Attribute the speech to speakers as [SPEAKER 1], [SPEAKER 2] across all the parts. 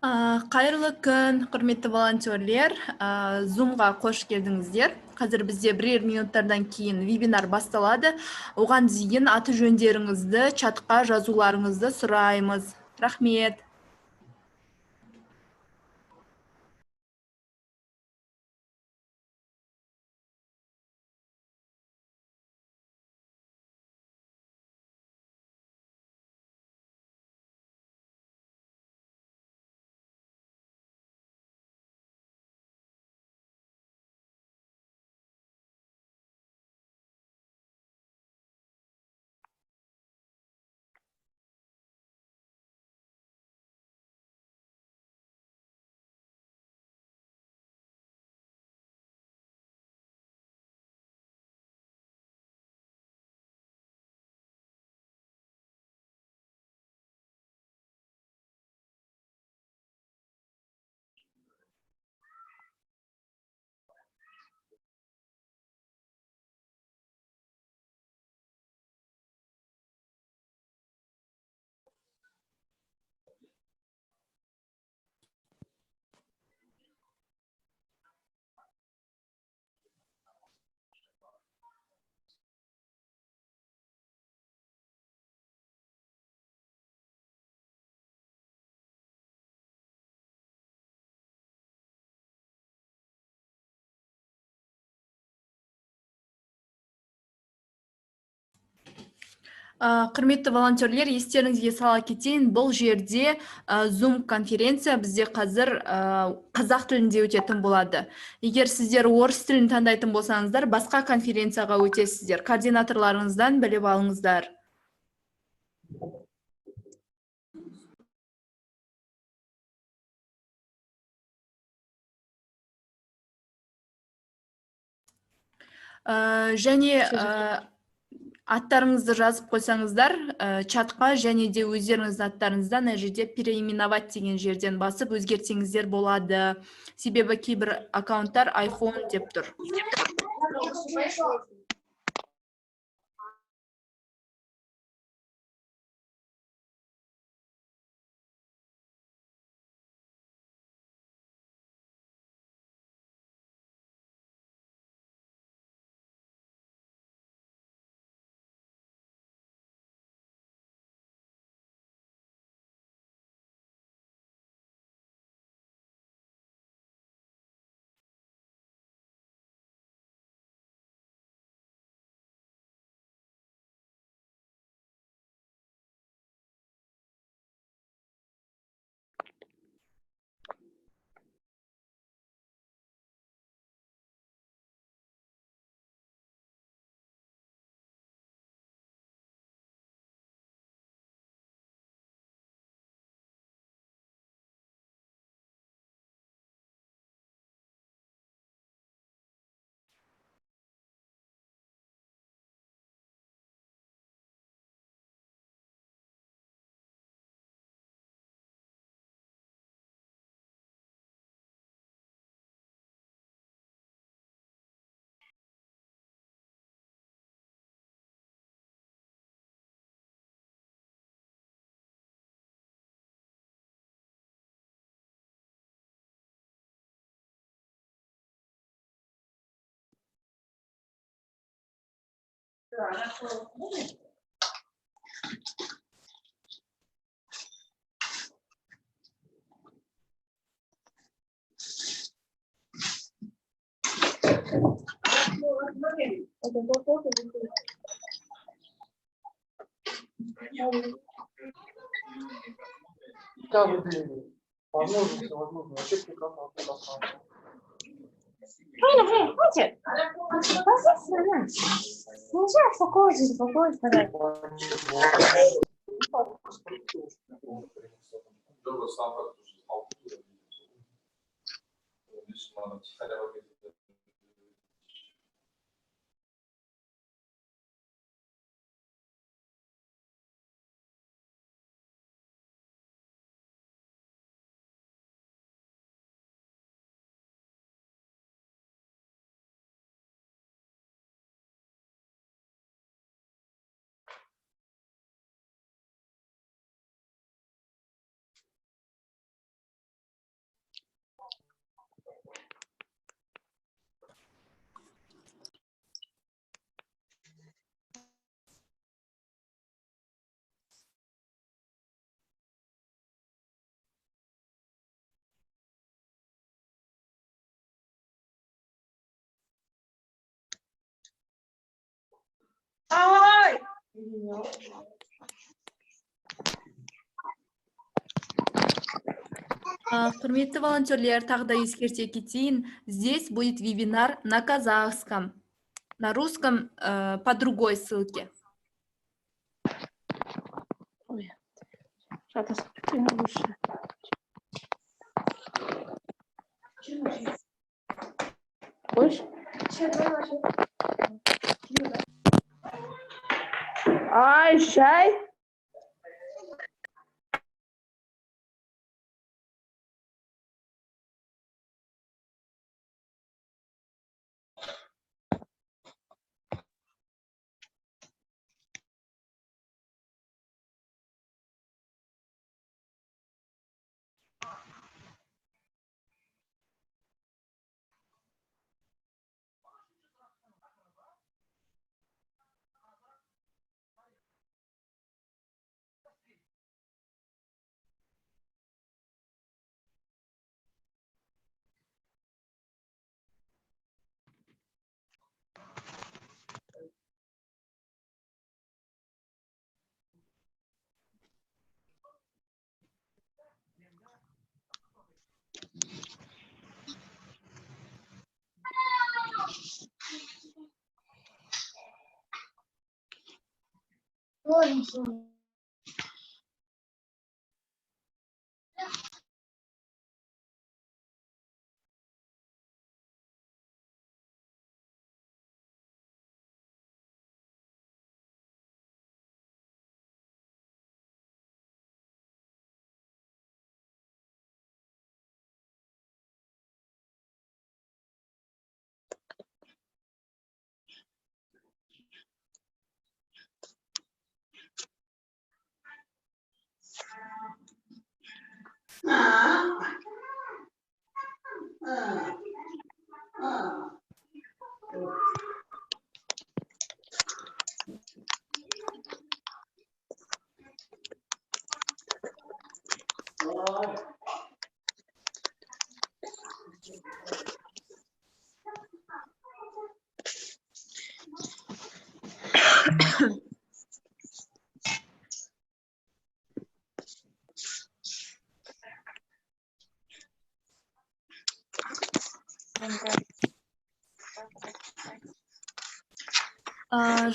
[SPEAKER 1] Қайырлы күн, құрметті волонтерлер. Zoom-ға қош келдіңіздер. Қазір бізде бірер минуттардан кейін вебинар басталады. Оған дейін аты жөндеріңізді чатқа жазуларыңызды сұраймыз. Рахмет. Құрметті волонтерлер, естеріңізге сала кетейін, бұл жерде Zoom конференция бізде қазір қазақ тілінде өтетін болады. Егер сіздер орыс тілін таңдайтын болсаңыздар, басқа конференцияға өтесіздер. Координаторларыңыздан біліп алыңыздар. Және аттарыңызды жазып қойсаңыздар, чатқа және де өздеріңіздің аттарыңызды ана жерде переименовать деген жерден басып өзгертсеңіздер болады. Себебі кейбір аккаунттар iPhone деп тұр. Құрметті волонтерлер, тағы да ескерте кетейін, здесь будет вебинар на казахском, на русском по другой ссылке.
[SPEAKER 2] Ой, шатасып кеткен лучше. Қойшы. Ай, шай.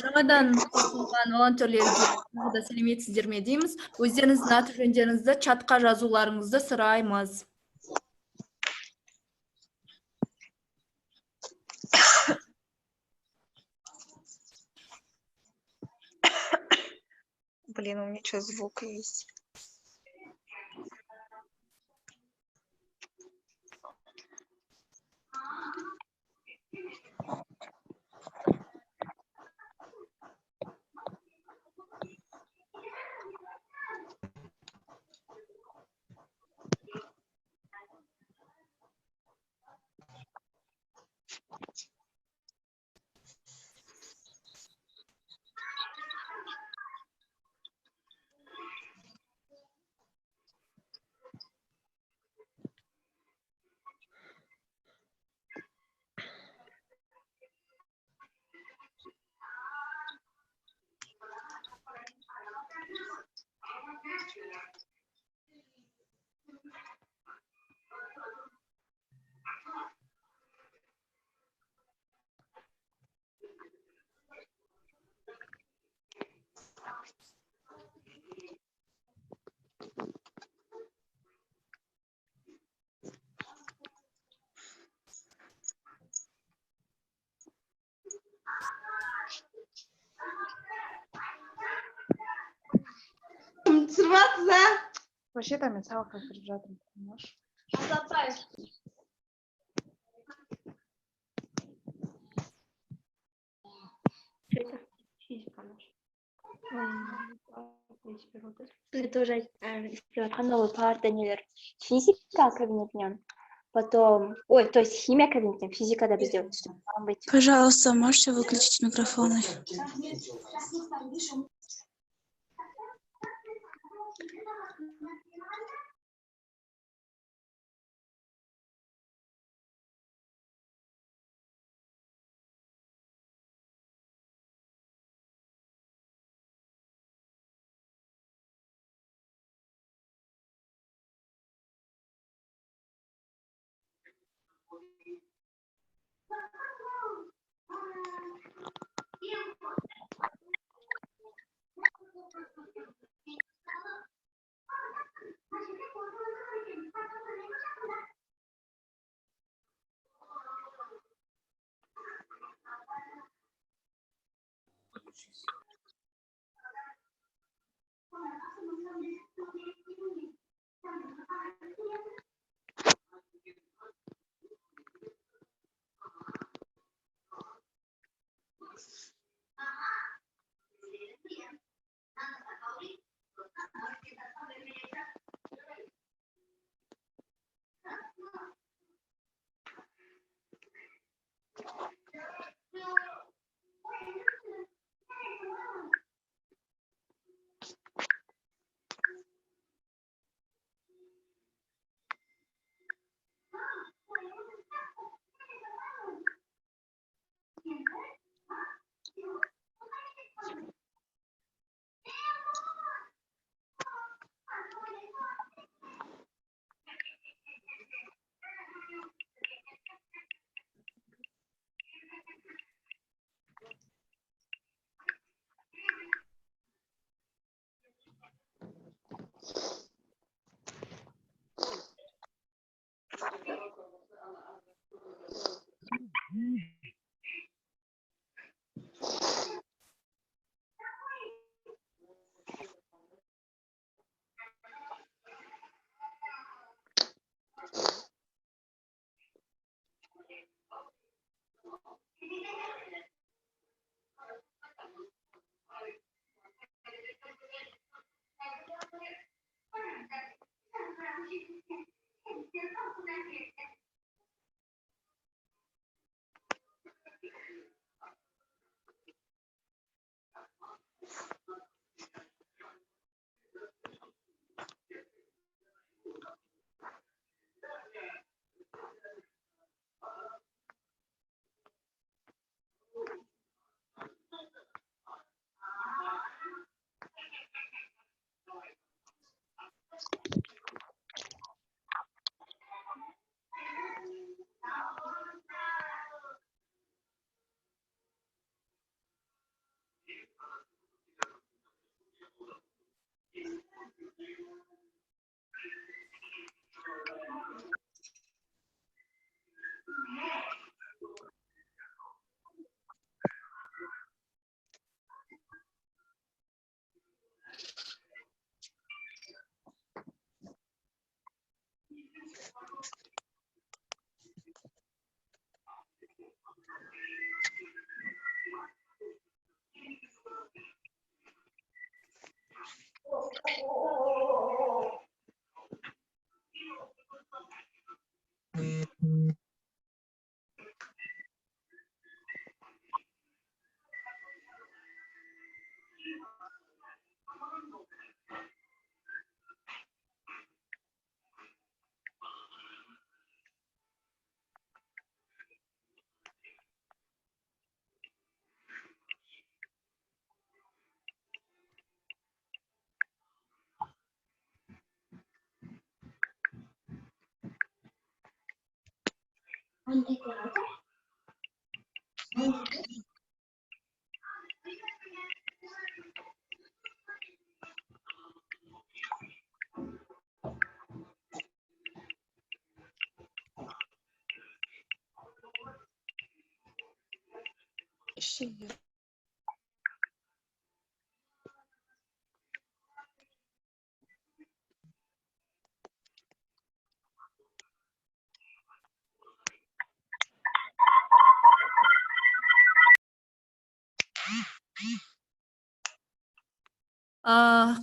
[SPEAKER 1] Жаңадан қосылған волонтерлерге тағы да сәлеметсіздер ме дейміз. Өздеріңіздің аты жөндеріңізді чатқа жазуларыңызды сұраймыз.
[SPEAKER 3] Блин, у меня что, звук есть?
[SPEAKER 2] Вообще-то мен сабаққа кіріп жатырмын, понимаешь?
[SPEAKER 4] Бізде тоже істеп жатқан ол парта нелер, физика кабинетінен, потом, ой, то есть химия кабинетінен, физикада бізде түстік.
[SPEAKER 5] Пожалуйста, можете выключить микрофоны?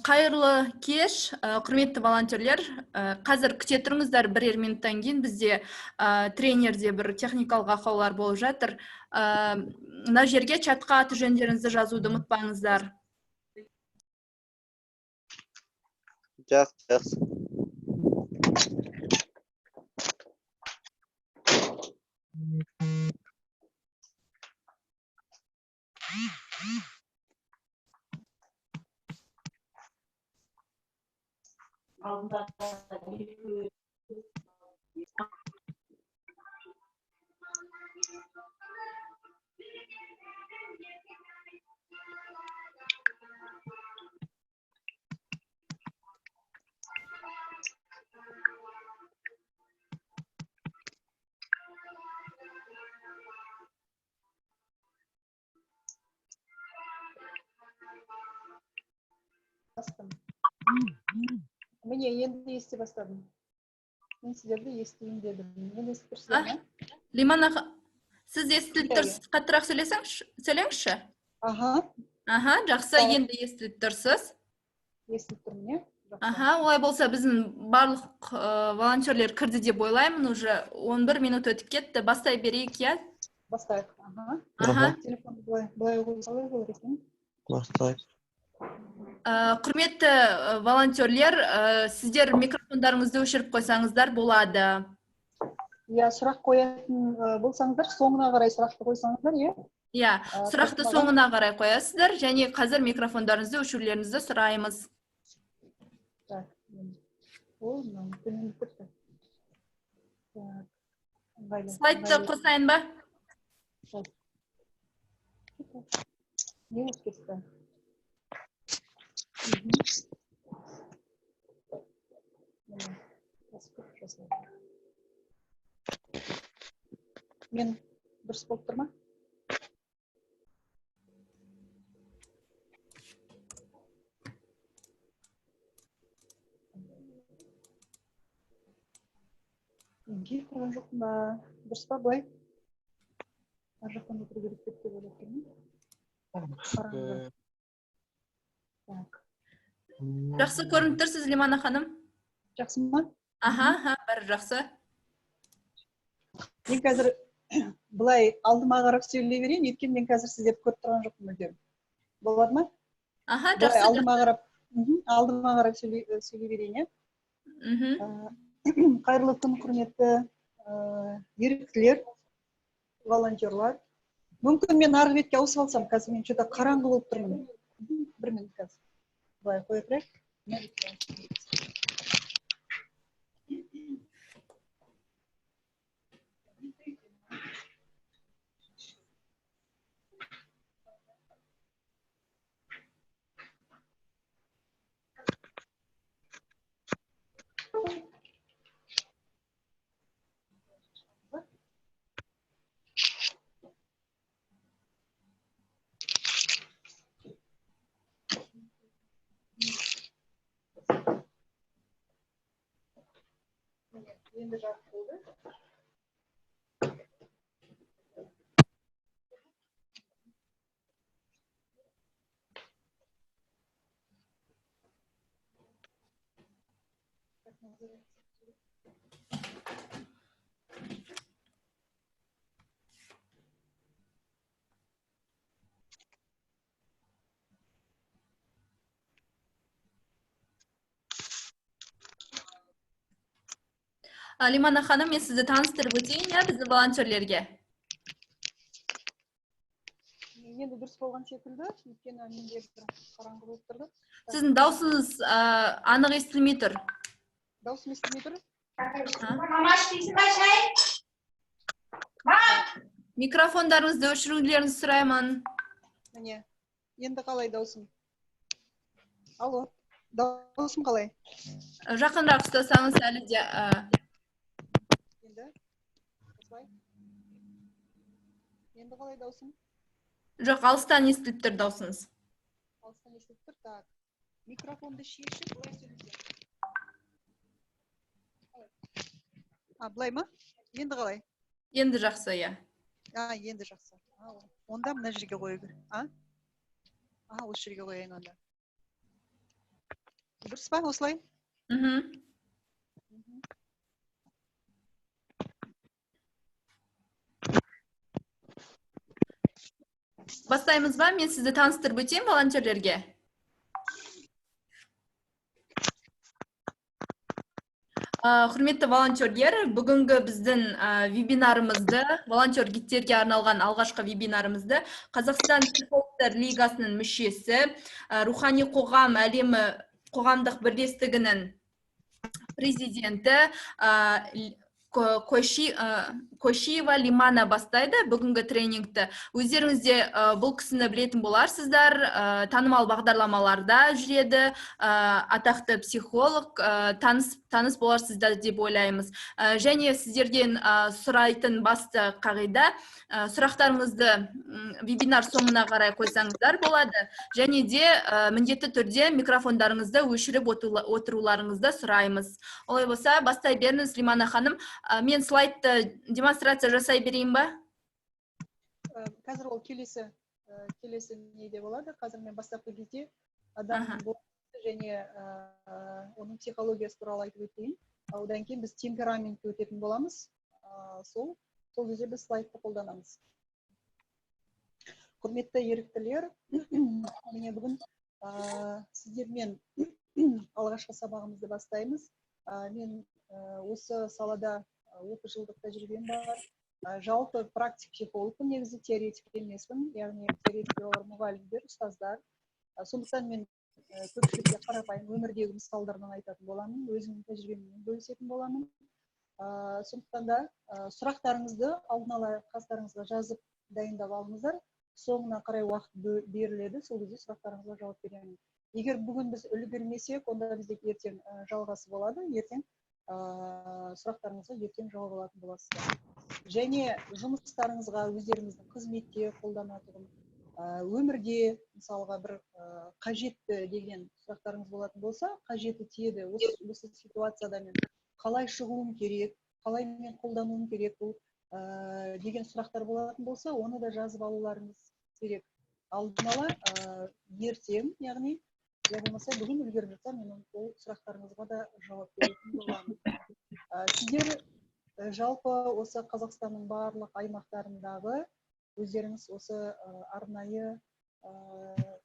[SPEAKER 1] Қайырлы кеш, құрметті волонтерлер. Қазір күте тұрыңыздар, бірер минуттан кейін бізде тренерде бір техникалық ақаулар болып жатыр. Мына жерге чатқа аты жөндеріңізді жазуды ұмытпаңыздар.
[SPEAKER 6] Жақсы, жақсы.
[SPEAKER 7] Бастым. Міне, енді ести бастадым. Мен сіздерді естиін дедім. Мені естіп тұрсыздар ма?
[SPEAKER 1] Лиман аға, сіз естіліп
[SPEAKER 7] Иә,
[SPEAKER 1] тұрсыз, қаттырақ сөйлесеңізші, сөйлеңізші.
[SPEAKER 7] Аха.
[SPEAKER 1] Аха, жақсы,
[SPEAKER 7] Так.
[SPEAKER 1] енді естіліп тұрсыз.
[SPEAKER 7] Естіліп тұрмын, иә? Жақсы.
[SPEAKER 1] Аха, олай болса, біздің барлық волонтерлер кірді деп ойлаймын, уже 11 минут өтіп кетті. Бастай берейік, иә?
[SPEAKER 7] Бастайық. Аха.
[SPEAKER 1] Аха.
[SPEAKER 7] Телефонды былай қоя салайық, олар екен.
[SPEAKER 6] Бастайық.
[SPEAKER 1] Құрметті волонтерлер, сіздер микрофондарыңызды өшіріп қойсаңыздар болады.
[SPEAKER 7] Иә, сұрақ қоятын болсаңыздар, соңына қарай сұрақты қойсаңыздар, иә?
[SPEAKER 1] Иә, сұрақты
[SPEAKER 7] қосылмаған.
[SPEAKER 1] Соңына қарай қоясыздар және қазір микрофондарыңызды өшірулеріңізді сұраймыз.
[SPEAKER 7] Так, о, мынау төмендеп кетті. Так, ыңғайлы.
[SPEAKER 1] Слайдты
[SPEAKER 7] Ыңғайлы.
[SPEAKER 1] қосайын ба?
[SPEAKER 7] Не болып кетті? Міне, басып көріп жасайық. Мен дұрыс болып тұр ма? Мен келіп тұрған жоқпын ба? Дұрыс па былай? Ар жақтан отыру керек деп ойлап тұрмын. Қараңғы. Так.
[SPEAKER 1] Жақсы көрініп тұрсыз, Лимана ханым.
[SPEAKER 7] Жақсы ма?
[SPEAKER 1] Аха, бәрі жақсы.
[SPEAKER 7] Мен қазір былай алдыма қарап сөйлей берейін, өйткені мен қазір сіздерді көріп тұрған жоқпын мүлдем. Болады ма?
[SPEAKER 1] Аха,
[SPEAKER 7] Былай
[SPEAKER 1] жақсы.
[SPEAKER 7] алдыма қарап сөйлей берейін, иә?
[SPEAKER 1] Мхм.
[SPEAKER 7] Қайырлы күн, құрметті еріктілер, волонтерлар. Мүмкін, мен арғы бетке ауысып алсам, қазір мен что-то қараңғы болып тұрмын. Бір минут, қазір. Былай қоя тұрайық. Мына бетке ауысып. Міне, енді жарық болды. Как называется?
[SPEAKER 1] Лимана ханым, мен сізді таныстырып өтейін, иә, біздің волонтерлерге.
[SPEAKER 7] Енді дұрыс болған секілді, өйткені менде бір қараңғы болып тұрды.
[SPEAKER 1] Сіздің даусыңыз анық естілмей тұр.
[SPEAKER 7] Дауысым естілмей тұр?
[SPEAKER 2] Мама, ішпейсің ба шай?
[SPEAKER 1] Микрофондарыңызды өшірулеріңізді сұраймын.
[SPEAKER 7] Міне, енді қалай даусым? Алло, дауысым қалай?
[SPEAKER 1] Жақынырақ ұстасаңыз, әлі де
[SPEAKER 7] Енді осылай. Енді қалай даусым?
[SPEAKER 1] Жоқ, алыстан естіліп тұр даусыңыз.
[SPEAKER 7] Алыстан естіліп тұр. Так, микрофонды шешіп былай сөйлесем. Қалай? А, былай ма? Енді қалай?
[SPEAKER 1] Енді жақсы, иә.
[SPEAKER 7] А, енді жақсы. А, онда мына жерге қою керек. А, осы жерге қояйын онда. Дұрыс па осылай?
[SPEAKER 1] Мхм. Бастаймыз ба? Мен сізді таныстырып өтейін волонтерлерге. Құрметті волонтерлер, бүгінгі біздің вебинарымызды, волонтер гидтерге арналған алғашқы вебинарымызды Қазақстан психологтар лигасының мүшесі, Рухани қоғам әлемі қоғамдық бірлестігінің президенті, Кошиева Лимана бастайды бүгінгі тренингті. Өздеріңіз де бұл кісіні білетін боларсыздар, танымал бағдарламаларда жүреді, атақты психолог, таныс боларсыздар деп ойлаймыз. Және сіздерден сұрайтын басты қағида, сұрақтарыңызды вебинар соңына қарай қойсаңыздар болады. Және де міндетті түрде микрофондарыңызды өшіріп отыруларыңызды сұраймыз. Олай болса, бастай беріңіз, Лимана ханым. Мен слайдты демонстрация жасай берейін ба?
[SPEAKER 7] Қазір ол келесі неде болады. Қазір мен бастапқы кезде адам және оның психологиясы туралы айтып өтейін. Одан кейін біз темпераментті өтетін боламыз. Сол кезде біз слайдты қолданамыз. Құрметті еріктілер, міне бүгін сіздермен алғашқы сабағымызды бастаймыз. Мен осы салада 30 жылдық тәжірибем бар. Жалпы практик психологпын, негізі теоретик емеспін, яғни теоретик олар мұғалімдер, ұстаздар. Сондықтан мен көпшілікке қарапайым өмірдегі мысалдардан айтатын боламын, өзімнің тәжірибеммен бөлісетін боламын. Сондықтан да сұрақтарыңызды алдын ала қастарыңызға жазып дайындап алыңыздар. Соңына қарай уақыт беріледі, сол кезде сұрақтарыңызға жауап беремін. Егер бүгін біз үлгермесек, онда бізде ертең жалғасы болады, ертең сұрақтарыңызға ертең жауап алатын боласыздар. Және жұмыстарыңызға өздеріңіздің қызметте қолданатұғын, өмірде мысалға бір қажетті деген сұрақтарыңыз болатын болса, қажеті тиеді, осы ситуацияда мен қалай шығуым керек, қалай мен қолдануым керек бұл деген сұрақтар болатын болса, оны да жазып алуларыңыз керек. Алдын ала ертең, яғни я болмаса бүгін үлгеріп жатсам, мен ол сұрақтарыңызға да жауап беретін боламын. Сіздер жалпы осы Қазақстанның барлық аймақтарындағы өздеріңіз осы арнайы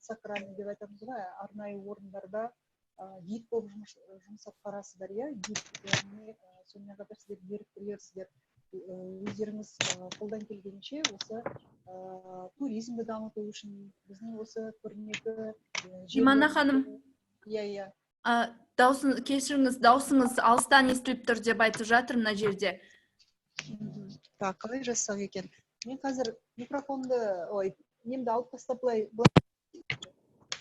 [SPEAKER 7] сакральный деп айтамыз ғой, арнайы орындарда гид болып жұмыс атқарасыздар, иә, гид, яғни сонымен қатар сіздер еріктілерсіздер, өздеріңіз қолдан келгенше осы туризмді дамыту үшін біздің осы көрнекі
[SPEAKER 1] Лимана ханым,
[SPEAKER 7] иә.
[SPEAKER 1] Кешіріңіз, даусыңыз алыстан естіліп тұр деп айтып жатыр мына жерде.
[SPEAKER 7] Так, қалай жазсақ екен? Мен қазір микрофонды, ой, немді алып тастап былай.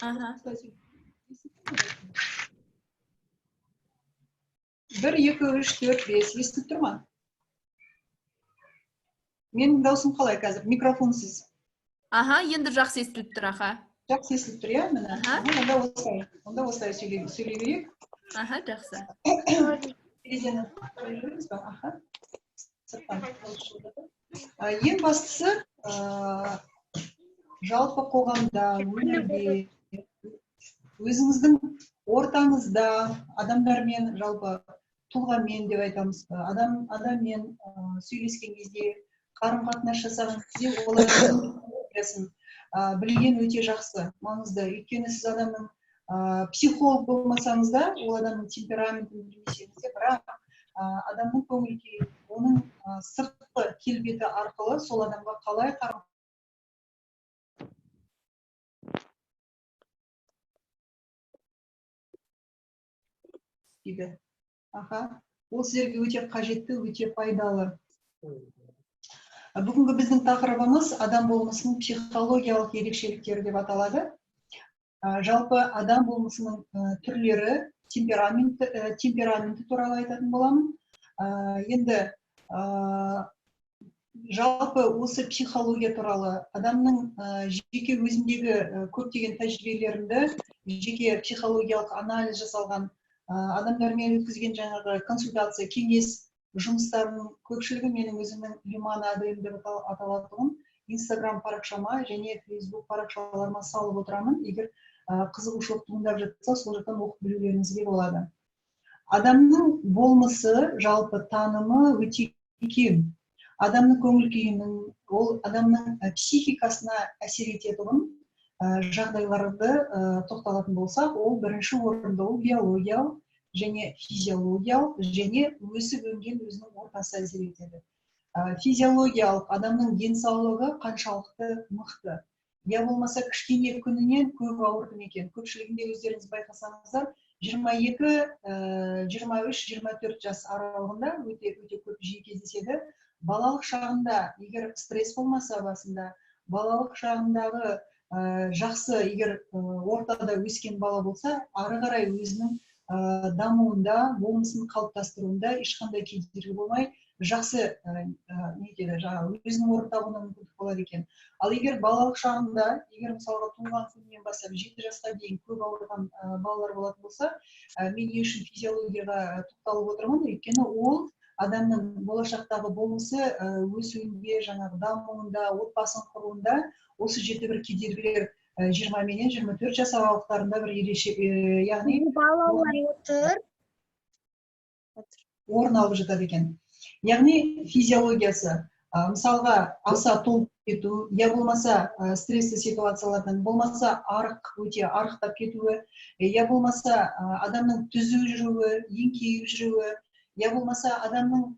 [SPEAKER 1] Аха.
[SPEAKER 7] 1, 2, 3, 4, 5 естіліп тұр ма? Менің даусым қалай қазір? Микрофонсыз.
[SPEAKER 1] Аха, енді жақсы естіліп тұр, аха.
[SPEAKER 7] Жақсы естіліп тұр, иә, міне. Онда осылай сөйлей берейік.
[SPEAKER 1] Аха, жақсы.
[SPEAKER 7] Терезені қойып ба? Аха. Сырттан. Ең бастысы, жалпы қоғамда, өмірде, өзіңіздің ортаңызда адамдармен, жалпы тұлғамен деп айтамыз, адаммен сөйлескен кезде, қарым-қатынас жасаған кезде олардың білген өте жақсы, маңызды. Өйткені сіз адамның психолог болмасаңыз да, ол адамның темпераментін білмесеңіз де, бірақ адамның көңіл күйі, оның сыртқы келбеті арқылы сол адамға қалай қарым дейді. Аха, ол сіздерге өте қажетті, өте пайдалы. Бүгінгі біздің тақырыбымыз адам болмысының психологиялық ерекшеліктері деп аталады. Жалпы адам болмысының түрлері, темпераменті туралы айтатын боламын. Енді жалпы осы психология туралы адамның жеке өзіндегі көптеген тәжірибелерінде жеке психологиялық анализ жасалған, адамдармен өткізген жаңағы консультация, кеңес жұмыстарының көпшілігі менің өзімнің Лимана АДМ деп аталатұғын Инстаграм парақшама және Фейсбук парақшаларыма салып отырамын. Егер қызығушылық туындап жатса, сол жақтан оқып білулеріңізге болады. Адамның болмысы, жалпы танымы өте кең. Адамның көңіл күйінің, ол адамның психикасына әсер ететұғын жағдайларды тоқталатын болсақ, ол бірінші орында ол биологиялық және физиологиялық және өсіп өнген өзінің ортасы әсер етеді. Физиологиялық адамның денсаулығы қаншалықты мықты, я болмаса кішкене күнінен көп ауырды ма екен. Көпшілігінде өздеріңіз байқасаңыздар, 22, 23, 24 жас аралығында өте өте көп, жиі кездеседі. Балалық шағында егер стресс болмаса басында, балалық шағындағы жақсы егер ортада өскен бала болса, ары қарай өзінің дамуында, болмысын қалыптастыруында ешқандай кедергі болмай, жақсы не етеді, жаңағы өзінің орын табуына мүмкіндік болады екен. Ал егер балалық шағында, егер мысалға туған күнінен бастап 7 жасқа дейін көп ауырған балалар болатын болса, мен не үшін физиологияға тоқталып отырмын? Өйткені ол адамның болашақтағы болмысы өсуінде, жаңағы дамуында, отбасын құруында осы жерде бір кедергілер 20 менен 24 жас аралықтарында бір ерекше, яғни
[SPEAKER 2] Балалар отыр.
[SPEAKER 7] орын алып жатады екен. Яғни физиологиясы, мысалға, аса толып кету, я болмаса стрессті ситуациялардан, болмаса арық, өте арықтап кетуі, я болмаса адамның түзу жүруі, еңкейіп жүруі, я болмаса адамның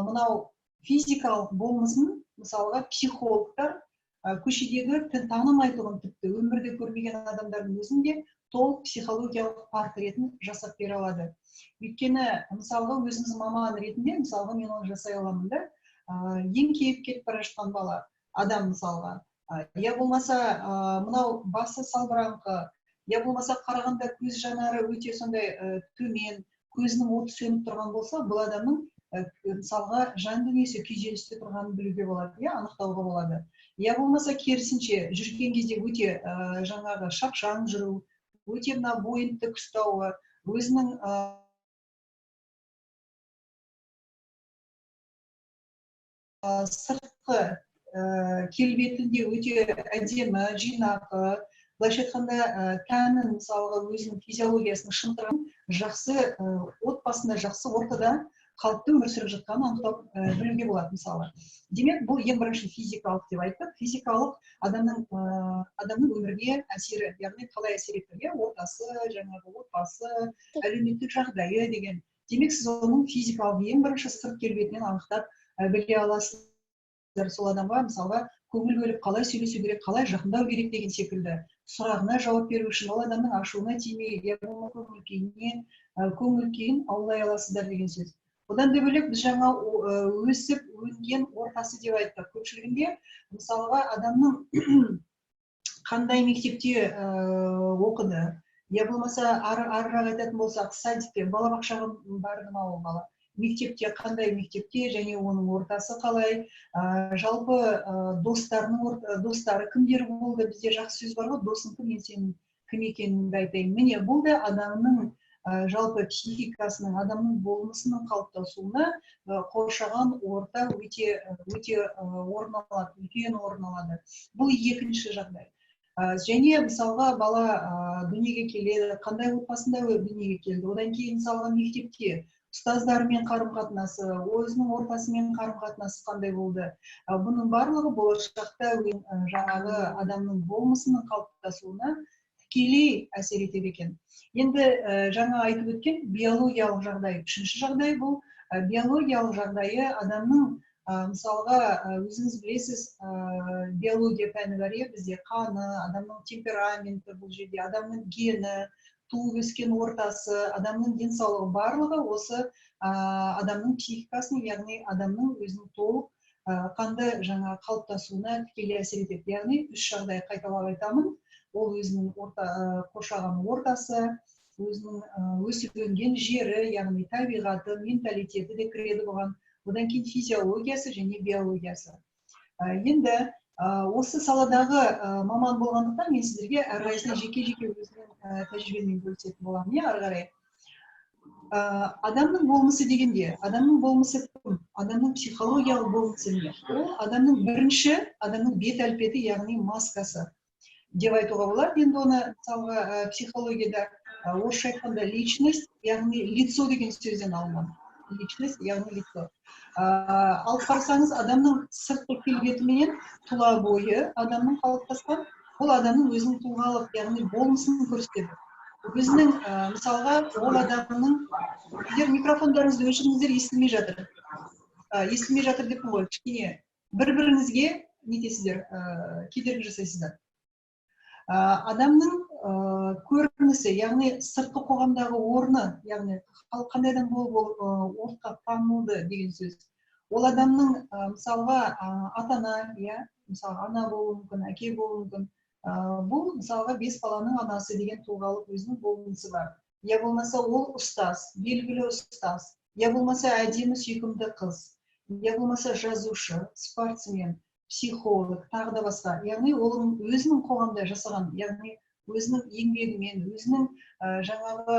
[SPEAKER 7] мынау физикалық болмысын, мысалға, психологтар көшедегі танымайтұғын, тіпті өмірде көрмеген адамдардың өзінде толық психологиялық портретін жасап бере алады. Өйткені, мысалға, өзіміз маман ретінде, мысалға, мен оны жасай аламын да. Еңкейіп кетіп бара жатқан бала адам, мысалға, я болмаса мынау басы салбыраңқы, я болмаса қарағанда көз жанары өте сондай төмен, көзінің оты сөніп тұрған болса, бұл адамның мысалға, жан дүниесі күйзелісте тұрғанын білуге болады, иә, анықтауға болады. Я болмаса керісінше, жүрген кезде өте жаңағы шапшаң жүру, өте мына бойын тік ұстауы, өзінің сыртқы келбетінде өте әдемі, жинақы, былайша айтқанда, тәнін, мысалға, өзінің физиологиясын шынықтырған, жақсы отбасында, жақсы ортада қалыпты өмір сүріп жатқанын анықтап білуге болады, мысалы. Демек, бұл ең бірінші физикалық деп айттық. Физикалық адамның өміріне әсері, яғни қалай әсер етті, иә, ортасы, жаңағы отбасы, әлеуметтік жағдайы деген. Демек, сіз оның физикалық ең бірінші сырт келбетінен анықтап біле аласыздар. Сол адамға, мысалға, көңіл бөліп, қалай сөйлесу керек, қалай жақындау керек деген секілді сұрағына жауап беру үшін, ол адамның ашуына тимей, я болмаса көңіл күйін аулай аласыздар деген сөз. Одан да бөлек, біз жаңа өсіп өнген ортасы деп айттық. Көпшілігінде, мысалға, адамның қандай мектепте оқыды, я болмаса арырақ айтатын болсақ, садикте, балабақшаға барды ма ол бала, мектепте, қандай мектепте және оның ортасы қалай, жалпы достары кімдер болды. Бізде жақсы сөз бар ғой: «Досың кім, мен сенің кім екеніңді айтайын». Міне, бұл да адамның жалпы психикасының, адамның болмысының қалыптасуына қоршаған орта өте өте орын алады, үлкен орын алады. Бұл екінші жағдай. Және, мысалға, бала дүниеге келеді, қандай отбасында дүниеге келді, одан кейін, мысалға, мектепте ұстаздарымен қарым қатынасы, өзінің ортасымен қарым қатынасы қандай болды. Бұның барлығы болашақта жаңағы адамның болмысының қалыптасуына тікелей әсер етеді екен. Енді жаңа айтып өткен биологиялық жағдай, үшінші жағдай. Бұл биологиялық жағдайы адамның, мысалға, өзіңіз білесіз, биология пәні бар, иә, бізде. Қаны, адамның темпераменті, бұл жерде адамның гені, туып өскен ортасы, адамның денсаулығы, барлығы осы адамның психикасына, яғни адамның өзінің толық қанды жаңа қалыптасуына тікелей әсер етеді. Яғни үш жағдай, қайталап айтамын: ол өзінің орта, қоршаған ортасы, өзінің өсіп өнген жері, яғни табиғаты, менталитеті де кіреді бұған, одан кейін физиологиясы және биологиясы. Енді осы саладағы маман болғандықтан, мен сіздерге әрқайсысына жеке жеке өзімнің тәжірибеммен бөлісетін боламын, иә. Ары қарай адамның болмысы дегенде, адамның болмысы кім, адамның психологиялық болмысы не? Ол адамның бірінші, адамның бет әлпеті, яғни маскасы деп айтуға болады. Енді оны, мысалға, психологияда, орысша айтқанда, личность, яғни лицо деген сөзден алынған. Личность, яғни лицо. Алып қарасаңыз, адамның сыртқы келбетіменен тұла бойы адамның қалыптасқан. Бұл адамның өзінің тұлғалық, яғни болмысын көрсетеді. Өзінің, мысалға, ол адамның... Сіздер микрофондарыңызды өшіріңіздер, естілмей жатыр. Естілмей жатыр деппін ғой, кішкене бір біріңізге нетесіздер, кедергі жасайсыздар. Адамның көрінісі, яғни сыртқы қоғамдағы орны, яғни қандай адам болып ол ортаға танылды деген сөз. Ол адамның, мысалға, ата ана, иә, мысалға, ана болуы мүмкін, әке болуы мүмкін. Бұл, мысалға, бес баланың анасы деген тұлғалық өзінің болмысы бар, я болмаса ол ұстаз, белгілі ұстаз, я болмаса әдемі, сүйкімді қыз, я болмаса жазушы, спортсмен, психолог, тағы да басқа. Яғни ол өзінің қоғамда жасаған, яғни өзінің еңбегімен, өзінің жаңағы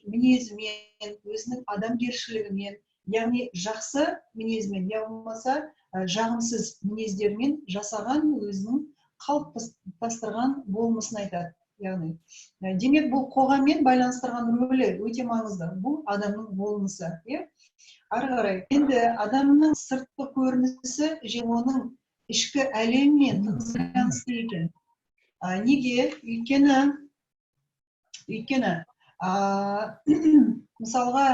[SPEAKER 7] мінезімен, өзінің адамгершілігімен, яғни жақсы мінезімен, я болмаса жағымсыз мінездерімен жасаған, өзінің қалыптастырған болмысын айтады. Яғни, демек, бұл қоғаммен байланыстырған рөлі өте маңызды. Бұл адамның болмысы, иә. Ары қарай енді адамның сыртқы көрінісі және оның ішкі әлемімен тығыз байланысты екен. Неге? Өйткені, мысалға,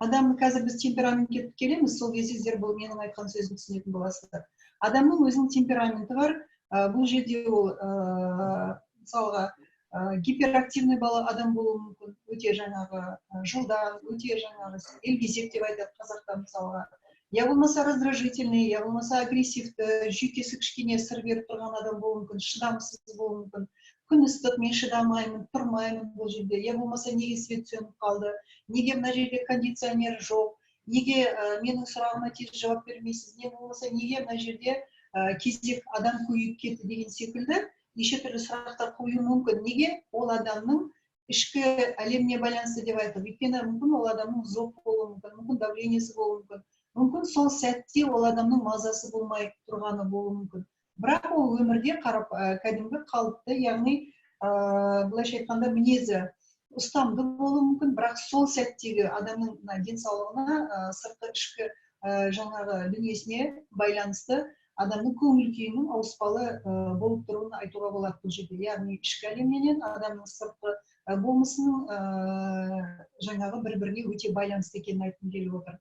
[SPEAKER 7] адам, қазір біз темпераментке келеміз, сол кезде сіздер бұл менің айтқан сөзімді түсінетін боласыздар. Адамның өзінің темпераменті бар. Бұл жерде ол, мысалға, гиперактивный бала адам болуы мүмкін, өте жаңағы жылдам, өте жаңағы елгезек деп айтады қазақта, мысалға, я болмаса раздражительный, я болмаса агрессивті, жүйкесі кішкене сыр беріп тұрған адам болуы мүмкін, шыдамсыз болуы мүмкін. Күн ыстық, мен шыдамаймын, тұрмаймын бұл жерде, я болмаса неге свет сөніп қалды, неге мына жерде кондиционер жоқ, неге менің сұрағыма тез жауап бермейсіз, не болмаса неге мына жерде кезек адам көбейіп кетті деген секілді неше түрлі сұрақтар қоюы мүмкін. Неге? Ол адамның ішкі әлеміне байланысты деп айттық. Өйткені мүмкін ол адамның зоб болуы мүмкін, мүмкін давлениесі болуы мүмкін, мүмкін сол сәтте ол адамның мазасы болмай тұрғаны болуы мүмкін. Бірақ ол өмірде қарап, кәдімгі қалыпты, яғни, былайша айтқанда, мінезі ұстамды болуы мүмкін. Бірақ сол сәттегі адамның мына денсаулығына, сыртқы ішкі жаңағы дүниесіне байланысты адамның көңіл күйінің ауыспалы болып тұруын айтуға болады бұл жерде. Яғни ішкі әлемменен адамның сыртқы болмысының жаңағы бір біріне өте байланысты екенін айтқым келіп отыр.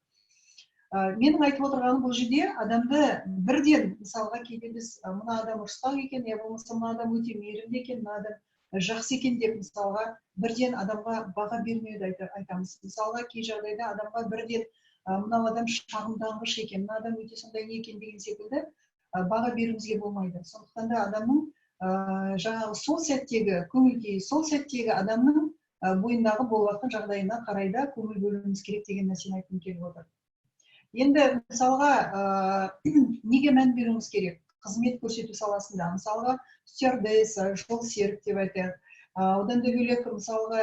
[SPEAKER 7] Менің айтып отырғаным, бұл жерде адамды бірден, мысалға, кейде біз мына адам ұрысқақ екен, я болмаса мына адам өте мейірімді екен, мына адам жақсы екен деп, мысалға, бірден адамға баға бермеуді айтамыз. Мысалға, кей жағдайда адамға бірден мынау адам шағымданғыш екен, мына адам өте сондай не екен деген секілді баға беруімізге болмайды. Сондықтан да адамның жаңағы сол сәттегі көңіл күйі, сол сәттегі адамның бойындағы болып жатқан жағдайына қарай да көңіл бөлуіміз керек деген нәрсені айтқым келіп отыр. Енді, мысалға, неге мән беруіміз керек қызмет көрсету саласында? Мысалға, стюардесса, жол серік деп айтайық, одан да бөлек, мысалға,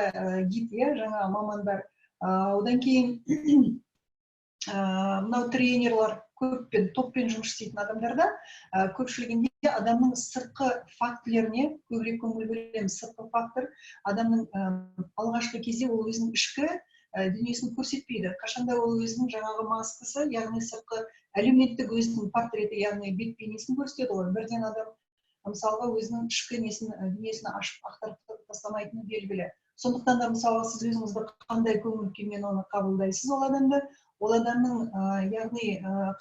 [SPEAKER 7] гид, иә, жаңа мамандар, одан кейін мынау тренерлар, көппен, топпен жұмыс істейтін адамдарда көпшілігінде адамның сыртқы фактілеріне көбірек көңіл бөлеміз. Сыртқы фактор адамның, алғашқы кезде ол өзінің ішкі дүниесін көрсетпейді. Қашанда ол өзінің жаңағы маскасы, яғни сыртқы әлеуметтік өзінің портреті, яғни бет бейнесін көрсетеді ғой. Бірден адам, мысалға, өзінің ішкі несін, дүниесін ашып, ақтарып тастамайтыны белгілі. Сондықтан да, мысалға, сіз өзіңізді қандай көңіл күймен оны қабылдайсыз, ол адамды, ол адамның, яғни,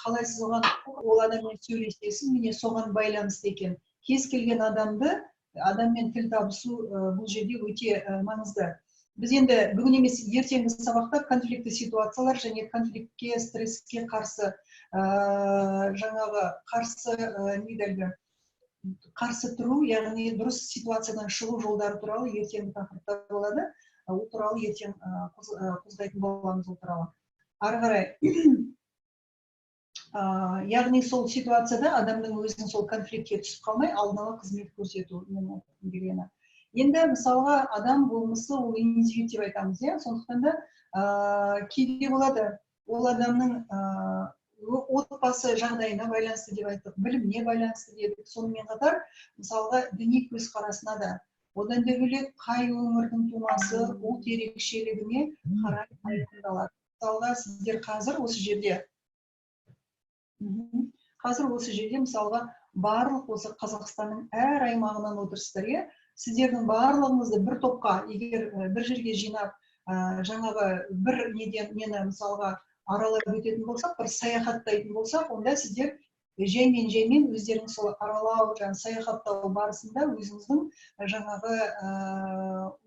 [SPEAKER 7] қалай сіз оған, ол адаммен сөйлесесіз, міне, соған байланысты екен. Кез келген адамды, адаммен тіл табысу бұл жерде өте маңызды. Біз енді бүгін емес, ертеңгі сабақта конфликтті ситуациялар және конфликтке, стресске қарсы, жаңағы қарсы, не әлгі, қарсы тұру, яғни дұрыс ситуациядан шығу жолдары туралы ертеңгі тақырыпта болады. Ол туралы ертең қозғайтын боламыз ол туралы. Ары қарай, яғни сол ситуацияда адамның өзінің сол конфликтке түсіп қалмай, алдын ала қызмет көрсету менің айтқым келгені. Енді, мысалға, адам болмысы ол индивид деп айтамыз, иә. Сондықтан да кейде болады, ол адамның отбасы жағдайына байланысты деп айттық, біліміне байланысты дедік, сонымен қатар, мысалға, діни көзқарасына да, одан да бөлек қай өңірдің тумасы, ұлт ерекшелігіне қарай айқындалады. Мысалға, сіздер қазір осы жерде, мысалға, барлық осы Қазақстанның әр аймағынан отырсыздар, иә. Сіздердің барлығыңызды бір топқа егер бір жерге жинап, жаңағы бір неден нені, мысалға, аралап өтетін болсақ, бір саяхаттайтын болсақ, онда сіздер Жаймен-жаймен өздеріңіз сол аралау, жаңағы саяхаттау барысында өзіңіздің жаңағы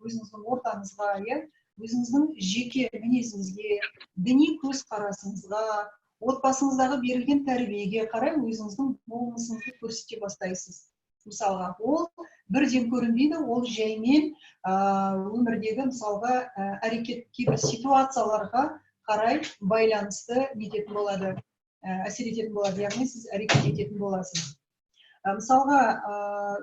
[SPEAKER 7] өзіңіздің ортаңызға, иә, өзіңіздің жеке мінезіңізге, діни көзқарасыңызға, отбасыңыздағы берілген тәрбиеге қарай өзіңіздің болмысыңызды көрсете бастайсыз. Мысалға, ол бірден көрінбейді, ол жаймен өмірдегі, мысалға, әрекет, кейбір ситуацияларға қарай байланысты нететін болады, әсер ететін болады, яғни сіз әрекет ететін боласыз. Мысалға,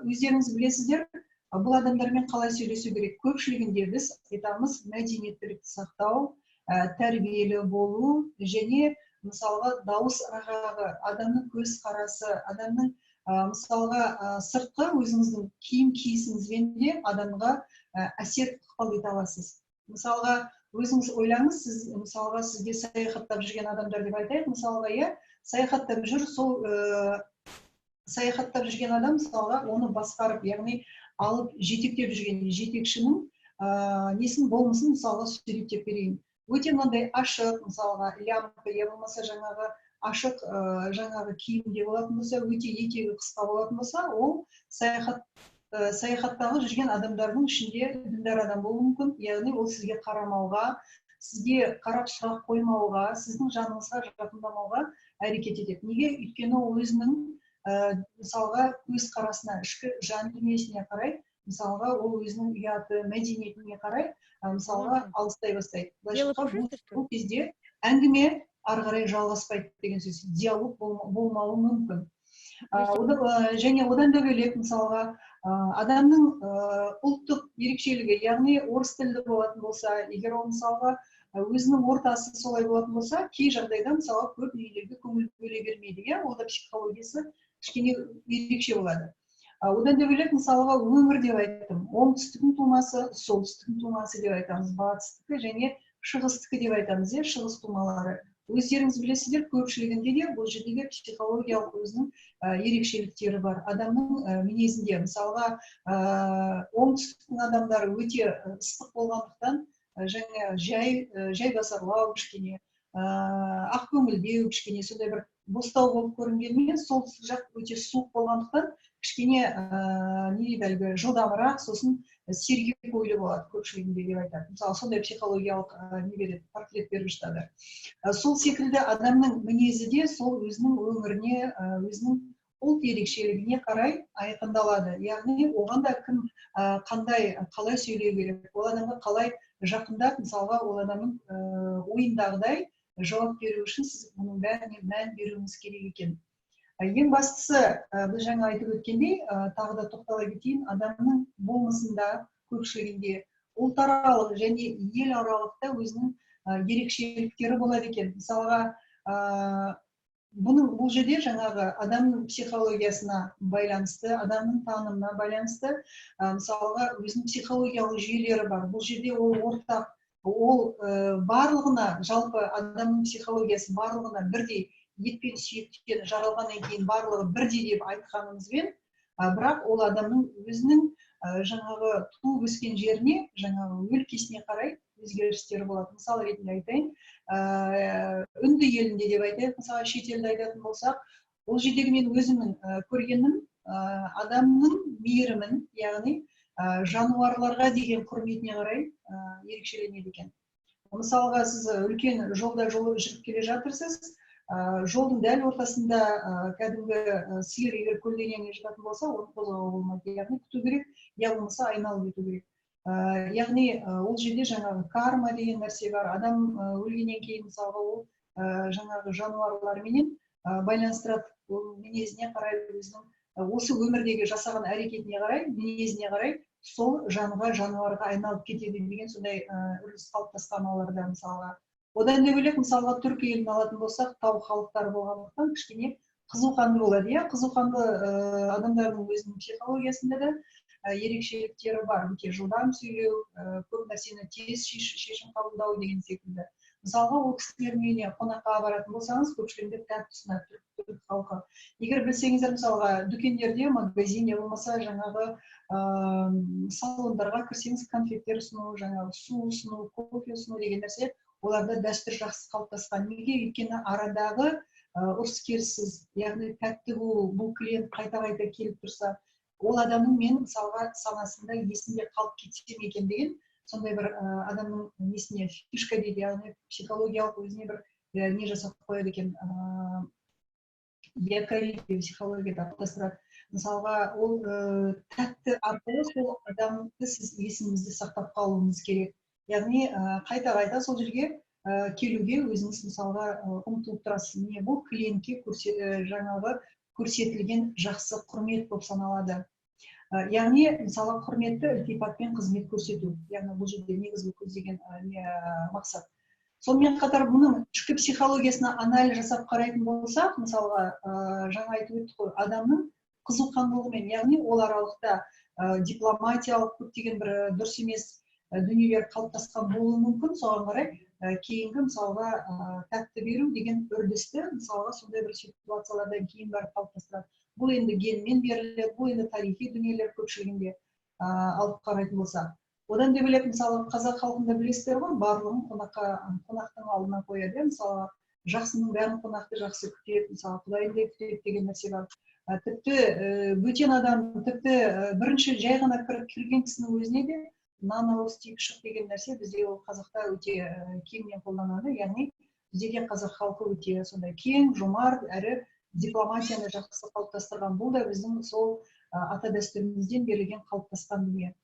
[SPEAKER 7] өздеріңіз білесіздер, бұл адамдармен қалай сөйлесу керек. Көпшілігінде біз айтамыз: мәдениеттілікті сақтау, тәрбиелі болу және, мысалға, дауыс ырғағы, адамның көзқарасы, адамның, мысалға, сыртқы өзіңіздің киім киісіңізбен де адамға әсер, ықпал ете аласыз. Мысалға, өзіңіз ойлаңыз, сіз, мысалға, сізге саяхаттап жүрген адамдар деп айтайық, мысалға, иә, саяхаттап жүр, сол саяхаттап жүрген адам, мысалға, оны басқарып, яғни алып, жетектеп жүрген жетекшінің несін, болмысын, мысалға, суреттеп берейін. Өте мынандай ашық, мысалға, лямка я болмаса жаңағы ашық жаңағы киімде болатын болса, өте етегі қысқа болатын болса, ол саяхаттағы жүрген адамдардың ішінде діндар адам болуы мүмкін, яғни ол сізге қарамауға, сізге қарап сұрақ қоймауға, сіздің жаныңызға жақындамауға әрекет етеді. Неге? Өйткені ол өзінің, мысалға, көзқарасына, ішкі жан дүниесіне қарай, мысалға, ол өзінің ұяты, мәдениетіне қарай, мысалға, алыстай бастайды. Былайша айтқанда, бұл кезде әңгіме ары қарай жалғаспайды деген сөз, диалог болмауы мүмкін. Және одан да бөлек, мысалға, адамның ұлттық ерекшелігі, яғни орыс тілді болатын болса, егер ол, мысалға, өзінің ортасы солай болатын болса, кей жағдайда, мысалға, көп дүниелерге көңіл бөле бермейді, иә, ол да психологиясы кішкене ерекше болады. Одан да бөлек, мысалға, өңір деп айттым, оңтүстіктің тумасы, солтүстіктің тумасы деп айтамыз, батыстікі және шығыстікі деп айтамыз, иә, шығыс тумалары. Өздеріңіз білесіздер, көпшілігінде де бұл жердегі психологиялық өзінің ерекшеліктері бар адамның мінезінде. Мысалға, оңтүстіктің адамдары өте ыстық болғандықтан, және жайбасарлау, кішкене ақкөңілдеу, кішкене сондай бір бостау болып көрінгенімен, солтүстік жақ өте суық болғандықтан, кішкене не дейді, әлгі жылдамырақ, сосын сергек ойлы болады көпшілігінде деп айтады. Мысалы, сондай психологиялық не береді, портрет беріп жатады. Сол секілді адамның мінезі де сол өзінің өңіріне, өзінің ұлт ерекшелігіне қарай айқындалады, яғни оған да кім, қандай, қалай сөйлеу керек, ол адамға қалай жақындап, мысалға, ол адамның ойындағыдай жауап беру үшін сіз мұның бәріне мән беруіңіз керек екен. Ең бастысы, біз жаңа айтып өткендей, тағы да тоқтала кетейін, адамның болмысында көпшілігінде ұлтаралық және еларалықта өзінің ерекшеліктері болады екен. Мысалға, бұның бұл жерде жаңағы адамның психологиясына байланысты, адамның танымына байланысты, мысалға, өзінің психологиялық жүйелері бар. Бұл жерде ол ортақ, ол барлығына, жалпы адамның психологиясы барлығына бірдей, ет пен сүйектен жаралғаннан кейін барлығы бірдей деп айтқанымызбен, бірақ ол адамның өзінің жаңағы туып өскен жеріне, жаңағы өлкесіне қарай өзгерістері болады. Мысал ретінде айтайын, үнді елінде деп айтайық, мысалы, шетелді айтатын болсақ, ол жердегі мен өзімнің көргенім, адамның мейірімін, яғни жануарларға деген құрметіне қарай ерекшеленеді екен. Мысалға, сіз үлкен жолда жол жүріп келе жатырсыз, жолдың дәл ортасында кәдімгі сиыр егер көлденеңе жататын болса, оны қозғауға болмайды, яғни күту керек, я болмаса айналып өту керек. Яғни ол жерде жаңағы карма деген нәрсе бар. Адам өлгеннен кейін, мысалға, ол жаңағы жануарларменен байланыстырады, ол мінезіне қарай, өзінің осы өмірдегі жасаған әрекетіне қарай, мінезіне қарай сол жанға, жануарға айналып кетеді деген сондай үрдіс қалыптасқан оларда, мысалға. Одан да бөлек, мысалға, түркі елін алатын болсақ, тау халықтары болғандықтан кішкене қызуқанды болады, иә, қызуқанды адамдардың өзінің психологиясында да ерекшеліктері бар, өте жылдам сөйлеу, көп нәрсені тез шешім қабылдау деген секілді. Мысалға, ол кісілердің үйіне қонаққа баратын болсаңыз, көпшілігінде тәтті ұсынады түрік халқы. Егер білсеңіздер, мысалға, дүкендерде, магазинде болмаса жаңағы салондарға кірсеңіз, конфеттер ұсыну, жаңағы су ұсыну, кофе ұсыну деген нәрсе оларда дәстүр жақсы қалыптасқан. Неге? Өйткені арадағы ұрыс керіссіз, яғни тәтті болу, бұл клиент қайта-қайта келіп тұрса, ол адамның мен мысалға санасында, есінде қалып кетсем екен деген сондай бір адамның несіне фишка дейді, яғни психологиялық өзіне бір не жасап қояды екен, якорь психологияда қалыптастырады. Мысалға, ол тәтті арқылы сол адамды сіз есіңізде сақтап қалуыңыз керек, яғни қайта-қайта сол жерге келуге өзіңіз мысалға ұмтылып тұрасыз. Міне, бұл клиентке жаңағы көрсетілген жақсы құрмет болып саналады. Яғни мысалы, құрметті ілтипатпен қызмет көрсету, яғни бұл жерде негізгі көздеген мақсат. Сонымен қатар бұның ішкі психологиясына анализ жасап қарайтын болсақ, мысалға, жаңа айтып өттік қой, адамның қызуқандылығымен, яғни ол аралықта дипломатиялық көптеген бір дұрыс емес дүниелер қалыптасқан болуы мүмкін. Соған қарай кейінгі мысалға тәтті беру деген үрдісті мысалға сондай бір ситуациялардан кейін барып қалыптастырады. Бұл енді генмен беріледі, бұл енді тарихи дүниелер көпшілігінде алып қарайтын болсақ. Одан да бөлек, мысалы, қазақ халқында білесіздер ғой, барлығын қонаққа, қонақтың алдына қояды, иә. Мысалға, жақсының бәрін қонақты жақсы күтеді, мысалы, құдайындай күтеді деген нәрсе бар. Тіпті бөтен адам, тіпті бірінші жай ғана кірген кісінің өзіне де нан ауыз тиіп шық деген нәрсе бізде, ол қазақта өте кеңінен қолданады. Яғни бізде де қазақ халқы өте сондай кең, жомарт әрі дипломатияны жақсы қалыптастырған. Бұл да біздің сол ата дәстүрімізден берілген, қалыптасқан дүние.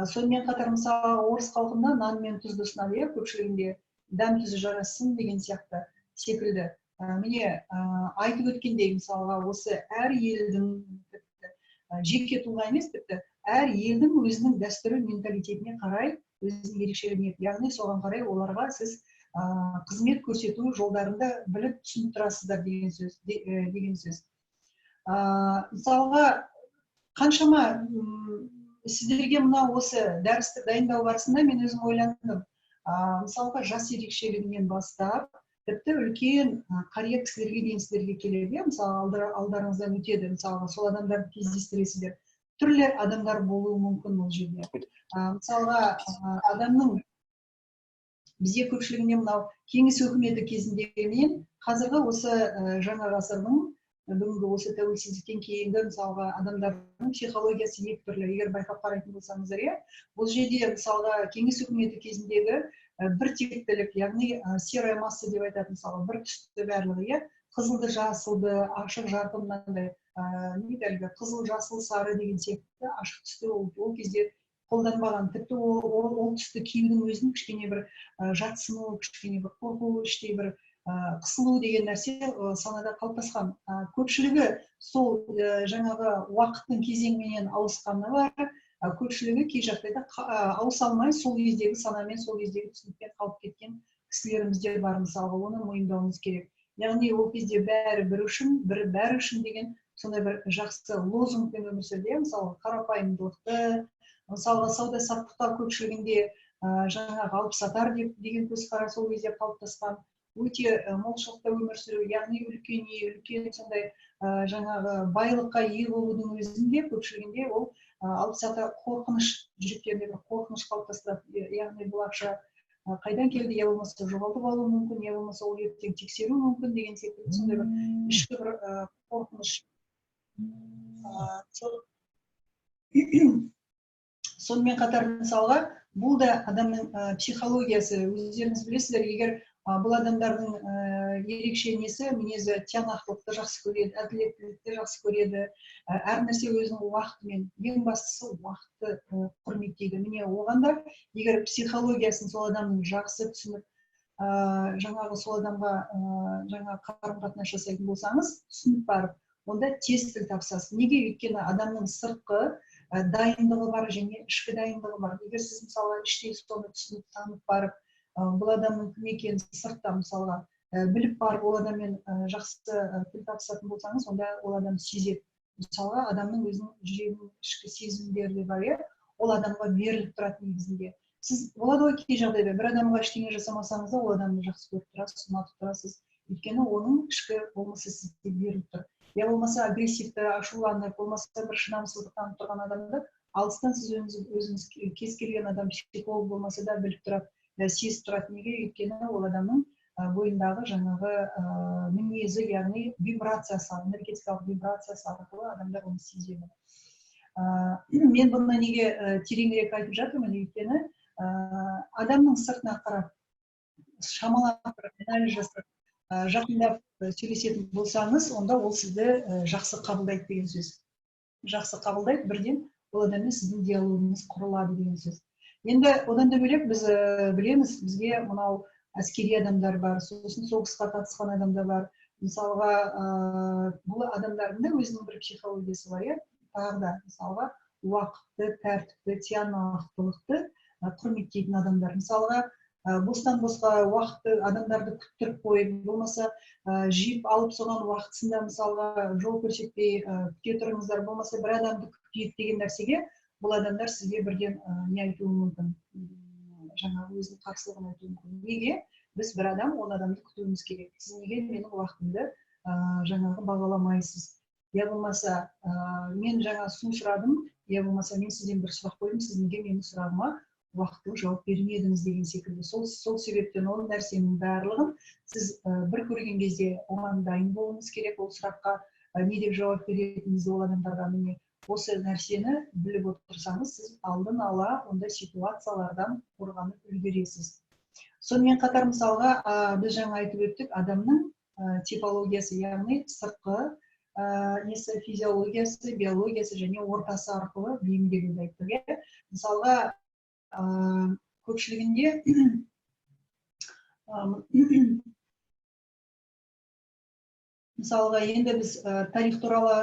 [SPEAKER 7] Сонымен қатар, мысалы, орыс халқында нан мен тұзды ұсынады, иә, көпшілігінде дәм тұзы жарассын деген сияқты секілді. Міне, айтып өткендей, мысалға, осы әр елдің, тіпті жеке тұлға емес, тіпті әр елдің өзінің дәстүрі, менталитетіне қарай өзінің ерекшелігіне, яғни соған қарай оларға сіз қызмет көрсету жолдарында біліп, түсініп тұрасыздар деген сөз, деген сөз. Мысалға, қаншама сіздерге мына осы дәрісті дайындау барысында мен өзім ойландым. Мысалға, жас ерекшелігінен бастап тіпті үлкен қария кісілерге дейін сіздерге келеді, иә, мысалы, алдарыңыздан өтеді, мысалға, сол адамдарды кездестіресіздер. Түрлі адамдар болуы мүмкін ол жерде. Мысалға, адамның бізде көпшілігінде мынау кеңес өкіметі кезіндегімен қазіргі осы жаңа ғасырдың, бүгінгі осы тәуелсіздіктен кейінгі мысалға адамдардың психологиясы екі түрлі, егер байқап қарайтын болсаңыздар, иә. Бұл жерде мысалға кеңес өкіметі кезіндегі бір тектілік, яғни серая масса деп айтады, мысалы, бір түсті барлығы, иә, қызылды, жасылды, ашық жарқын мынандай не әлгі қызыл, жасыл, сары деген секілді ашық түсті ол кезде қолданбаған. Тіпті ол түсті киюдің өзін кішкене бір жатсыну, кішкене бір қорқу, іштей бір қысылу деген нәрсе санада қалыптасқан. Көпшілігі сол жаңағы уақыттың кезеңіменен ауысқаны бар, көпшілігі кей жағдайда ауыса алмай сол кездегі санамен, сол кездегі түсінікпен қалып кеткен кісілеріміз де бар, мысалға, оны мойындауымыз керек. Яғни ол кезде бәрі бір үшін, бір бәрі үшін деген сондай бір жақсы лозунгпен өмір сүрді, иә, мысалы, қарапайымдылықты, мысалға, сауда саттыққа көпшілігінде жаңағы алып сатар деп деген көзқарас ол кезде қалыптасқан. Өте молшылықта өмір сүру, яғни үлкен үй, үлкен сондай жаңағы байлыққа ие болудың өзінде көпшілігінде ол алып сатар қорқыныш, жүректерінде бір қорқыныш қалыптастырады. Яғни бұл ақша қайдан келді, я болмаса жоғалтып алуы мүмкін, я болмаса ол ертең тексеру мүмкін деген секілді сондай бір ішкі бір қорқыныш. Сонымен қатар, мысалға, бұл да адамның психологиясы, өздеріңіз білесіздер, егер бұл адамдардың ерекше несі, мінезі тиянақтылықты жақсы көреді, әділеттілікті жақсы көреді, әр нәрсе өзінің уақытымен, ең бастысы уақытты құрметтейді. Міне, оған да егер психологиясын сол адамның жақсы түсініп, жаңағы сол адамға жаңа қарым-қатынас жасайтын болсаңыз, түсініп барып, онда тез тіл табысасыз. Неге? Өйткені адамның сыртқы дайындығы бар және ішкі дайындығы бар. Егер сіз, мысалы, іштей соны түсініп, танып барып, бұл адамның кім екенін сыртта, мысалға, біліп барып, ол адаммен жақсы тіл табысатын болсаңыз, онда ол адам сезеді. Мысалға, адамның өзінің жүрегінің ішкі сезімдері де бар, иә, ол адамға беріліп тұрады негізінде. Сіз болады ғой кей жағдайда бір адамға ештеңе жасамасаңыз да, ол адамды жақсы көріп тұрасыз, ұнатып тұрасыз. Өйткені оның ішкі болмысы сізге беріліп тұр. Я болмаса агрессивті, ашуланып, болмаса бір шыдамсыздық танытып тұрған адамды алыстан сіз өзіңіз кез келген адам психолог болмаса да біліп тұрады, сезіп тұрады. Неге? Өйткені ол адамның бойындағы жаңағы мінезі, яғни вибрациясы, энергетикалық вибрациясы арқылы адамдар оны сезеді. Мен бұны неге тереңірек айтып жатырмын? Өйткені адамның сыртына қарап, шамалап бір анализ жасап, жақындап сөйлесетін болсаңыз, онда ол сізді жақсы қабылдайды деген сөз. Жақсы қабылдайды, бірден ол адаммен сіздің диалогыңыз құрылады деген сөз. Енді одан да бөлек біз білеміз, бізге мынау әскери адамдар бар, сосын соғысқа қатысқан адамдар бар. Мысалға, бұл адамдардың да өзінің бір психологиясы бар, иә. Тағы да, мысалға, уақытты, тәртіпті, тиянақтылықты құрметтейтін адамдар. Мысалға, бостан босқа уақытты, адамдарды күттіріп қойып, болмаса жиып алып, соған уақытысында, мысалға, жол көрсетпей, күте тұрыңыздар, болмаса бір адамды күтейік деген нәрсеге бұл адамдар сізге бірден не айтуы мүмкін, жаңағы өзінің қарсылығын айтуы мүмкін. Неге біз бір адам, 10 адамды күтуіміз керек? Сіз неге менің уақытымды жаңағы бағаламайсыз? Я болмаса мен жаңа су сұрадым, я болмаса мен сізден бір сұрақ қойдым, сіз неге менің сұрағыма уақытылы жауап бермедіңіз деген секілді. Сол себептен ол нәрсенің барлығын сіз бір көрген кезде оған дайын болуыңыз керек, ол сұраққа не деп жауап беретініңізді ол адамдарға. Міне, осы нәрсені біліп отырсаңыз, сіз алдын ала ондай ситуациялардан қорғанып үлгересіз. Сонымен қатар, мысалға, біз жаңа айтып өттік, адамның типологиясы, яғни сыртқы несі, физиологиясы, биологиясы және ортасы арқылы бейімделуді айттық, иә. Мысалға, көпшілігінде мысалға, енді біз тарих туралы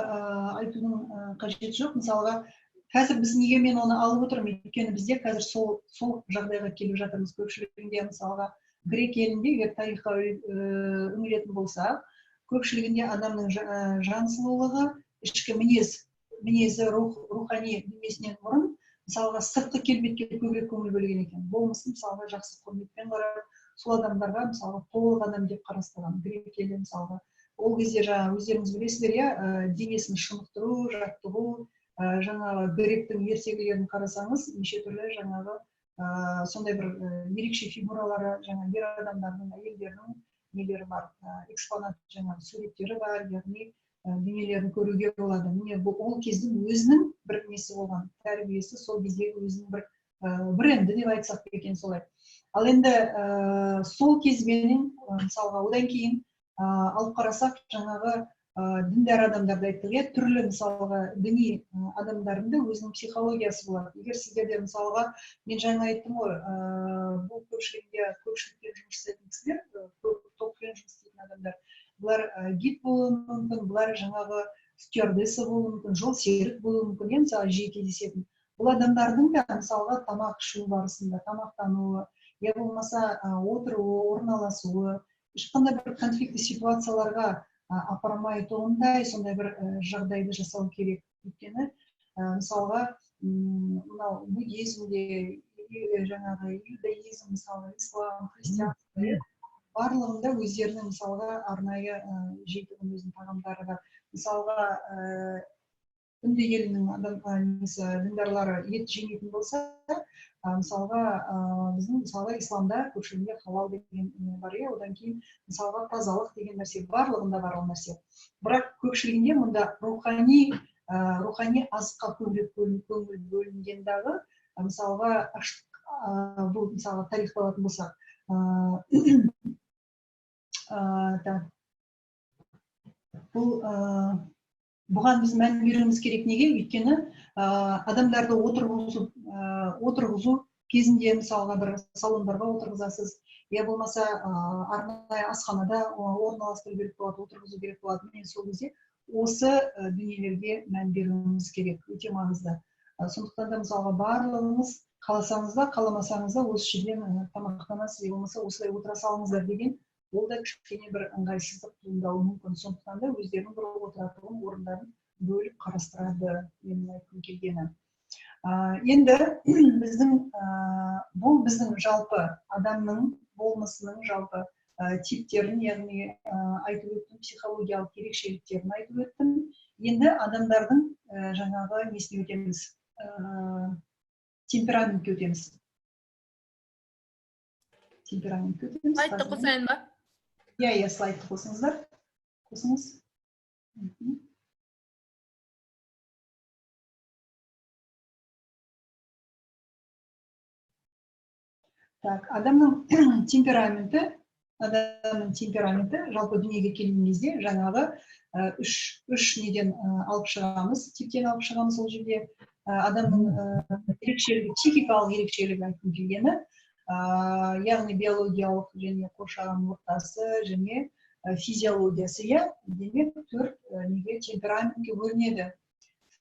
[SPEAKER 7] айтудың қажеті жоқ. Мысалға, қазір біз неге мен оны алып отырмын? Өйткені бізде қазір сол жағдайға келіп жатырмыз көпшілігінде. Мысалға, грек елінде, егер тарихқа үңілетін болсақ, көпшілігінде адамның жан сұлулығы, ішкі мінезі, рухани дүниесінен бұрын, мысалға, сыртқы келбетке көбірек көңіл бөлген екен. Болмысын, мысалға, жақсы құрметпен қарап, сол адамдарға, мысалға, толық адам деп қарастырған грек елі. Мысалға, ол кезде жаңа өздеріңіз білесіздер, иә, денесін шынықтыру, жаттығу, жаңағы гректің ертегілерін қарасаңыз, неше түрлі жаңағы сондай бір ерекше фигуралары, жаңа ер адамдардың, әйелдердің нелері бар, экспонат, жаңағы суреттері бар, яғни дүниелерін көруге болады. Міне, бұл ол кездің өзінің бір несі болған, тәрбиесі, сол кездегі өзінің бір бренді деп айтсақ екен солай. Ал енді сол кезбенен, мысалға, одан кейін алып қарасақ, жаңағы діндар адамдарды айттық, иә, түрлі, мысалға, діни адамдардың да өзінің психологиясы болады. Егер сіздерде, мысалға, мен жаңа айттым ғой, бұл көпшілікте, көпшілікпен жұмыс жасайтын кісілер, көп топпен жұмыс істейтін адамдар, бұлар гид болуы мүмкін, бұлар жаңағы стюардесса болуы мүмкін, жол серік болуы мүмкін, иә, мысалы, жиі кездесетін. Бұл адамдардың да, мысалға, тамақ ішу барысында тамақтануы, я болмаса отыруы, орналасуы, ешқандай бір конфликтті ситуацияларға апармайтұғындай сондай бір жағдайды жасау керек. Өйткені, мысалға, мынау буддизмде, жаңағы иудаизм, мысалға, ислам, христианство, иә, барлығында өздерінің, мысалға, арнайы жейтұғын өзінің тағамдары бар. Мысалға, үнді елінің адам, несі, діндарлары ет жемейтін болса, мысалға, біздің, мысалға, исламда көпшілігінде халал деген не бар, иә. Одан кейін, мысалға, тазалық деген нәрсе барлығында бар ол нәрсе. Бірақ көпшілігінде мұнда рухани азыққа көбірек көңіл бөлінген дағы, мысалға, бұл, мысалға, тарихты алатын болсақ, так, бұл бұған біз мән беруіміз керек. Неге? Өйткені адамдарды отырғызу кезінде, мысалға, бір салондарға отырғызасыз, я болмаса арнайы асханада орналастыру керек болады, отырғызу керек болады. Міне, сол кезде осы дүниелерге мән беруіміз керек, өте маңызды. Сондықтан да, мысалға, барлығыңыз қаласаңыз да, қаламасаңыз да осы жерден тамақтанасыз, я болмаса осылай отыра салыңыздар деген, ол да кішкене бір ыңғайсыздық туындауы мүмкін. Сондықтан да өздерінің бір отыратын орындарын бөліп қарастырады, менің айтқым келгені. Енді біздің, бұл біздің жалпы адамның болмысының жалпы типтерін, яғни айтып өттім, психологиялық ерекшеліктерін айтып өттім. Енді адамдардың жаңағы несіне өтеміз, темпераментке өтеміз. Темпераментке өтеміз.
[SPEAKER 1] Слайдты
[SPEAKER 7] Қазір.
[SPEAKER 1] қосайын ба?
[SPEAKER 7] Иә, слайдты қосыңыздар. Қосыңыз. Так, адамның темпераменті жалпы дүниеге келген кезде жаңағы үш неден алып шығамыз, типтен алып шығамыз. Ол жерде адамның ерекшелігі, психикалық ерекшелігі айтқым келгені, яғни биологиялық және қоршаған ортасы және физиологиясы, иә. Демек, төрт неге, темпераментке бөлінеді: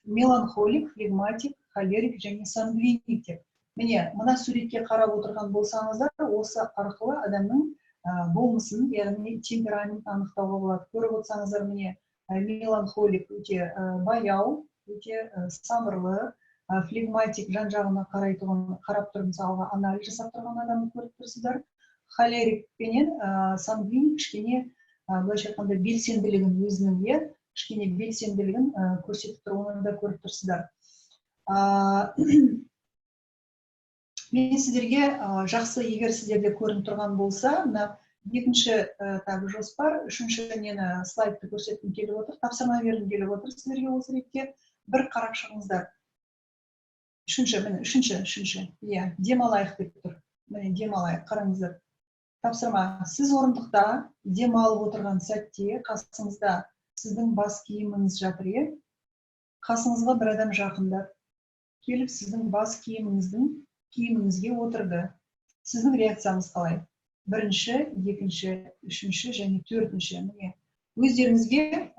[SPEAKER 7] меланхолик, флегматик, холерик және сангвиник деп. Міне, мына суретке қарап отырған болсаңыздар, осы арқылы адамның болмысын, яғни темпераментін анықтауға болады. Көріп отырсаңыздар, міне, меланхолик өте баяу, өте сабырлы, флегматик жан жағына қарайтұғын, қарап тұрып, мысалға, анализ жасап тұрған адамды көріп тұрсыздар. Холерик пенен сангвиник кішкене, былайша айтқанда, белсенділігін өзінің, иә, кішкене белсенділігін көрсетіп тұр, оны да көріп тұрсыздар. Мен сіздерге, жақсы, егер сіздерде көрініп тұрған болса, мына екінші, так, жоспар, үшінші нені, слайдты көрсеткім келіп отыр, тапсырма бергім келіп отыр сіздерге. Осы ретте бір қарап шығыңыздар. Үшінші, міне, үшінші, иә, «Демалайық» деп тұр. Міне, «Демалайық», қараңыздар. Тапсырма: сіз орындықта демалып отырған сәтте қасыңызда сіздің бас киіміңіз жатыр, иә. Қасыңызға бір адам жақындап келіп, сіздің бас киіміңізге отырды. Сіздің реакцияңыз қалай? Бірінші, екінші, үшінші және төртінші. Міне, өздеріңізге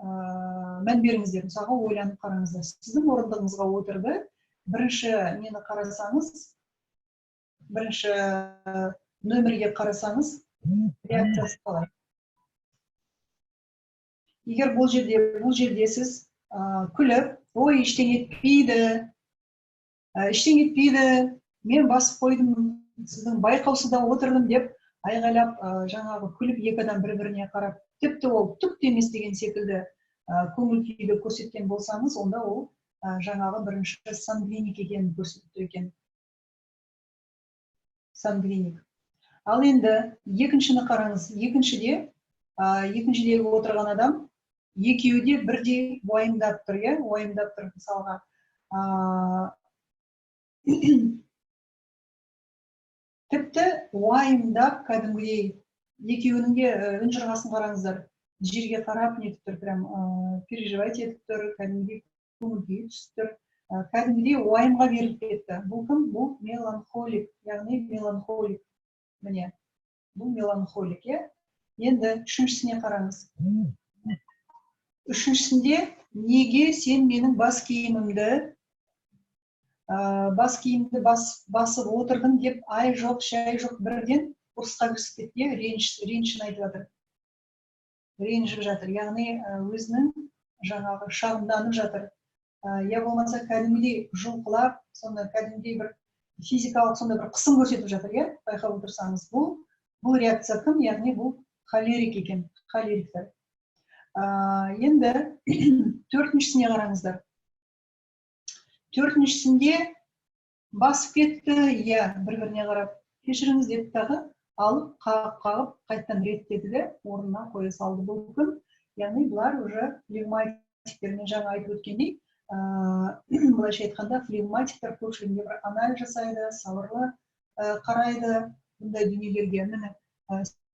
[SPEAKER 7] мән беріңіздер, мысалға, ойланып қараңыздар. Сіздің орындығыңызға отырды. Бірінші нені қарасаңыз, бірінші нөмірге қарасаңыз, реакциясы қалай? Егер бұл жерде сіз күліп, «Ой, ештеңе етпейді, ештеңе етпейді, мен басып қойдым, сіздің байқаусызда отырдым» деп айғайлап, жаңағы күліп, екі адам бір біріне қарап, тіпті ол түк те емес деген секілді көңіл күйді көрсеткен болсаңыз, онда ол жаңағы бірінші сангвиник екенін көрсетіп тұр екен, сангвиник. Ал енді екіншіні қараңыз. Екіншідегі отырған адам, екеуі де бірдей уайымдап тұр, иә, уайымдап тұр. Мысалға, тіпті уайымдап кәдімгідей, екеуінің де үн жұрғасын қараңыздар, жерге қарап нетіп тұр, прям переживать етіп тұр, кәдімгідей көңіл күйі түсіп тұр, кәдімгідей уайымға беріліп кетті. Бұл кім? Бұл меланхолик, яғни меланхолик. Міне, бұл меланхолик, иә. Енді үшіншісіне қараңыз. Үшіншісінде «Неге сен менің бас киімімді, бас киімді басып отырдың?» деп, ай жоқ, шай жоқ, бірден ұрысқа кірісіп кетті, иә, ренішін айтып жатыр, ренжіп жатыр, яғни өзінің жаңағы шағымданып жатыр, я болмаса кәдімгідей жұлқылап, сонда кәдімгідей бір физикалық сондай бір қысым көрсетіп жатыр, иә. Байқап отырсаңыз, бұл реакция кім? Яғни бұл холерик екен, холериктер. Енді төртіншісіне қараңыздар. Төртіншісінде басып кетті, иә, бір біріне қарап, «Кешіріңіз» деп, тағы алып, қағып қағып қайтадан реттеді де, орнына қоя салды. Бұл кім? Яғни бұлар уже флегматиктер. Мен жаңа айтып өткендей, былайша айтқанда, флегматиктер көпшілігінде бір анализ жасайды, сабырлы қарайды бұндай дүниелерге. Міне,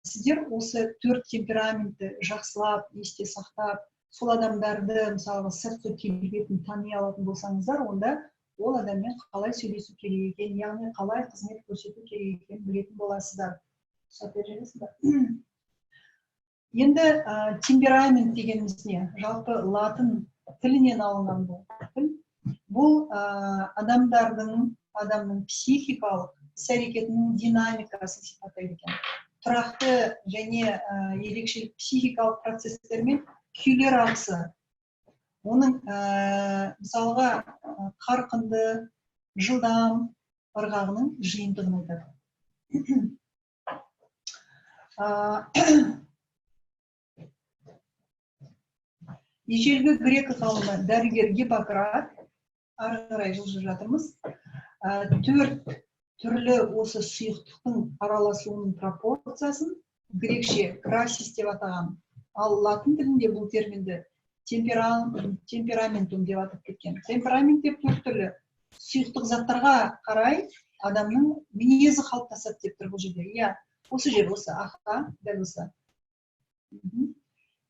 [SPEAKER 7] сіздер осы төрт темпераментті жақсылап есте сақтап, сол адамдарды, мысалға, сыртқы келбетін тани алатын болсаңыздар, онда ол адаммен қалай сөйлесу керек екенін, яғни қалай қызмет көрсету керек екенін білетін боласыздар. Рұқсат бересіз ба? Енді темперамент дегеніміз не? Жалпы латын тілінен алынған бұл тіл. Бұл адамның психикалық іс әрекетінің динамикасын сипаттайды екен, тұрақты және ерекше психикалық процесстер мен күйлер ағысы, оның мысалға, қарқынды, жылдам ырғағының жиынтығын айтады. Ежелгі грек ғалымы, дәрігер Гиппократ, ары қарай жылжып жатырмыз, төрт түрлі осы сұйықтықтың араласуының пропорциясын грекше красис деп атаған. Ал латын тілінде бұл терминді темпераментум деп атап кеткен. Темперамент деп төрт түрлі сұйықтық заттарға қарай адамның мінезі қалыптасады деп тұр бұл жерде. Иә, осы жер, осы, аха, дәл осы.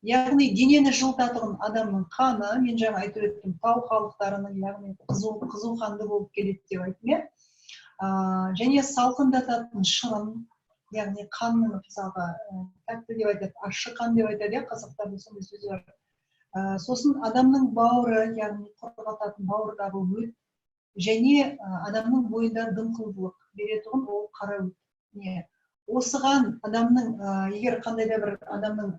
[SPEAKER 7] Яғни денені жылытатұғын адамның қаны, мен жаңа айтып өттім, тау халықтарының, яғни қызу қанды болып келеді деп айттым, иә. Және салқындататын шырын, яғни қанның, мысалға, тәтті деп айтады, ащы қан деп айтады, иә, қазақтарда сондай сөз бар. Сосын адамның бауыры, яғни құрғататын бауырдағы өт, және адамның бойында дымқылдылық беретұғын ол қара өт. Не? Осыған адамның, егер қандай да бір адамның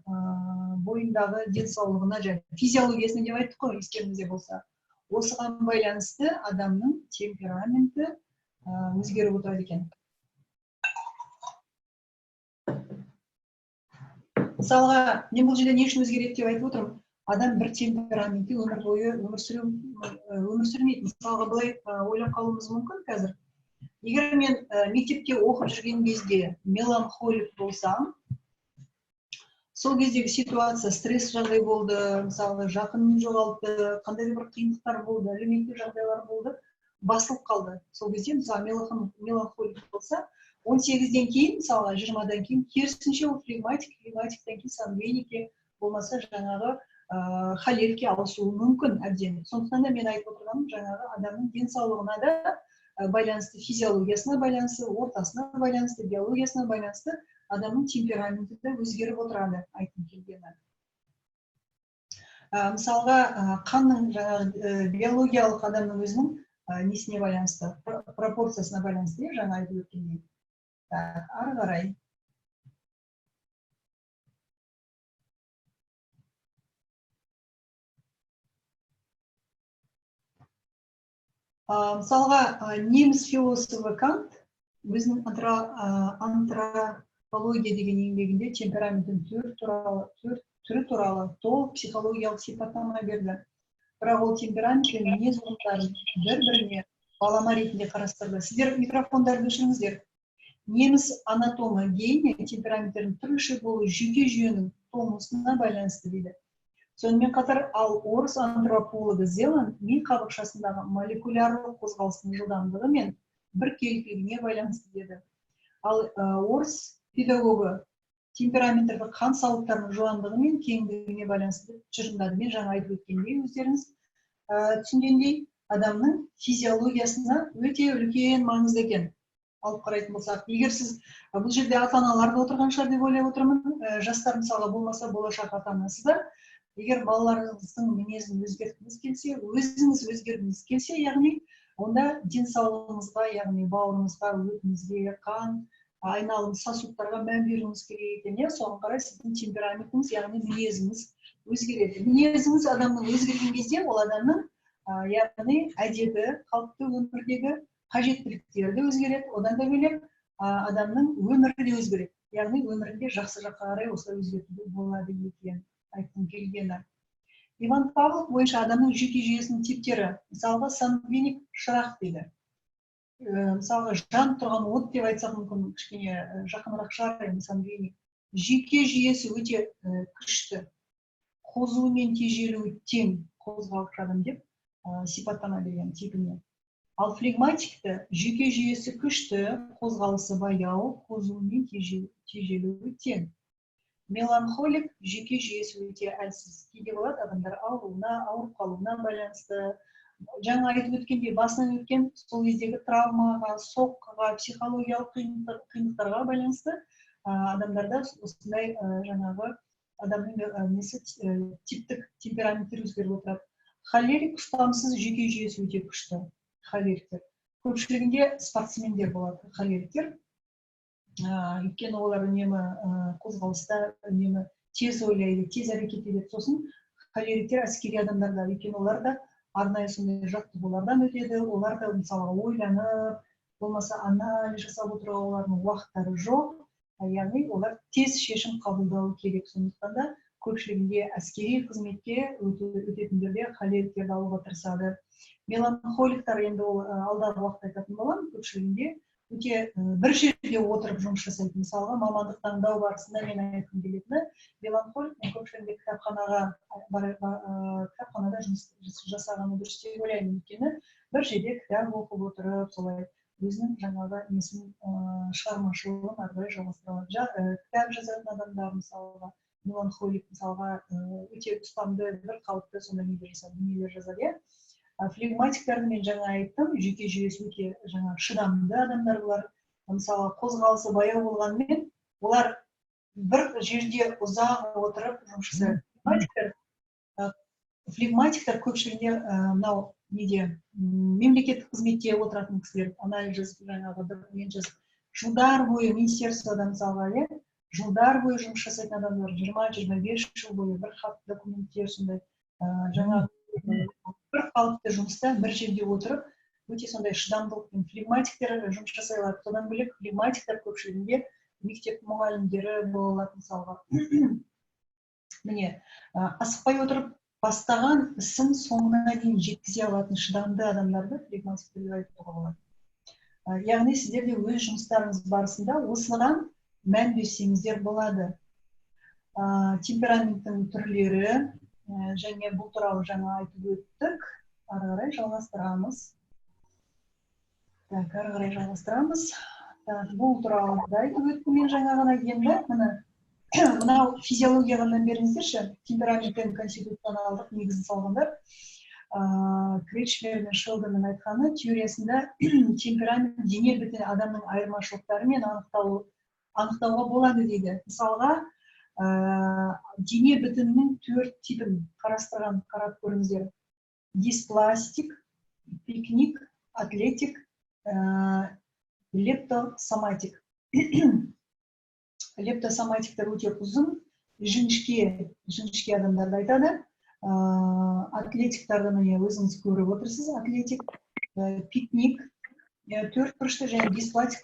[SPEAKER 7] бойындағы денсаулығына және физиологиясына деп айттық қой, естеріңізде болса, осыған байланысты адамның темпераменті өзгеріп отырады екен. Мысалға, мен бұл жерде не үшін өзгереді деп айтып отырмын? Адам бір темпераментте өмір бойы өмір сүрмейді. Мысалға, былай ойлап қалуымыз мүмкін қазір. Егер мен мектепте оқып жүрген кезде меланхолик болсам, сол кездегі ситуация, стресс жағдай болды, мысалы, жақынын жоғалтты, қандай да бір қиындықтар болды, әлеуметтік жағдайлар болды, басылып қалды. Сол кезде, мысалы, меланхолик болса, 18-ден кейін, мысалға, 20-дан кейін, керісінше ол флегматик, флегматиктен кейін сангвиникке, болмаса жаңағы холерикке ауысуы мүмкін әбден. Сондықтан да мен айтып отырғаным, жаңағы адамның денсаулығына да байланысты, физиологиясына байланысты, ортасына байланысты, биологиясына байланысты адамның темпераменті де өзгеріп отырады, айтқым келгені. Мысалға, қанның жаңағы биологиялық адамның өзінің несіне байланысты, пропорциясына байланысты, жаңа айтып өткендей. Ары қарай. Мысалға, неміс философы Кант өзінің антропология деген еңбегінде темпераменттің төрт түрі туралы толық психологиялық сипаттама берді. Бірақ ол темперамент пен мінез ұғымдарын бір-біріне балама ретінде қарастырды. Сіздер микрофондарды өшіріңіздер. Неміс анатомы Гейне темпераменттердің түрліше болуы жүйке жүйенің тонусына байланысты дейді. Сонымен қатар, ал орыс антропологы Зеланд ми қабықшасындағы молекулярлық қозғалыстың жылдамдығы мен біркелкілігіне байланысты деді. Ал орыс педагогы темпераменттерді қан сауыттарының жуандығы мен кеңдігіне байланысты деп тұжырымдады. Мен жаңа айтып өткендей, өздеріңіз түсінгендей, адамның физиологиясына өте үлкен маңызды екен. Алып қарайтын болсақ, егер сіз бұл жерде ата-аналар да отырған шығар деп ойлап отырмын, жастар мысалға болмаса болашақ ата-анасыздар, егер балаларыңыздың мінезін өзгерткіңіз келсе, өзіңіз өзгергіңіз келсе, яғни онда денсаулығыңызға, яғни бауырыңызға, өтіңізге, қан айналым сосудтарға мән беруіңіз керек екен, иә, соған қарай сіздің темпераментіңіз, яғни мінезіңіз өзгереді. Мінезіңіз адамның өзгерген кезде ол адамның, яғни әдеті, қалыпты өмірдегі қажеттіліктері де өзгереді, одан да бөлек адамның өмірі де өзгереді, яғни өмірінде жақсы жаққа қарай осылай өзгертуге болады екен, айтқым келгені. Иван Павлов бойынша адамның жүйке жүйесінің типтері, мысалға, сангвиник шырақ дейді. Мысалға, жанып тұрған от деп айтсақ мүмкін кішкене жақынырақ шығар енді сангвиник. Жүйке жүйесі өте күшті, қозуы мен тежелуі тең қозғалғыш адам деп сипаттама берген типіне. Ал флегматикті жүйке жүйесі күшті, қозғалысы баяу, қозуы мен тежелуі тең. Меланхолик жүйке жүйесі өте әлсіз. Кейде болады адамдар ауруына, ауырып қалуына байланысты. Жаңа айтып өткендей, басынан өткен сол кездегі травмаға, соққыға, психологиялық қиындықтарға байланысты адамдарда осындай жаңағы адамның несі типтік темпераменттер өзгеріп отырады. Холерик ұстамсыз, жүйке жүйесі өте күшті. Холериктер. Көпшілігінде спортсмендер болады холериктер. Өйткені олар үнемі қозғалыста, үнемі тез ойлайды, тез әрекет етеді. Сосын холериктер әскери адамдар да, өйткені олар да арнайы сондай жаттығулардан өтеді, олар да мысалға ойланып, болмаса анализ жасап отыруға олардың уақыттары жоқ, яғни олар тез шешім қабылдауы керек. Сондықтан да көпшілігінде әскери қызметке өтетіндерде холериктерді алуға тырысады. Меланхоликтар енді ол алдағы уақытта айтатын боламын, көпшілігінде Өте бір жерде отырып жұмыс жасайды. Мысалға, мамандық таңдау барысында мен айтқым келетіні, меланхолик көпшілігінде кітапханаға, кітапханада жұмыс жасағаны дұрыс деп ойлаймын, өйткені бір жерде кітап оқып отырып, солай өзінің жаңағы несін, шығармашылығын ары қарай жалғастыра алады. Кітап жазатын адамдар, мысалға, меланхолик, мысалға, өте ұстамды, бір қалыпты сондай нелер жасады, дүниелер жазады, иә. Флегматиктарды мен жаңа айттым, жүйке жүйесі өте жаңағы шыдамды адамдар. Бұлар, мысалы, қозғалысы баяу болғанымен, олар бір жерде ұзақ отырып жұмыс жасайды. Флегматиктер көпшілігінде мынау неде, мемлекеттік қызметте отыратын кісілер, анализ жазып, жаңағы документ жазып, жылдар бойы министерствода, мысалға, иә, жылдар бойы жұмыс жасайтын адамдар, 20-25 жыл бойы бір хат, документтер, сондай жаңағы бір қалыпты жұмыста бір жерде отырып, өте сондай шыдамдылықпен флегматиктер жұмыс жасай алады. Содан бөлек, флегматиктер көпшілігінде мектеп мұғалімдері бола алады, мысалға. Міне, асықпай отырып бастаған ісін соңына дейін жеткізе алатын шыдамды адамдарды флегматиктер деп айтуға болады. Яғни сіздер де өз жұмыстарыңыз барысында осыған мән берсеңіздер болады. Темпераменттің түрлері және бұл туралы жаңа айтып өттік. Ары қарай жалғастырамыз. Так, ары қарай жалғастырамыз. Так, бұл туралы да айтып өттім мен жаңа ғана. Енді міне, мынау физиологияға мән беріңіздерші. Темперамент пен конституционалдық негізін салғандар, Кречмер мен Шелдонның айтқаны, теориясында темперамент дене бітімі адамның айырмашылықтарымен анықтауға болады дейді. Мысалға, дене бітімінің төрт типін қарастырған, қарап көріңіздер: диспластик, пикник, атлетик, лептосоматик. Лептосоматиктер өте ұзын, жіңішке, жіңішке адамдарды айтады. Атлетиктарды, міне, өзіңіз көріп отырсыз, атлетик, пикник төрт бұрышты және диспластик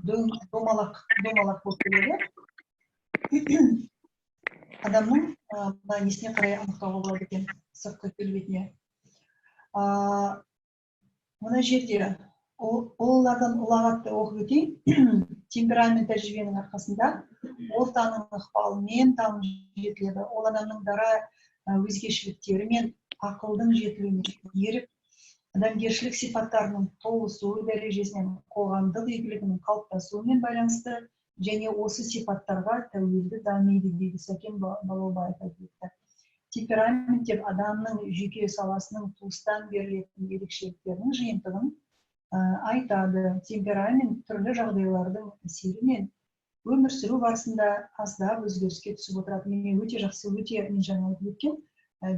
[SPEAKER 7] домалақ, домалақ болып келеді. Адамның мына несіне қарай анықтауға болады екен, сыртқы келбетіне. Мына жерде ұлылардан ұлағатты оқып өтейін. Темперамент тәжірибенің арқасында, ортаның ықпалымен таным жетіледі. Ол адамның дара өзгешеліктері мен ақылдың жетілуіне еріп, адамгершілік сипаттарының толысу дәрежесінен, қоғамдық игілігінің қалыптасуымен байланысты және осы сипаттарға тәуелді дамиды дейді. Сәкен Балаубаев айтып өтті. Темперамент деп адамның жүйке саласының туыстан берілетін ерекшеліктерінің жиынтығын айтады. Темперамент түрлі жағдайлардың әсерімен өмір сүру барысында аздап өзгеріске түсіп отырады. Міне, өте жақсы, өте мен жаңа айтып өткен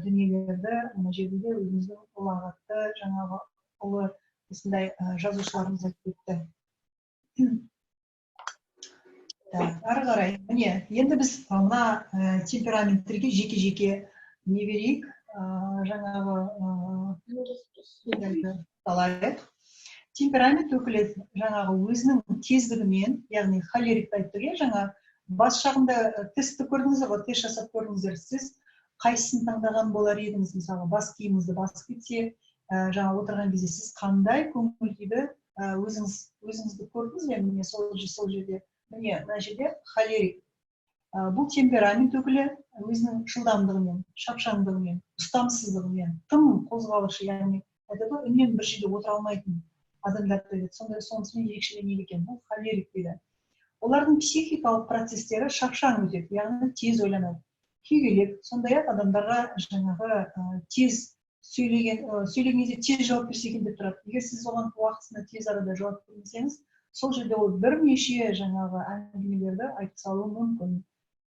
[SPEAKER 7] дүниелерді мына жерде де өзіміздің ұлағатты, жаңағы ұлы осындай жазушыларымыз айтып өтті. Так, ары қарай, міне, енді біз мына темпераменттерге жеке жеке не берейік, жаңағы алайық. Темперамент өкілі жаңағы өзінің тездігімен, яғни холерикті айттық, иә. Жаңа бас жағында тестті көрдіңіздер ғой, тест жасап көрдіңіздер. Сіз қайсысын таңдаған болар едіңіз? Мысалы, бас киіміңізді басып кетсе, жаңа отырған кезде сіз қандай көңіл күйді, өзіңіз, өзіңізді көрдіңіз бе? Міне, сол жерде, міне, мына жерде холерик. Бұл темперамент өкілі өзінің жылдамдығымен, шапшаңдығымен, ұстамсыздығымен, тым қозғалышы, яғни айтады ғой, үнемі бір жерде отыра алмайтын адамдарды айтады. Сондай, сонысымен ерекшеленеді екен бұл холерик дейді. Олардың психикалық процестері шапшаң өтеді, яғни тез ойланады, күйгелек, сондай ақ адамдарға жаңағы тез сөйлеген, сөйлеген кезде тез жауап берсе екен деп тұрады. Егер сіз оған уақытысында, тез арада жауап бермесеңіз, сол жерде ол бірнеше жаңағы әңгімелерді айтып салуы мүмкін.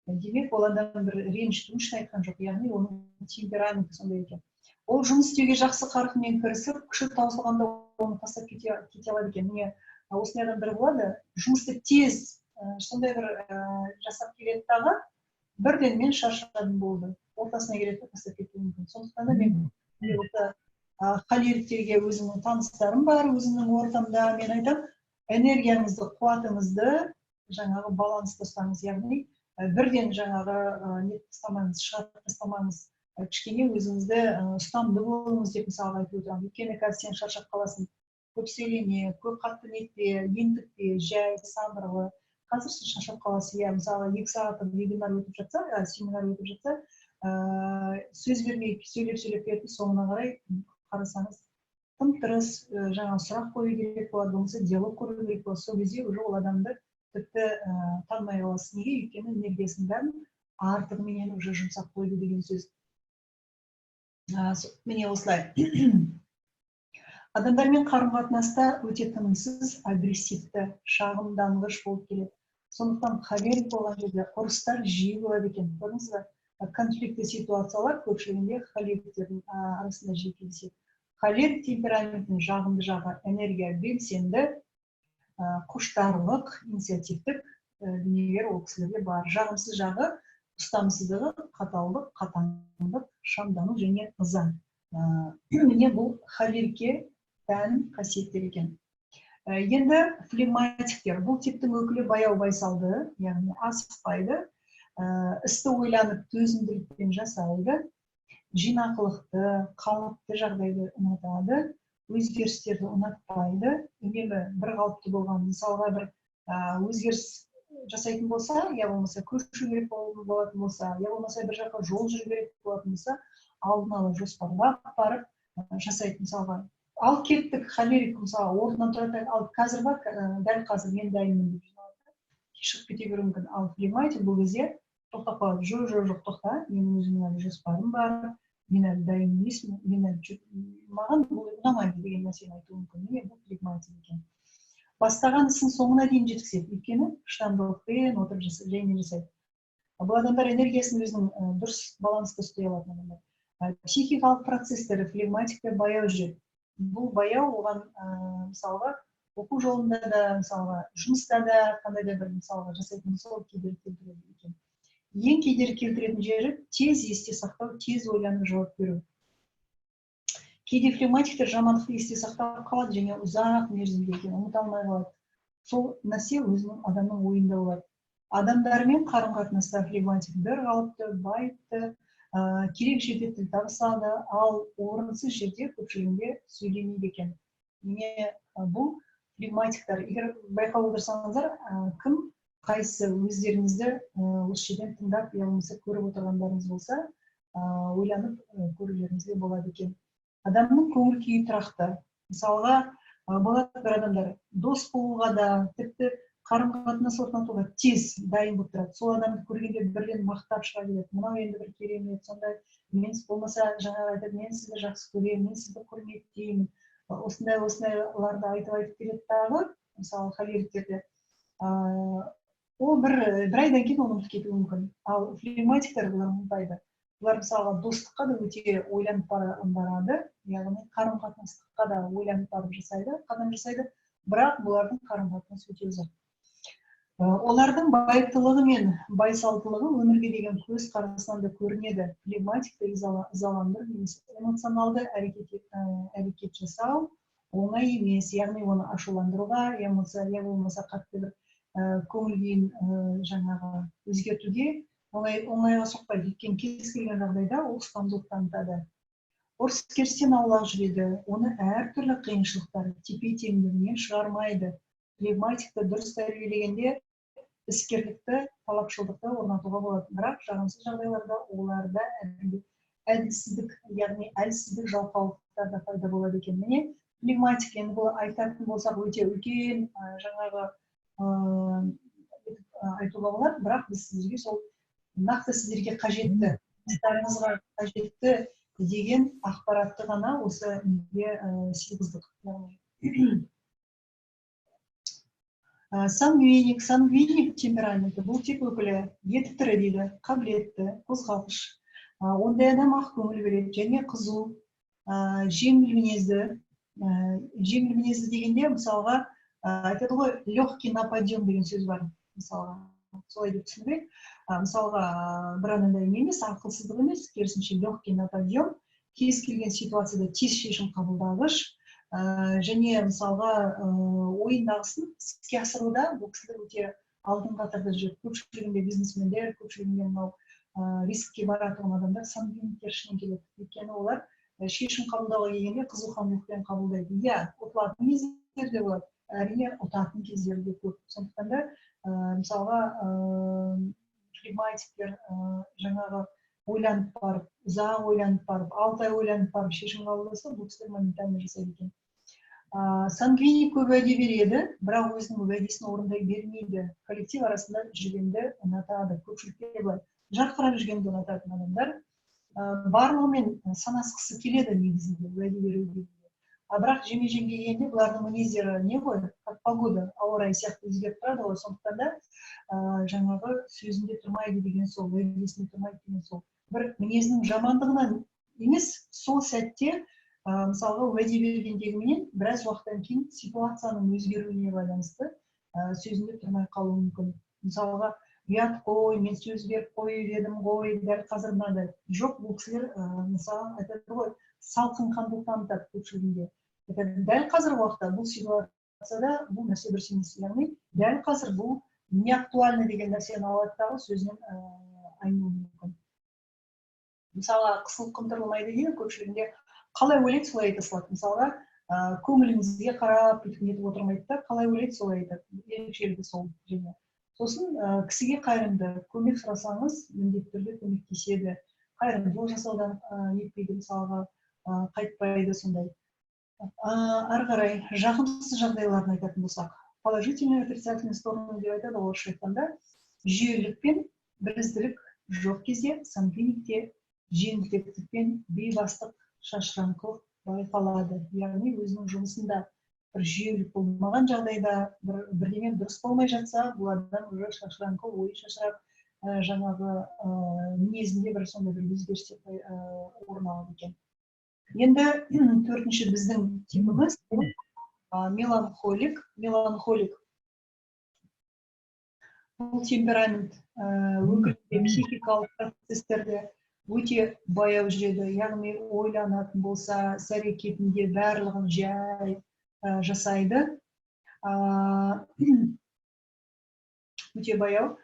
[SPEAKER 7] Демек, ол адам бір ренжіту үшін айтқан жоқ, яғни оның темпераменті сондай екен. Ол жұмыс істеуге жақсы қарқынмен кірісіп, күші таусылғанда оны тастап кете алады екен. Міне, осындай адамдар болады, жұмысты тез сондай бір жасап келеді дағы, бірден «мен шаршадым, болды», ортасына келеді де, тастап кетуі мүмкін. Сондықтан да мен осы холериктерге, өзімнің таныстарым бар өзімнің ортамда, мен айтамын: энергияңызды, қуатыңызды жаңағы баланста ұстаңыз, яғни бірден жаңағы не тастамаңыз, шығарып тастамаңыз, кішкене өзіңізді ұстамды болыңыз деп, мысалға, айтып отырамын. Өйткені қазір сен шаршап қаласың. Көп сөйлеме, көп қатты нетпе, ентікпе, жай, сабырлы. Қазір сіз шаршап қаласыз, иә, мысалы, 2 сағаттық вебинар өтіп жатса, семинар өтіп жатса, сөз бермей сөйлеп, сөйлеп кетіп, соңына қарай қарасаңыз, тым тырыс, жаңа сұрақ қою керек болады, болмаса диалог құру керек болады. Сол кезде уже ол адамды тіпті танымай қаласыз. Неге? Өйткені энергиясының бәрін артығыменен уже жұмсап қойды деген сөз. Міне, осылай. Адамдармен қарым қатынаста өте тынымсыз, агрессивті, шағымданғыш болып келеді. Сондықтан холерик болған жерде ұрыстар жиі болады екен, көрдіңіз ба? Конфликтті ситуациялар көпшілігінде холериктердің арасында жиі кездеседі. Холерик темпераментінің жағымды жағы: энергия, белсенді, құштарлық, инициативтік дүниелер ол кісілерде бар. Жағымсыз жағы: ұстамсыздығы, қаталдық, қатаңдық, шамдану және ыза. Міне, бұл холерикке тән қасиеттер екен. Енді флегматиктер. Бұл типтің өкілі баяу, байсалды, яғни асықпайды, істі ойланып, төзімділікпен жасайды, жинақылықты, қалыпты жағдайды ұнатады, өзгерістерді ұнатпайды. Үнемі бір қалыпты болған, мысалға, бір өзгеріс жасайтын болса, я болмаса көшу керек болатын болса, я болмаса бір жаққа жол жүру керек болатын болса, алдын ала жоспарлап барып жасайды. Мысалға, ал кеттік, холерик, мысалы, орнынан тұрады, ал қазір ба, дәл қазір мен дайынмын деп жиналады, шығып кете беруі мүмкін. Ал флегматик бұл кезде тоқтап қалады: «Жоқ, жоқ, жоқ, тоқта, менің өзімнің әлі жоспарым бар, мен әлі дайын емеспін, мен әлі, маған бұл ұнамайды» деген нәрсені айтуы мүмкін. Міне, бұл флегматик екен. Бастаған ісін соңына дейін жеткізеді, өйткені шыдамдылықпен отырып жаймен жасайды. Бұл адамдар энергиясын өзінің дұрыс баланста ұстай алатын адамдар. Психикалық процестері флегматикте баяу жүреді. Бұл баяу оған, мысалға, оқу жолында да, мысалға, жұмыста да, қандай да бір, мысалға, жасайтын болса, ол кедергі келтіреді екен. Ең кедергі келтіретін жері: тез есте сақтау, тез ойланып жауап беру. Кейде флегматиктер жамандықты есте сақтап қалады және ұзақ мерзімге екен ұмыта алмай қалады. Сол нәрсе өзінің адамның ойында болады. Адамдармен қарым қатынаста флегматик бір қалыпты, байыпты, керек жерде тіл табысады, ал орынсыз жерде көпшілігінде сөйлемейді екен. Міне, бұл флегматиктар. Егер байқап отырсаңыздар, кім қайсы өздеріңізді осы жерден тыңдап, я болмаса көріп отырғандарыңыз болса, ойланып көрулеріңізге болады екен. Адамның көңіл күйі тұрақты. Мысалға, болады бір адамдар дос болуға да, тіпті қарым қатынас орнатуға тез дайын болып тұрады. Сол адамды көргенде бірден мақтап шыға келеді: «Мынау енді бір керемет сондай», мен болмаса жаңағы айтады: «Мен сізді жақсы көремін, мен сізді құрметтеймін», осындай осындайларды айтып, айтып келеді дағы. Мысалы, холериктерде ол бір айдан кейін оны ұмытып кетуі мүмкін. Ал флегматиктер, бұлар ұмытпайды. Бұлар, мысалға, достыққа да өте ойланып барады, яғни қарым қатынастыққа да ойланып барып жасайды, қадам жасайды, бірақ бұлардың қарым қатынасы өте ұзақ. Олардың байыптылығы мен байсалдылығы өмірге деген көзқарасынан да көрінеді. Флегматикті ызаландыру немесе эмоционалды әрекет жасау оңай емес, яғни оны ашуландыруға, эмоция, я болмаса қатты бір көңіл күйін жаңағы өзгертуге оңайға соқпайды, өйткені кез келген жағдайда ол ұстамдылық танытады. Ұрыс керістен аулақ жүреді, оны әртүрлі қиыншылықтар тепе теңдігінен шығармайды. Флегматикті дұрыс тәрбиелегенде іскерлікті, талапшылдықты орнатуға болады, бірақ жағымсыз жағдайларда оларда әділсіздік, яғни әлсіздік, жалқаулықтар да пайда болады екен. Міне, флегматик. Енді бұл айтатын болсақ, өте үлкен жаңағы айтуға болады, бірақ біз сіздерге сол нақты сіздерге қажетті, жастарыңызға қажетті деген ақпаратты ғана осы неге сыйғыздық. Яғни сангвиник. Сангвиник темпераменті. Бұл тип өкілі еті тірі дейді, қабілетті, қозғалғыш. Ондай адам ақ көңіл береді және қызу, жеңіл мінезді. Жеңіл мінезді дегенде, мысалға, айтады ғой, «легкий на подъем» деген сөз бар, мысалға, солай деп түсіндірейік. Мысалға, бір анандай не емес, ақылсыздық емес, керісінше, легкий на подъем, кез келген ситуацияда тез шешім қабылдағыш және, мысалға, ойындағысын іске асыруда бұл кісілер өте алдыңғы қатарда жүреді. Көпшілігінде бизнесмендер, көпшілігінде мынау рискке баратын адамдар сангвиниктер ішінен келеді, өйткені олар Шешім қабылдауға келгенде қызуқандылықпен қабылдайды. Иә, ұтылатын кездер де болады, әрине, ұтатын кездері де көп. Сондықтан да, мысалға, флегматиктер жаңағы ойланып барып, ұзақ ойланып барып, 6 ай ойланып барып шешім қабылдаса, бұл кісілер моментально жасайды екен. Сангвиник көп уәде береді, бірақ өзінің уәдесін орындай бермейді. Коллектив арасында жүргенді ұнатады, көпшілікке былай жарқырап жүргенді ұнататын адамдар. Барлығымен санасқысы келеді негізінде уәде беруге. А бірақ жеме жемге келгенде бұлардың мінездері не ғой, как погода, ауа райы сияқты өзгеріп тұрады ғой. Сондықтан да жаңағы сөзінде тұрмайды деген сол, уәдесінде тұрмайды деген сол. Бір мінезінің жамандығынан емес, сол сәтте мысалға, уәде бергендегіменен біраз уақыттан кейін ситуацияның өзгеруіне байланысты сөзінде тұрмай қалуы мүмкін. Мысалға, ұят қой, мен сөз беріп қойып едім ғой, дәл қазір мынандай. Жоқ, бұл кісілер, мысалы, айтады ғой, салқынқандылық танытады көпшілігінде. Айтады, дәл қазіргі уақытта бұл ситуацияда бұл нәрсе дұрыс емес, яғни дәл қазір бұл не актуально деген нәрсені алады дағы, сөзінен айнуы мүмкін. Мысалға, қысылып қымтырылмайды дейді, көпшілігінде қалай ойлайды, солай айта салады. Мысалға, көңіліңізге қарап, бүйтіп нетіп отырмайды да, қалай ойлайды, солай айтады. Ерекшелігі сол. Және сосын кісіге қайырымды, көмек сұрасаңыз, міндетті түрде көмектеседі, қайырымдылық жасаудан нетпейді, мысалға, қайтпайды сондай. Ары қарай жағымсыз жағдайларын айтатын болсақ, положительный, отрицательный стороны деп айтады ғой орысша айтқанда, жүйелілік пен бірізділік жоқ кезде сангвиникте жеңілтектік пен бейбастық, шашыраңқылық байқалады. Яғни өзінің жұмысында бір жүйелік болмаған жағдайда, бір бірдеме дұрыс болмай жатса, бұл адам уже шашыраңқы, ойы шашырап, жаңағы мінезінде бір сондай бір өзгерістер орын алады екен. Енді төртінші біздің типіміз меланхолик. Меланхолик бұл темперамент өкілінде психикалық процестерде өте баяу жүреді, яғни ойланатын болса, іс әрекетінде барлығын жай жасайды, өте баяу,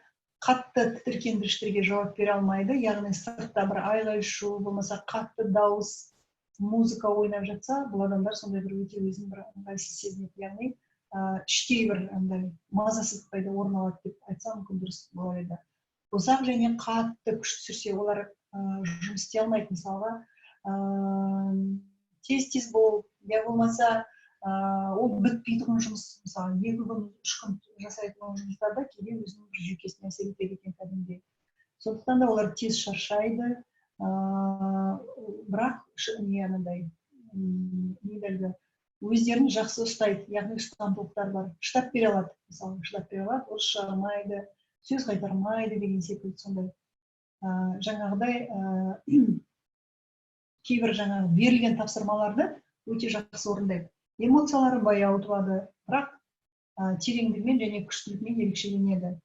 [SPEAKER 7] қатты тітіркендіргіштерге жауап бере алмайды. Яғни сыртта бір айғай шу болмаса қатты дауыс, музыка ойнап жатса, бұл адамдар сондай бір өте өзін бір ыңғайсыз сезінеді, яғни іштей бір андай мазасыздық пайда орын алады деп айтсам, мүмкін, дұрыс болар еді. Ұзақ және қатты күш түсірсе, олар жұмыс істей алмайды. Мысалға, тез тез болып, я болмаса ол бітпейтұғын жұмыс, мысалы, 2 күн, 3 күн жасайтын жұмыстарда кейде өзінің бір жүйкесіне әсер етеді екен кәдімгідей. Сондықтан да олар тез шаршайды. Бірақ не анандай не әлгі өздерін жақсы ұстайды, яғни ұстамдылықтары бар, шыдап бере алады. Мысалы, шыдап бере алады, ұрыс шығармайды, сөз қайтармайды деген секілді сондай. Жаңағыдай кейбір жаңағы берілген тапсырмаларды өте жақсы орындайды. Эмоциялары баяу туады, бірақ тереңдігімен және күштілігімен ерекшеленеді.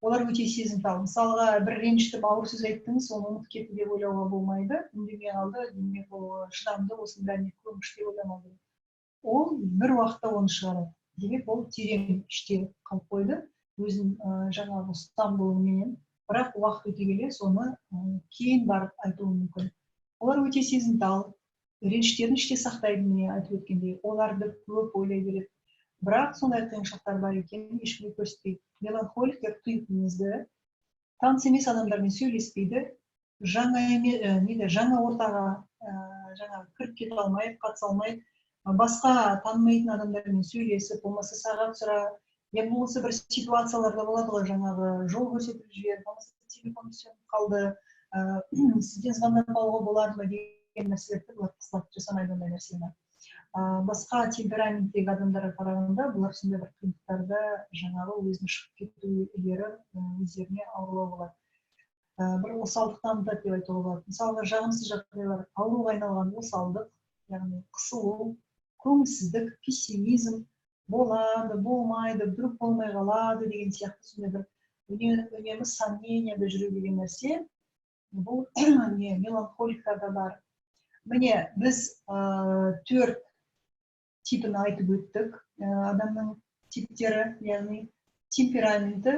[SPEAKER 7] Олар өте сезімтал. Мысалға, бір ренжітіп, ауыр сөз айттыңыз, оны ұмытып кетті деп ойлауға болмайды. Үндемей қалды, демек, ол шыдамды, осының бәріне көнгіш деп ойламау керек. Ол бір уақытта оны шығарады. Демек, ол терең іште қалып қойды өзінің жаңағы ұстамдылығыменен, бірақ уақыт өте келе соны кейін барып айтуы мүмкін. Олар өте сезімтал, реніштерін іште сақтайды. Міне, айтып өткендей, оларды көп ойлай береді, бірақ сондай қиыншылықтар бар екенін ешкімге көрсетпейді. Меланхоликтер тұйық мінезді, таныс емес адамдармен сөйлеспейді, жаңа неде, жаңа ортаға жаңағы кіріп кете алмай, қатыса алмай, басқа танымайтын адамдармен сөйлесіп, болмаса сағат сұра, я болмаса бір ситуацияларда болады ғой, жаңағы жол көрсетіп жібер, болмаса телефон сөніп қалды, сізден звондап алуға болады ма деген нәрселерді бұлар қысылады, жасамайды ондай нәрсені. Басқа темпераменттегі адамдарға қарағанда бұлар сондай бір қиындықтарды, жаңағы өзінің шығып кетулері өздеріне ауырлау болады. Бір осалдық танытады деп айтуға болады. Мысалға, жағымсыз жағдайлар: ауруға айналған осалдық, яғни қысылу, көңілсіздік, пессимизм болады, болмайды, вдруг болмай қалады деген сияқты сондай бір үнемі сомненияда жүру деген нәрсе, бұл не меланхоликтарда бар. Міне, біз төрт типін айтып өттік, адамның типтері, яғни темпераменті.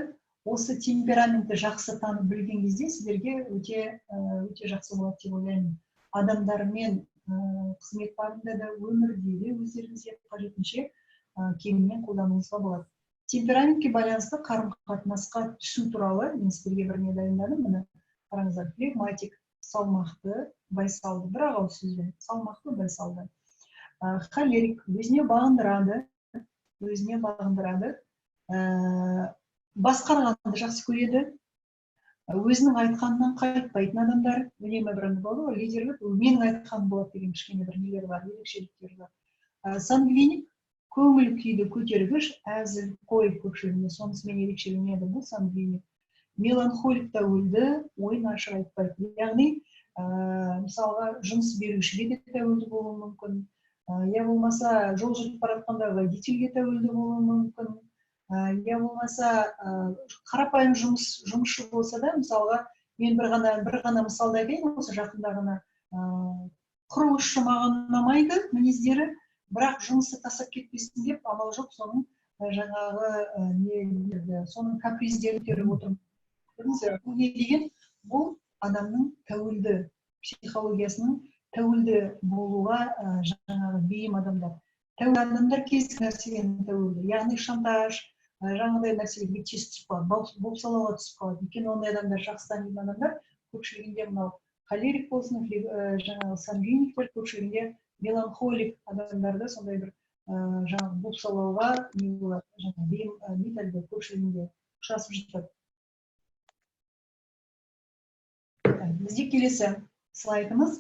[SPEAKER 7] Осы темпераментті жақсы танып білген кезде сіздерге өте жақсы болады деп ойлаймын. Адамдармен Қызмет бабында да, өмірде де өздеріңізге қажетінше кеңінен қолдануыңызға болады. Темпераментке байланысты қарым қатынасқа түсу туралы мен сіздерге бір не дайындадым. Міне, қараңыздар: флегматик — салмақты, байсалды, бір ақ ауыз сөзбен салмақты, байсалды. Холерик өзіне бағындырады, өзіне бағындырады, басқарғанды жақсы көреді, өзінің айтқанынан қайтпайтын адамдар. Үнемі бір болады ғой, лидерлік, менің айтқаным болады деген кішкене бір нелері бар, ерекшеліктері бар. Сангвиник — көңіл күйді көтергіш, әзілқой, көпшілігінде сонысымен ерекшеленеді бұл сангвиник. Меланхолик тәуелді, ойын ашық айтпайды, яғни мысалға, жұмыс берушіге де тәуелді болуы мүмкін, я болмаса жол жүріп бара жатқанда водительге тәуелді болуы мүмкін, я болмаса қарапайым жұмысшы болса да. Мысалға, мен бір ғана мысалды айтайын. Осы жақында ғана құрылысшы маған ұнамайды мінездері, бірақ жұмысты тастап кетпесін деп, амал жоқ, соның жаңағы не, соның каприздерін көтеріп отырмын. Көрдіңіз бе, бұл не деген? Бұл адамның тәуелді психологиясының, тәуелді болуға жаңағы бейім адамдар. Тәуелді адамдар кез келген нәрседен тәуелді, яғни шантаж, жаңағыдай нәрселерге тез түсіп қалады, бопсалауға түсіп қалады. Өйткені ондай адамдар, жақсы танитын адамдар көпшілігінде мынау холерик болсын, жаңағы сангвиниктер, көпшілігінде меланхолик адамдарды сондай бір жаңағы бопсалауға не болады, жаңағы бейім, не, көпшілігінде ұшырасып жатады. Бізде келесі слайдымыз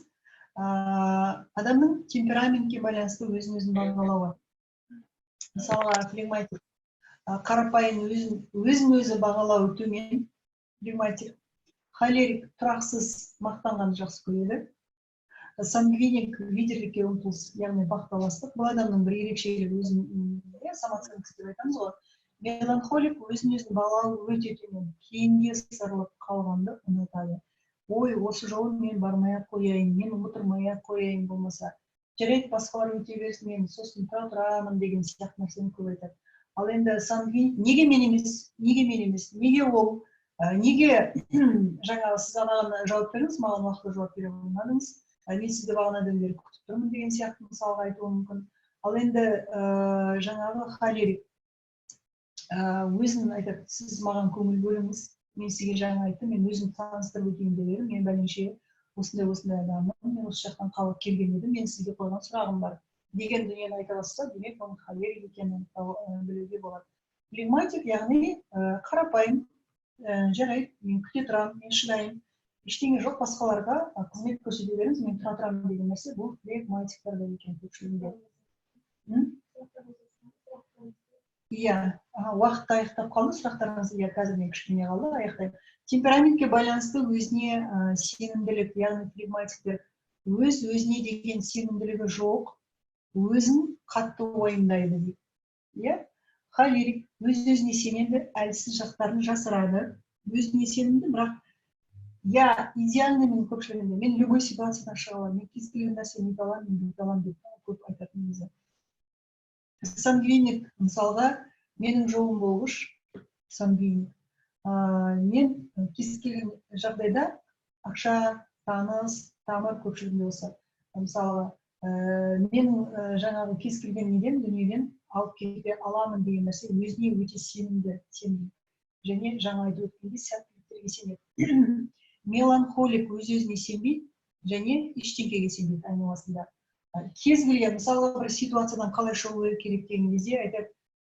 [SPEAKER 7] — адамның темпераментке байланысты өзін өзін бағалауы. Мысалға, флегматик қарапайым, өзін өзі бағалауы төмен флегматик. Холерик тұрақсыз, мақтанғанды жақсы көреді. Сангвиник лидерлікке ұмтылыс, яғни бақталастық, бұл адамның бір ерекшелігі, өзін, иә, самооценкасы деп айтамыз ғой. Меланхолик өзін өзін бағалауы өте төмен, кейінге ысырылып қалғанды ұнатады. Ой, осы жолы мен бармай ақ қояйын, мен отырмай ақ қояйын, болмаса жарайды, басқалар өте берсін, мен сосын тұра тұрамын деген сияқты нәрсені көп айтады. Ал енді сангвиник: неге мен емес, неге мен емес, неге ол, неге жаңағы сіз анаған жауап бердіңіз, маған уақытылы жауап бере алмадыңыз, мен сізді бағанадан бері күтіп тұрмын деген сияқты мысалға айтуы мүмкін. Ал енді жаңағы холерик өзін айтады: сіз маған көңіл бөліңіз, мен сізге жаңа айттым, мен өзімді таныстырып өтейін деп едім, мен бәленше осындай осындай адаммын, мен осы жақтан қалып келген едім, мен сізге қойған сұрағым бар деген дүниені айта бастаса, демек, оның холерик екенін білуге болады. Флегматик, яғни қарапайым, жарайды, мен күте тұрамын, мен шыдаймын, ештеңе жоқ, басқаларға қызмет көрсете беріңіз, мен тұра тұрамын деген нәрсе бұл флегматиктарда екен көпшілігінде. Иә, уақыт аяқтап қалды. Сұрақтарыңыз, иә, қазір мен кішкене қалды, аяқтаймын. Темпераментке байланысты өзіне сенімділік, яғни флегматиктер өз өзіне деген сенімділігі жоқ, өзін қатты уайымдайды дейді, иә. Холерик өз өзіне сенеді, әлсіз жақтарын жасырады, өзіне сенімді, бірақ я идеальныймын көпшілігінде, мен любой ситуациядан шыға аламын, мен кез келген нәрсені нете аламын, мен бүйте аламын деп көп айтады негізі. Сангвиник, мысалға, менің жолым болғыш сангвиник, мен кез келген жағдайда ақша, таныс тамыр көпшілігінде болса, мысалға, мен жаңағы кез келген неден, дүниеден алып кете аламын деген нәрсе, өзіне өте сенімді, сенімді және жаңа айтып өткендей, сәттіліктерге сенеді. Меланхолик өз өзіне сенбейді және ештеңкеге сенбейді айналасында. Кез келген, мысалға, бір ситуациядан қалай шығу керек деген кезде айтады: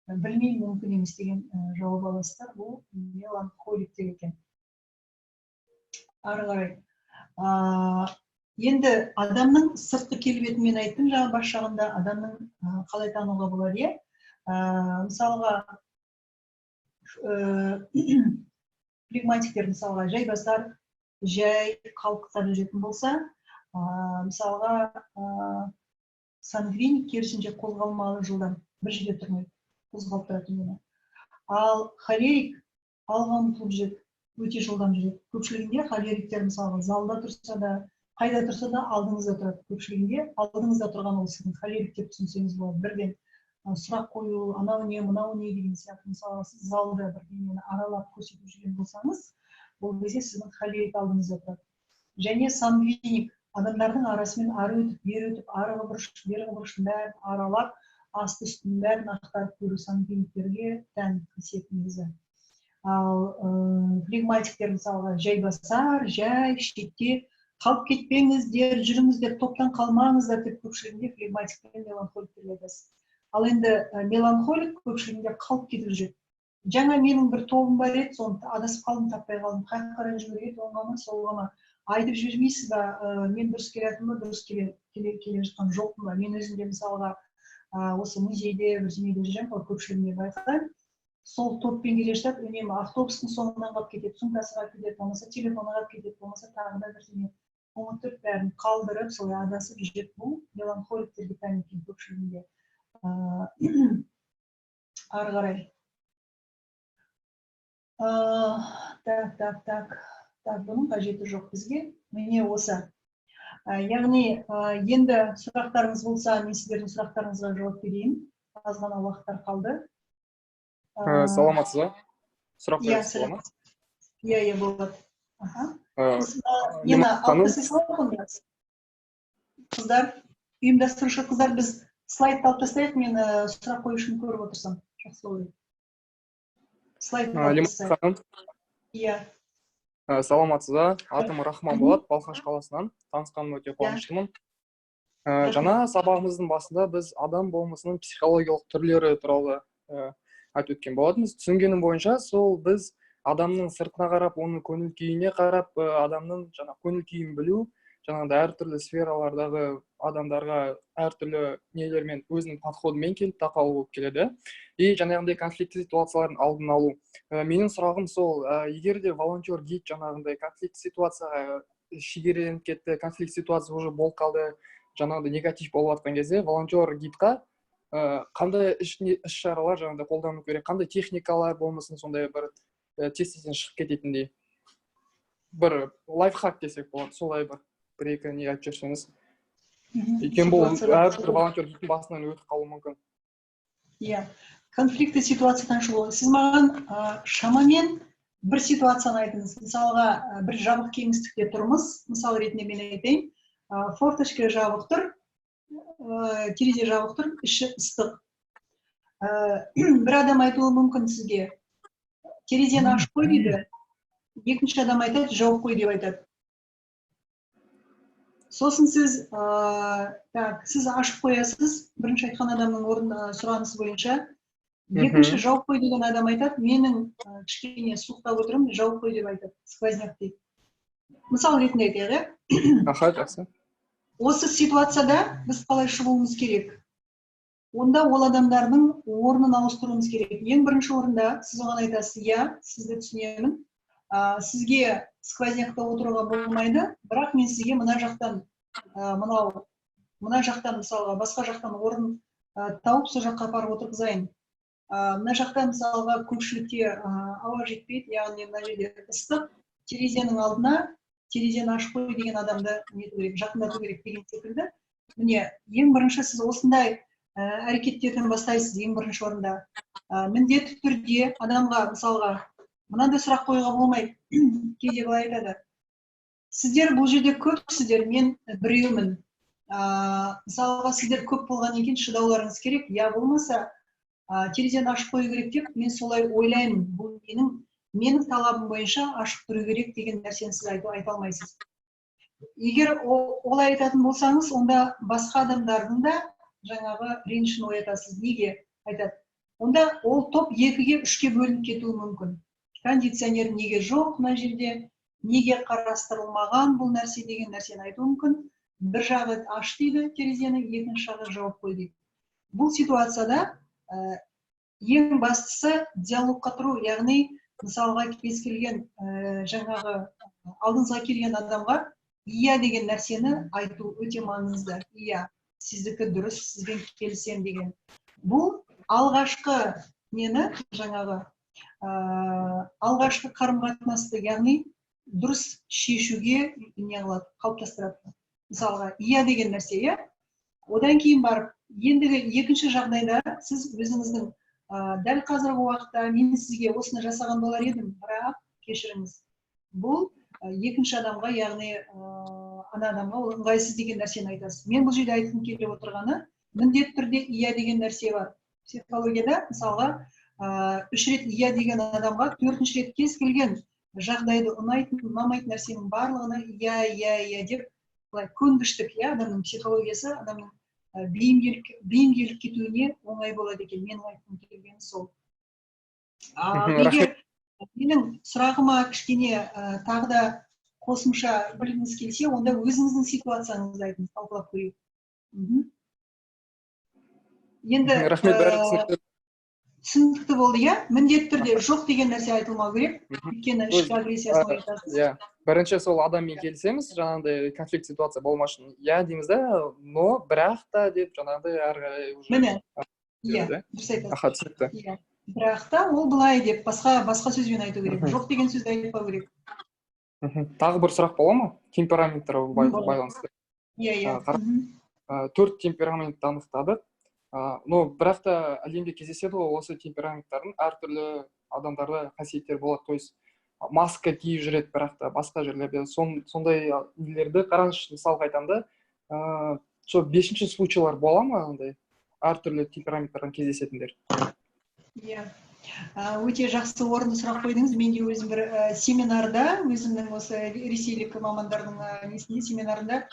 [SPEAKER 7] білмеймін, мүмкін емес деген жауап аласыздар. Бұл меланхоликтер екен. Ары қарай енді адамның сыртқы келбетін мен айттым жаңа бас жағында, адамның қалай тануға болады, иә. Мысалға, флегматиктер, мысалға, жайбасар, жай қалықтап жүретін болса, мысалға, сангвиник керісінше қозғалмалы, жылдам, бір жерде тұрмайды, қозғалып тұрады үнемі. Ал холерик алға ұмтылып жүреді, өте жылдам жүреді. Көпшілігінде холериктер, мысалға, залда тұрса да, қайда тұрса да, алдыңызда тұрады. Көпшілігінде алдыңызда тұрған ол сіздің холерик деп түсінсеңіз болады. Бірден сұрақ қою, анау не, мынау не деген сияқты. Мысалға, сіз залда бірдеңені аралап көрсетіп жүрген болсаңыз, ол кезде сіздің холерик алдыңызда тұрады. Және сангвиник Адамдардың арасымен ары өтіп, бері өтіп, арғы бұрыш, бергі бұрыштың бәрін аралап, асты үстінің бәрін ақтарып көру сангвиниктерге тән қасиет негізі. Ал флегматиктер, мысалға, жайбасар, жай, шетте қалып кетпеңіздер, жүріңіздер, топтан қалмаңыздар деп көпшілігінде флегматик пен меланхоликтерге айтасыз. Ал енді меланхолик көпшілігінде қалып кетіп жүреді. Жаңа менің бір тобым бар еді, соны адасып қалдым, таппай қалдым, қай жаққа қарай жүгіру керек, оңға ма, солға ма, айтып жібермейсіз ба? Мен дұрыс келе жатырмын ба, дұрыс келе жатқан жоқпын ба? Мен өзім де, мысалға, осы музейде, бірдемеде жүремін ғой, көпшілігіне байқаймын, сол топпен келе жатады, үнемі автобустың соңынан қалып кетеді, сумкасы қалып кетеді, болмаса телефоны қалып кетеді, болмаса тағы да бірдеме ұмытып, бәрін қалдырып, солай адасып жүреді. Бұл меланхоликтерге тән екен көпшілігінде. Ары қарай, так, так, так, так, бұның қажеті жоқ бізге. Міне, осы. Яғни енді сұрақтарыңыз болса, мен сіздердің сұрақтарыңызға жауап берейін, аз ғана уақыттар қалды.
[SPEAKER 8] Саламатсыз ба? Сұрақ
[SPEAKER 7] Иә.
[SPEAKER 8] Қоясыз бола ма?
[SPEAKER 7] Иә, болады, аха. Нені
[SPEAKER 8] Лиман
[SPEAKER 7] алып
[SPEAKER 8] ханым.
[SPEAKER 7] Тастай салайық онда. Қыздар, ұйымдастырушы қыздар, біз слайдты алып тастайық. Мен сұрақ қоюшыны көріп отырсам, жақсы болар еді. Слайдты алып
[SPEAKER 8] Лиман
[SPEAKER 7] тастайық.
[SPEAKER 8] ханым.
[SPEAKER 7] Иә.
[SPEAKER 8] Саламатсыз ба? Атым Рахман болады, Балқаш қаласынан. Танысқаныма өте қуаныштымын. Жаңа сабағымыздың басында біз адам болмысының психологиялық түрлері туралы айтып өткен болатынбыз. Түсінгенім бойынша, сол біз адамның сыртына қарап, оның көңіл күйіне қарап, адамның жаңа көңіл күйін білу, жаңағыдай әртүрлі сфералардағы адамдарға әртүрлі нелермен, өзінің подходымен келіп тақалу болып келеді и жаңағындай конфликтті ситуациялардың алдын алу. Менің сұрағым сол, егер де волонтер гид жаңағындай конфликт ситуацияға шегеленіп кетті, конфликт ситуация уже болып қалды, жаңағыдай негатив болып жатқан кезде волонтер гидқа қандай іс шаралар жаңағыдай қолдану керек, қандай техникалар болмасын, сондай бір тез тезден шығып кететіндей бір лайфхак десек болады, солай бір екі не айтып жіберсеңіз. Өйткені бұл әрбір волонтер гидтің басынан өтіп қалуы мүмкін.
[SPEAKER 7] Иә, конфликтті ситуациядан шығу. Сіз маған шамамен бір ситуацияны айтыңыз. Мысалға, бір жабық кеңістікте тұрмыз, мысал ретінде мен айтайын, форточка жабық тұр, терезе жабық тұр, іші ыстық. Бір адам айтуы мүмкін сізге: «Терезені ашып қой», – дейді. Екінші адам айтады: «Жауып қой», – деп айтады. Сосын сіз так, сіз ашып қоясыз бірінші айтқан адамның орын сұранысы бойынша. Екінші, жауып қой деген адам айтады: «Менің кішкене суықтап отырмын, жауып қой», – деп айтады, сквозняк дейді. Мысал ретінде айтайық, иә.
[SPEAKER 8] Аха, жақсы.
[SPEAKER 7] Осы ситуацияда біз қалай шығуымыз керек? Онда ол адамдардың орнын ауыстыруымыз керек. Ең бірінші орында сіз оған айтасыз: «Иә, сізді түсінемін, сізге сквознякта отыруға болмайды, бірақ мен сізге мына жақтан, мынау мына жақтан, мысалға, басқа жақтан орын тауып, сол жаққа апарып отырғызайын. Мына жақта, мысалға, көпшілікке ауа жетпейді, яғни мына жерде ыстық, терезенің алдына терезені ашып қой деген адамды нету керек, жақындату керек», – деген секілді. Міне, ең бірінші сіз осындай әрекеттерден бастайсыз. Ең бірінші орында міндетті түрде адамға, мысалға, мынандай сұрақ қоюға болмайды. Кейде былай айтады: «Сіздер бұл жерде көпсіздер, мен біреумін. Мысалға, сіздер көп болғаннан кейін шыдауларыңыз керек, я болмаса терезені ашып қою керек деп мен солай ойлаймын, бұл менің талабым бойынша ашық тұру керек», – деген нәрсені сіз айта алмайсыз. Егер олай айтатын болсаңыз, онда басқа адамдардың да жаңағы ренішін оятасыз. Неге айтады? Онда ол топ екіге, үшке бөлініп кетуі мүмкін. Кондиционер неге жоқ мына жерде, неге қарастырылмаған бұл нәрсе деген нәрсені айтуы мүмкін. Бір жағы аш дейді терезені, екінші жағы жауып қой дейді. Бұл ситуацияда ең бастысы диалогқа тұру, яғни, мысалға, кез келген жаңағы алдыңызға келген адамға «иә» деген нәрсені айту өте маңызды. «Иә, сіздікі дұрыс, сізбен келісемін» деген. Бұл алғашқы нені, жаңағы алғашқы қарым қатынасты, яғни дұрыс шешуге не қылады, қалыптастырады. Мысалға, «иә» деген нәрсе, иә. Одан кейін барып ендігі екінші жағдайда сіз өзіңіздің дәл қазіргі уақытта мен сізге осыны жасаған болар едім, бірақ кешіріңіз, бұл екінші адамға, яғни Ана адамға ол ыңғайсыз деген нәрсені айтасыз. Мен бұл жерде айтқым келіп отырғаны, міндетті түрде иә деген нәрсе бар. Психологияда, мысалға, 3 рет иә деген адамға 4-ші рет кез келген жағдайды ұнайтын, ұнамайтын нәрсенің барлығына иә, иә, иә деп былай көнгіштік, иә, адамның психологиясы, адамның бейімделіп кетуіне оңай болады екен. Менің айтқым келгені сол. Егер менің сұрағыма кішкене тағы да қосымша білгіңіз келсе, онда өзіңіздің ситуацияңызды айтыңыз, талқылап көрейік. Енді
[SPEAKER 8] Рахмет, бәрі түсінікті.
[SPEAKER 7] Түсінікті болды, иә? Міндетті түрде жоқ деген нәрсе айтылмау керек, өйткені ішкі агрессиясын оятасыз.
[SPEAKER 8] Иә, бірінші сол адаммен келісеміз, жаңағыдай конфликт ситуация болмас үшін иә дейміз да, но бірақ та деп жаңағыдай әрі қарай уже.
[SPEAKER 7] Міне, иә, дұрыс айтасыз.
[SPEAKER 8] Аха, түсінікті.
[SPEAKER 7] Иә. Бірақ та ол былай деп басқа сөзбен айту керек. Жоқ деген сөзді айтпау керек.
[SPEAKER 8] Тағы бір сұрақ бола ма? Темперамент туралы байланысты.
[SPEAKER 7] Иә, иә.
[SPEAKER 8] 4 темпераментті анықтадық. Но бірақ та әлемде кездеседі ғой осы темпераменттардың әртүрлі адамдарда қасиеттері болады. То есть маска киіп жүреді, бірақ та басқа жерлерде сондай нелерді қараңызшы, мысалға айтамын да, сол 5-ші случайлар бола ма андай әртүрлі темпераменттардан кездесетіндер?
[SPEAKER 7] Иә. Өте жақсы орынды сұрақ қойдыңыз. Мен де өзім бір семинарда, өзімнің осы ресейлік мамандардың несінде семинарында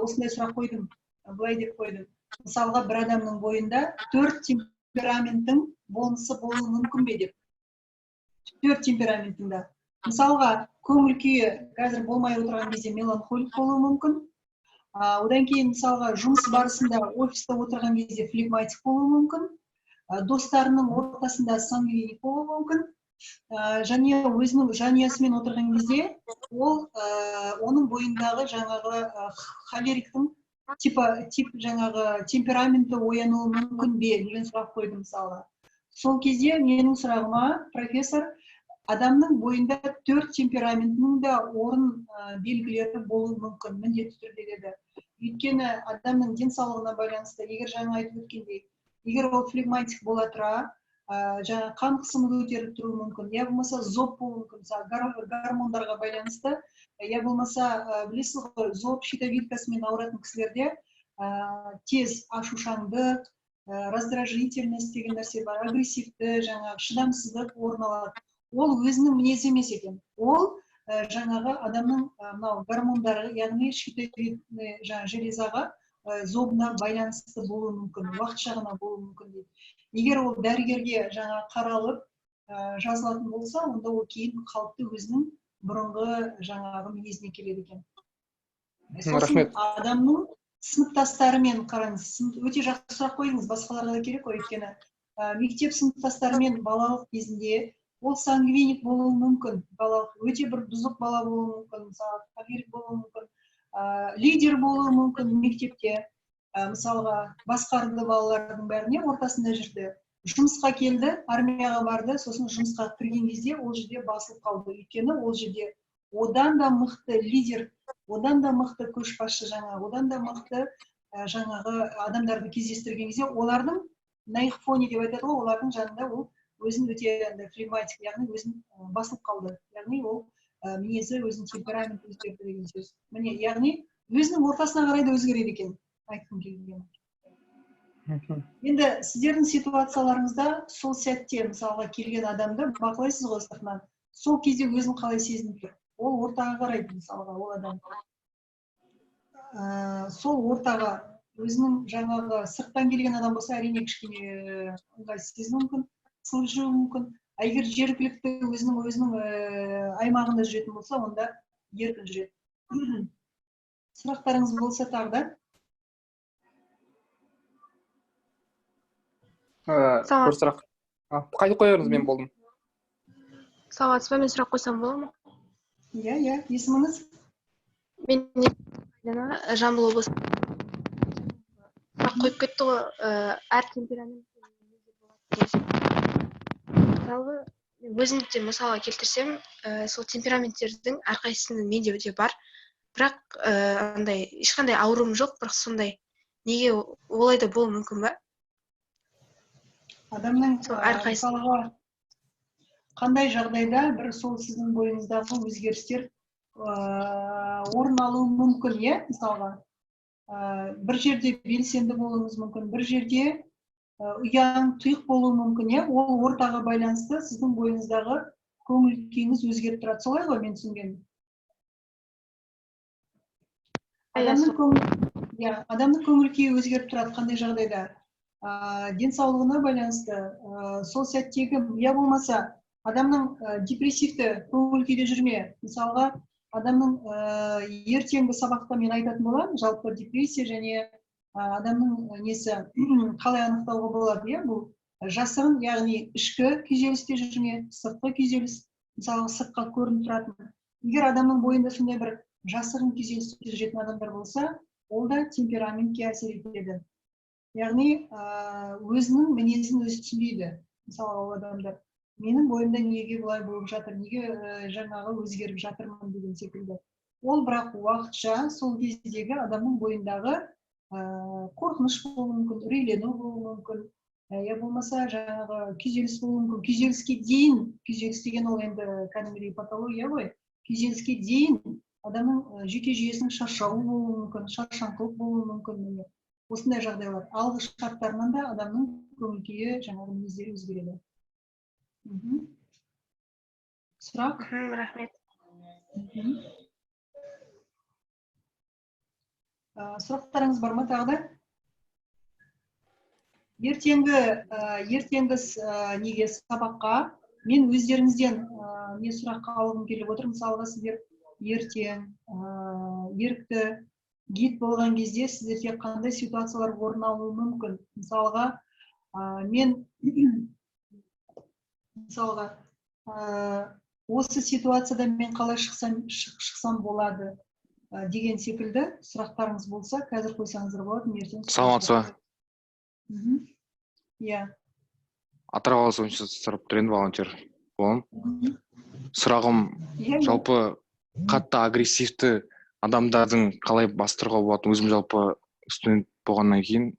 [SPEAKER 7] осындай сұрақ қойдым. Былай деп қойдым. Мысалға, бір адамның бойында 4 темпераменттің болмысы болуы мүмкін бе деп. 4 темпераменттің де. Мысалға, көңіл күйі қазір болмай отырған кезде меланхолик болуы мүмкін. Одан кейін, мысалға, жұмыс барысында офиста отырған кезде флегматик болуы мүмкін. Достарының ортасында сангвиник болуы мүмкін. Және өзінің жанұясымен отырған кезде ол оның бойындағы жаңағы холериктің тип жаңағы темпераменті оянуы мүмкін бе деген сұрақ қойдым мысалға. Сол кезде менің сұрағыма профессор адамның бойында 4 темпераментінің де орын белгілері болуы мүмкін міндетті түрде деді. Өйткені адамның денсаулығына байланысты, егер жаңа айтып өткендей, егер ол флегматик бола тұра, жаңа қан қысымы көтеріліп тұруы мүмкін, я болмаса зоб болуы мүмкін, мысалы гормондарға байланысты, я болмаса, білесіз ғой, зоб щитовидкасымен ауыратын кісілерде тез ашушаңдық, раздражительность деген нәрсе бар, агрессивті, жаңағы шыдамсыздық орын алады. Ол өзінің мінезі емес екен. Ол жаңағы адамның мынау гормондары, яғни щитовидный жаңа железаға, зобына байланысты болуы мүмкін, уақытша ғана болуы мүмкін дейді. Егер ол дәрігерге жаңа қаралып, жазылатын болса, онда ол кейін қалыпты өзінің бұрынғы жаңағы мінезіне келеді екен. Сосын
[SPEAKER 8] Рахмет.
[SPEAKER 7] Адамның сыныптастарымен қараңыз, өте жақсы сұрақ қойдыңыз, басқаларға да керек қой, өйткені мектеп сыныптастарымен балалық кезінде ол сангвиник болуы мүмкін, балалық өте бір бұзық бала болуы мүмкін, мысалы, холерик болуы мүмкін, лидер болуы мүмкін мектепте, мысалға, басқарды балалардың бәріне, ортасында жүрді. Жұмысқа келді, армияға барды, сосын жұмысқа кірген кезде ол жерде басылып қалды. Өйткені ол жерде одан да мықты лидер, одан да мықты көшбасшы жаңағы, одан да мықты жаңағы адамдарды кездестірген кезде олардың на их фоне деп айтады ғой, олардың жанында ол өзін өте андай флегматик, яғни өзін басылып қалды. Яғни ол мінезі, өзінің темпераменті өзгерді деген сөз. Міне, яғни өзінің ортасына қарай да өзгереді екен, айтқым келгені. Енді сіздердің ситуацияларыңызда сол сәтте мысалға келген адамды бақылайсыз ғой сыртынан. Сол кезде өзін қалай сезініп тұр? Ол ортаға қарайды мысалға, ол адам. Сол ортаға өзінің жаңағы сырттан келген адам болса, әрине кішкене ыңғайсыз сезінуі мүмкін, қысылып жүруі мүмкін. А егер жергілікті өзінің аймағында жүретін болса, онда еркін жүреді. Сұрақтарыңыз болса тағы да?
[SPEAKER 8] Бір сұрақ. Қайтып қоя беріңіз, мен болдым.
[SPEAKER 9] Саламатсыз ба, мен сұрақ қойсам бола ма?
[SPEAKER 7] Иә, иә, есіміңіз?
[SPEAKER 9] Мен Айдана, Жамбыл облысы. Сұрақ қойып кетті ғой, әр темперамент. Мысалы, мен өзімді де мысалға келтірсем, сол темпераменттердің әрқайсысының менде де бар. Бірақ андай ешқандай ауруым жоқ, бірақ сондай неге олай да болуы мүмкін ба?
[SPEAKER 7] Адамның,
[SPEAKER 9] Сол әрқайсысы.
[SPEAKER 7] мысалға, қандай жағдайда бір сол сіздің бойыңыздағы өзгерістер орын алуы мүмкін, иә, мысалға. Бір жерде белсенді болуыңыз мүмкін, бір жерде ұяң, тұйық болуы мүмкін, иә. Ол ортаға байланысты сіздің бойыңыздағы көңіл күйіңіз өзгеріп тұрады. Солай ғой мен түсінгенім? Адамның көңіл күйі өзгеріп тұрады қандай жағдайда? Денсаулығына байланысты, сол сәттегі, я болмаса адамның депрессивті көңіл күйде жүрме. Мысалға, адамның ертеңгі сабақта мен айтатын боламын, жалпы депрессия және адамның несі қалай анықтауға болады, иә, бұл жасырын, яғни ішкі күйзелісте жүрме, сыртқы күйзеліс, мысалға сыртқа көрініп тұратын. Егер адамның бойында сондай бір жасырын күйзелісте жүретін адамдар болса, ол да темпераментке әсер етеді. Яғни өзінің мінезін өзі түсінбейді. Мысалға, ол адамдар менің бойымда неге бұлай болып жатыр, неге жаңағы өзгеріп жатырмын деген секілді. Ол бірақ уақытша сол кездегі адамның бойындағы қорқыныш болуы мүмкін, үрейлену болуы мүмкін, я болмаса жаңағы күйзеліс болуы мүмкін. Күйзеліске дейін, күйзеліс деген ол енді кәдімгідей патология ғой, күйзеліске дейін адамның жүйке жүйесінің шаршауы болуы мүмкін, шаршаңқылық болуы мүмкін. Міне осындай жағдайлар. Алғы шарттарынан да адамның көңіл күйі, жаңағы мінездері өзгереді. Сұрақ?
[SPEAKER 9] Рахмет.
[SPEAKER 7] Сұрақтарыңыз бар ма тағы да? Ертеңгі неге сабаққа мен өздеріңізден не сұраққа алғым келіп отыр. Мысалға, сіздер ертең ерікті гид болған кезде сіздерге қандай ситуациялар орын алуы мүмкін? Мысалға, мен мысалға осы ситуациядан мен қалай шықсам болады деген секілді сұрақтарыңыз болса, қазір қойсаңыздар болады. Ертең.
[SPEAKER 10] Саламатсыз ба?
[SPEAKER 7] Иә.
[SPEAKER 10] Атырау қаласы бойынша сұрап тұр едім, волонтер боламын. Сұрағым жалпы қатты агрессивті адамдардың қалай бастыруға болады? Өзім жалпы студент болғаннан кейін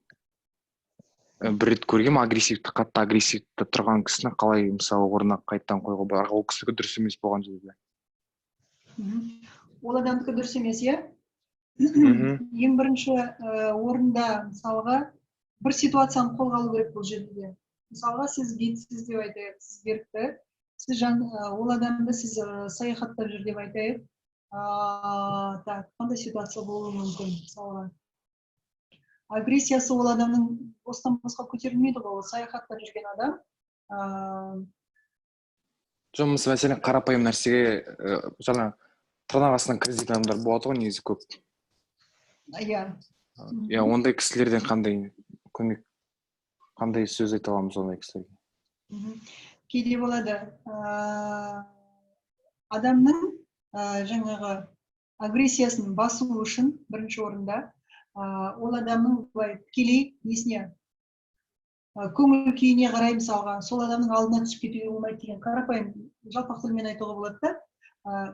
[SPEAKER 10] бір рет көргенмін, агрессивті, қатты агрессивті тұрған кісіні қалай мысалы орнына қайтадан қоюға болады? Ол кісінікі дұрыс емес болған жерде.
[SPEAKER 7] Ол адамдікі дұрыс емес, иә? Ең бірінші орында мысалға бір ситуацияны қолға алу керек бұл жерде. Мысалға, сіз гидсіз деп айтайық, сіз ерікті, сіз ол адамды сіз саяхаттап жүр деп айтайық. Так, қандай ситуация болуы мүмкін? Мысалға, агрессиясы ол адамның бостан босқа көтерілмейді ғой, ол саяхаттап жүрген адам.
[SPEAKER 10] Жоқ, мәселен, қарапайым нәрсеге жаңа тырнақ астынан кіргізетін адамдар болады ғой негізі көп.
[SPEAKER 7] Иә.
[SPEAKER 10] Иә, ондай кісілерден қандай көмек, қандай сөз айта аламыз ондай кісілерге?
[SPEAKER 7] Кейде болады, адамның жаңағы агрессиясын басу үшін бірінші орында ол адамның былай тікелей несіне, көңіл күйіне қарай, мысалға, сол адамның алдына түсіп кетуге болмайды деген қарапайым жалпақ тілмен айтуға болады да.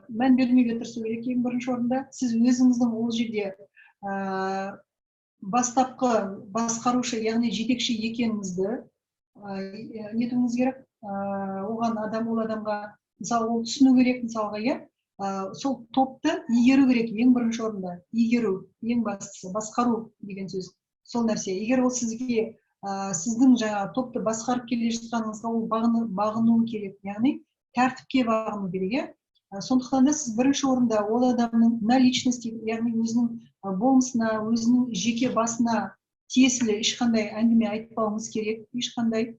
[SPEAKER 7] Мән бермеуге тырысу керек ең бірінші орында. Сіз өзіңіздің ол жерде бастапқы басқарушы, яғни жетекші екеніңізді нетуіңіз керек. Оған адам, ол адамға, мысалы, ол түсіну керек, мысалға, иә, сол топты игеру керек ең бірінші орында. Игеру, ең бастысы, басқару деген сөз сол нәрсе. Егер ол сізге, сіздің жаңа топты басқарып келе жатқаныңызға ол бағыну керек, яғни тәртіпке бағыну керек, иә. Сондықтан да сіз бірінші орында ол адамның на личности, яғни өзінің болмысына, өзінің жеке басына тиесілі ешқандай әңгіме айтпауыңыз керек, ешқандай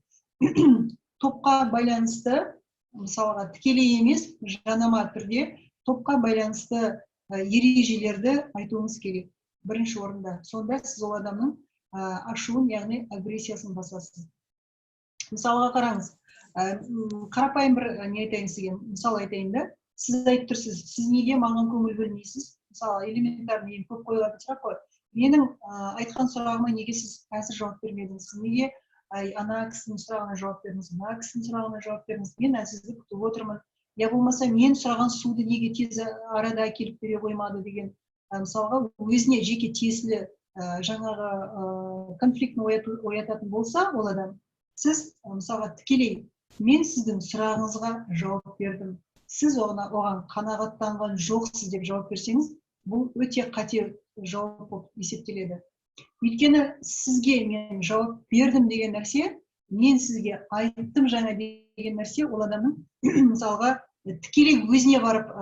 [SPEAKER 7] топқа байланысты, мысалға, тікелей емес, жанама түрде топқа байланысты ережелерді айтуыңыз керек бірінші орында. Сонда сіз ол адамның ашуын, яғни агрессиясын басасыз. Мысалға қараңыз, қарапайым бір не айтайын сізге, мысал айтайын да. Сіз айтып тұрсыз, сіз неге маған көңіл бөлмейсіз? Мысалы, элементарный, ең көп қойылатын сұрақ қой. Менің айтқан сұрағыма неге сіз қазір жауап бермедіңіз? Сіз неге ана кісінің сұрағына жауап бердіңіз, мына кісінің сұрағына жауап бердіңіз? Мен сізді күтіп отырмын. Я болмаса мен сұраған суды неге тез арада әкеліп бере қоймады деген, мысалға, өзіне жеке тиесілі жаңағы конфликтіні оятатын болса ол адам, сіз мысалға тікелей мен сіздің сұрағыңызға жауап бердім. Сіз оған қанағаттанған жоқсыз деп жауап берсеңіз, бұл өте қате жауап болып есептеледі. Өйткені сізге мен жауап бердім деген нәрсе, мен сізге айттым жаңа деген нәрсе, ол адамның мысалға тікелей өзіне барып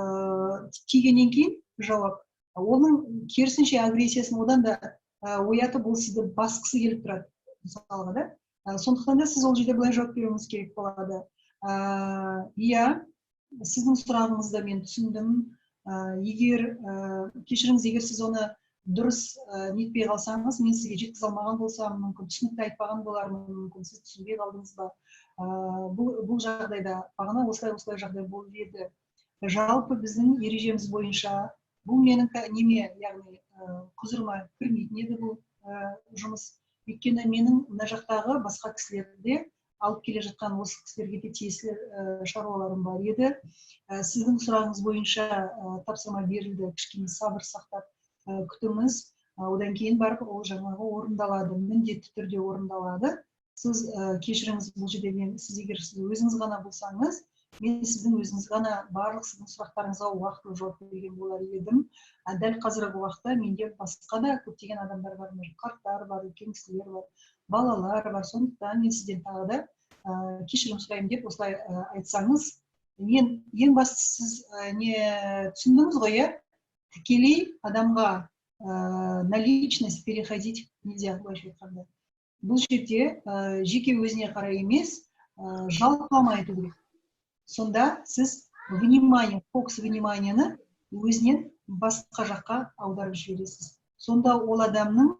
[SPEAKER 7] тигеннен кейін жауап, оның керісінше агрессиясын одан да оятып, ол сізді басқысы келіп тұрады мысалға да. Сондықтан да сіз ол жерде былай жауап беруіңіз керек болады. Иә, сіздің сұрағыңызды мен түсіндім. Егер кешіріңіз, егер сіз оны дұрыс нетпей қалсаңыз, мен сізге жеткізе алмаған болсам, мүмкін түсінікті айтпаған болармын, мүмкін сіз түсінбей қалдыңыз ба? Бұл жағдайда бағана осылай жағдай болып еді. Жалпы біздің ережеміз бойынша бұл менің неме, яғни құзырыма кірмейтін еді бұл жұмыс. Өйткені менің мына жақтағы басқа кісілерді алып келе жатқан осы кісілерге де тиесілі шаруаларым бар еді. Сіздің сұрағыңыз бойынша тапсырма берілді, кішкене сабыр сақтап күтіңіз, одан кейін барып ол жаңағы орындалады, міндетті түрде орындалады. Сіз кешіріңіз, бұл жерде мен сіз егер сіз өзіңіз ғана болсаңыз, мен сіздің өзіңіз ғана барлық сіздің сұрақтарыңызға уақытылы жауап берген болар едім. Дәл қазіргі уақытта менде басқа да көптеген адамдар бар, қарттар бар, үлкен кісілер бар, балалар бар. Сондықтан мен сізден тағы да кешірім сұраймын деп осылай айтсаңыз, мен ең бастысы сіз не түсіндіңіз ғой, иә? Тікелей адамға на личность переходить нельзя, былайша айтқанда. Бұл жерде жеке өзіне қарай емес, жалпылама айту керек. Сонда сіз внимание, фокус вниманияны өзінен басқа жаққа аударып жібересіз. Сонда ол адамның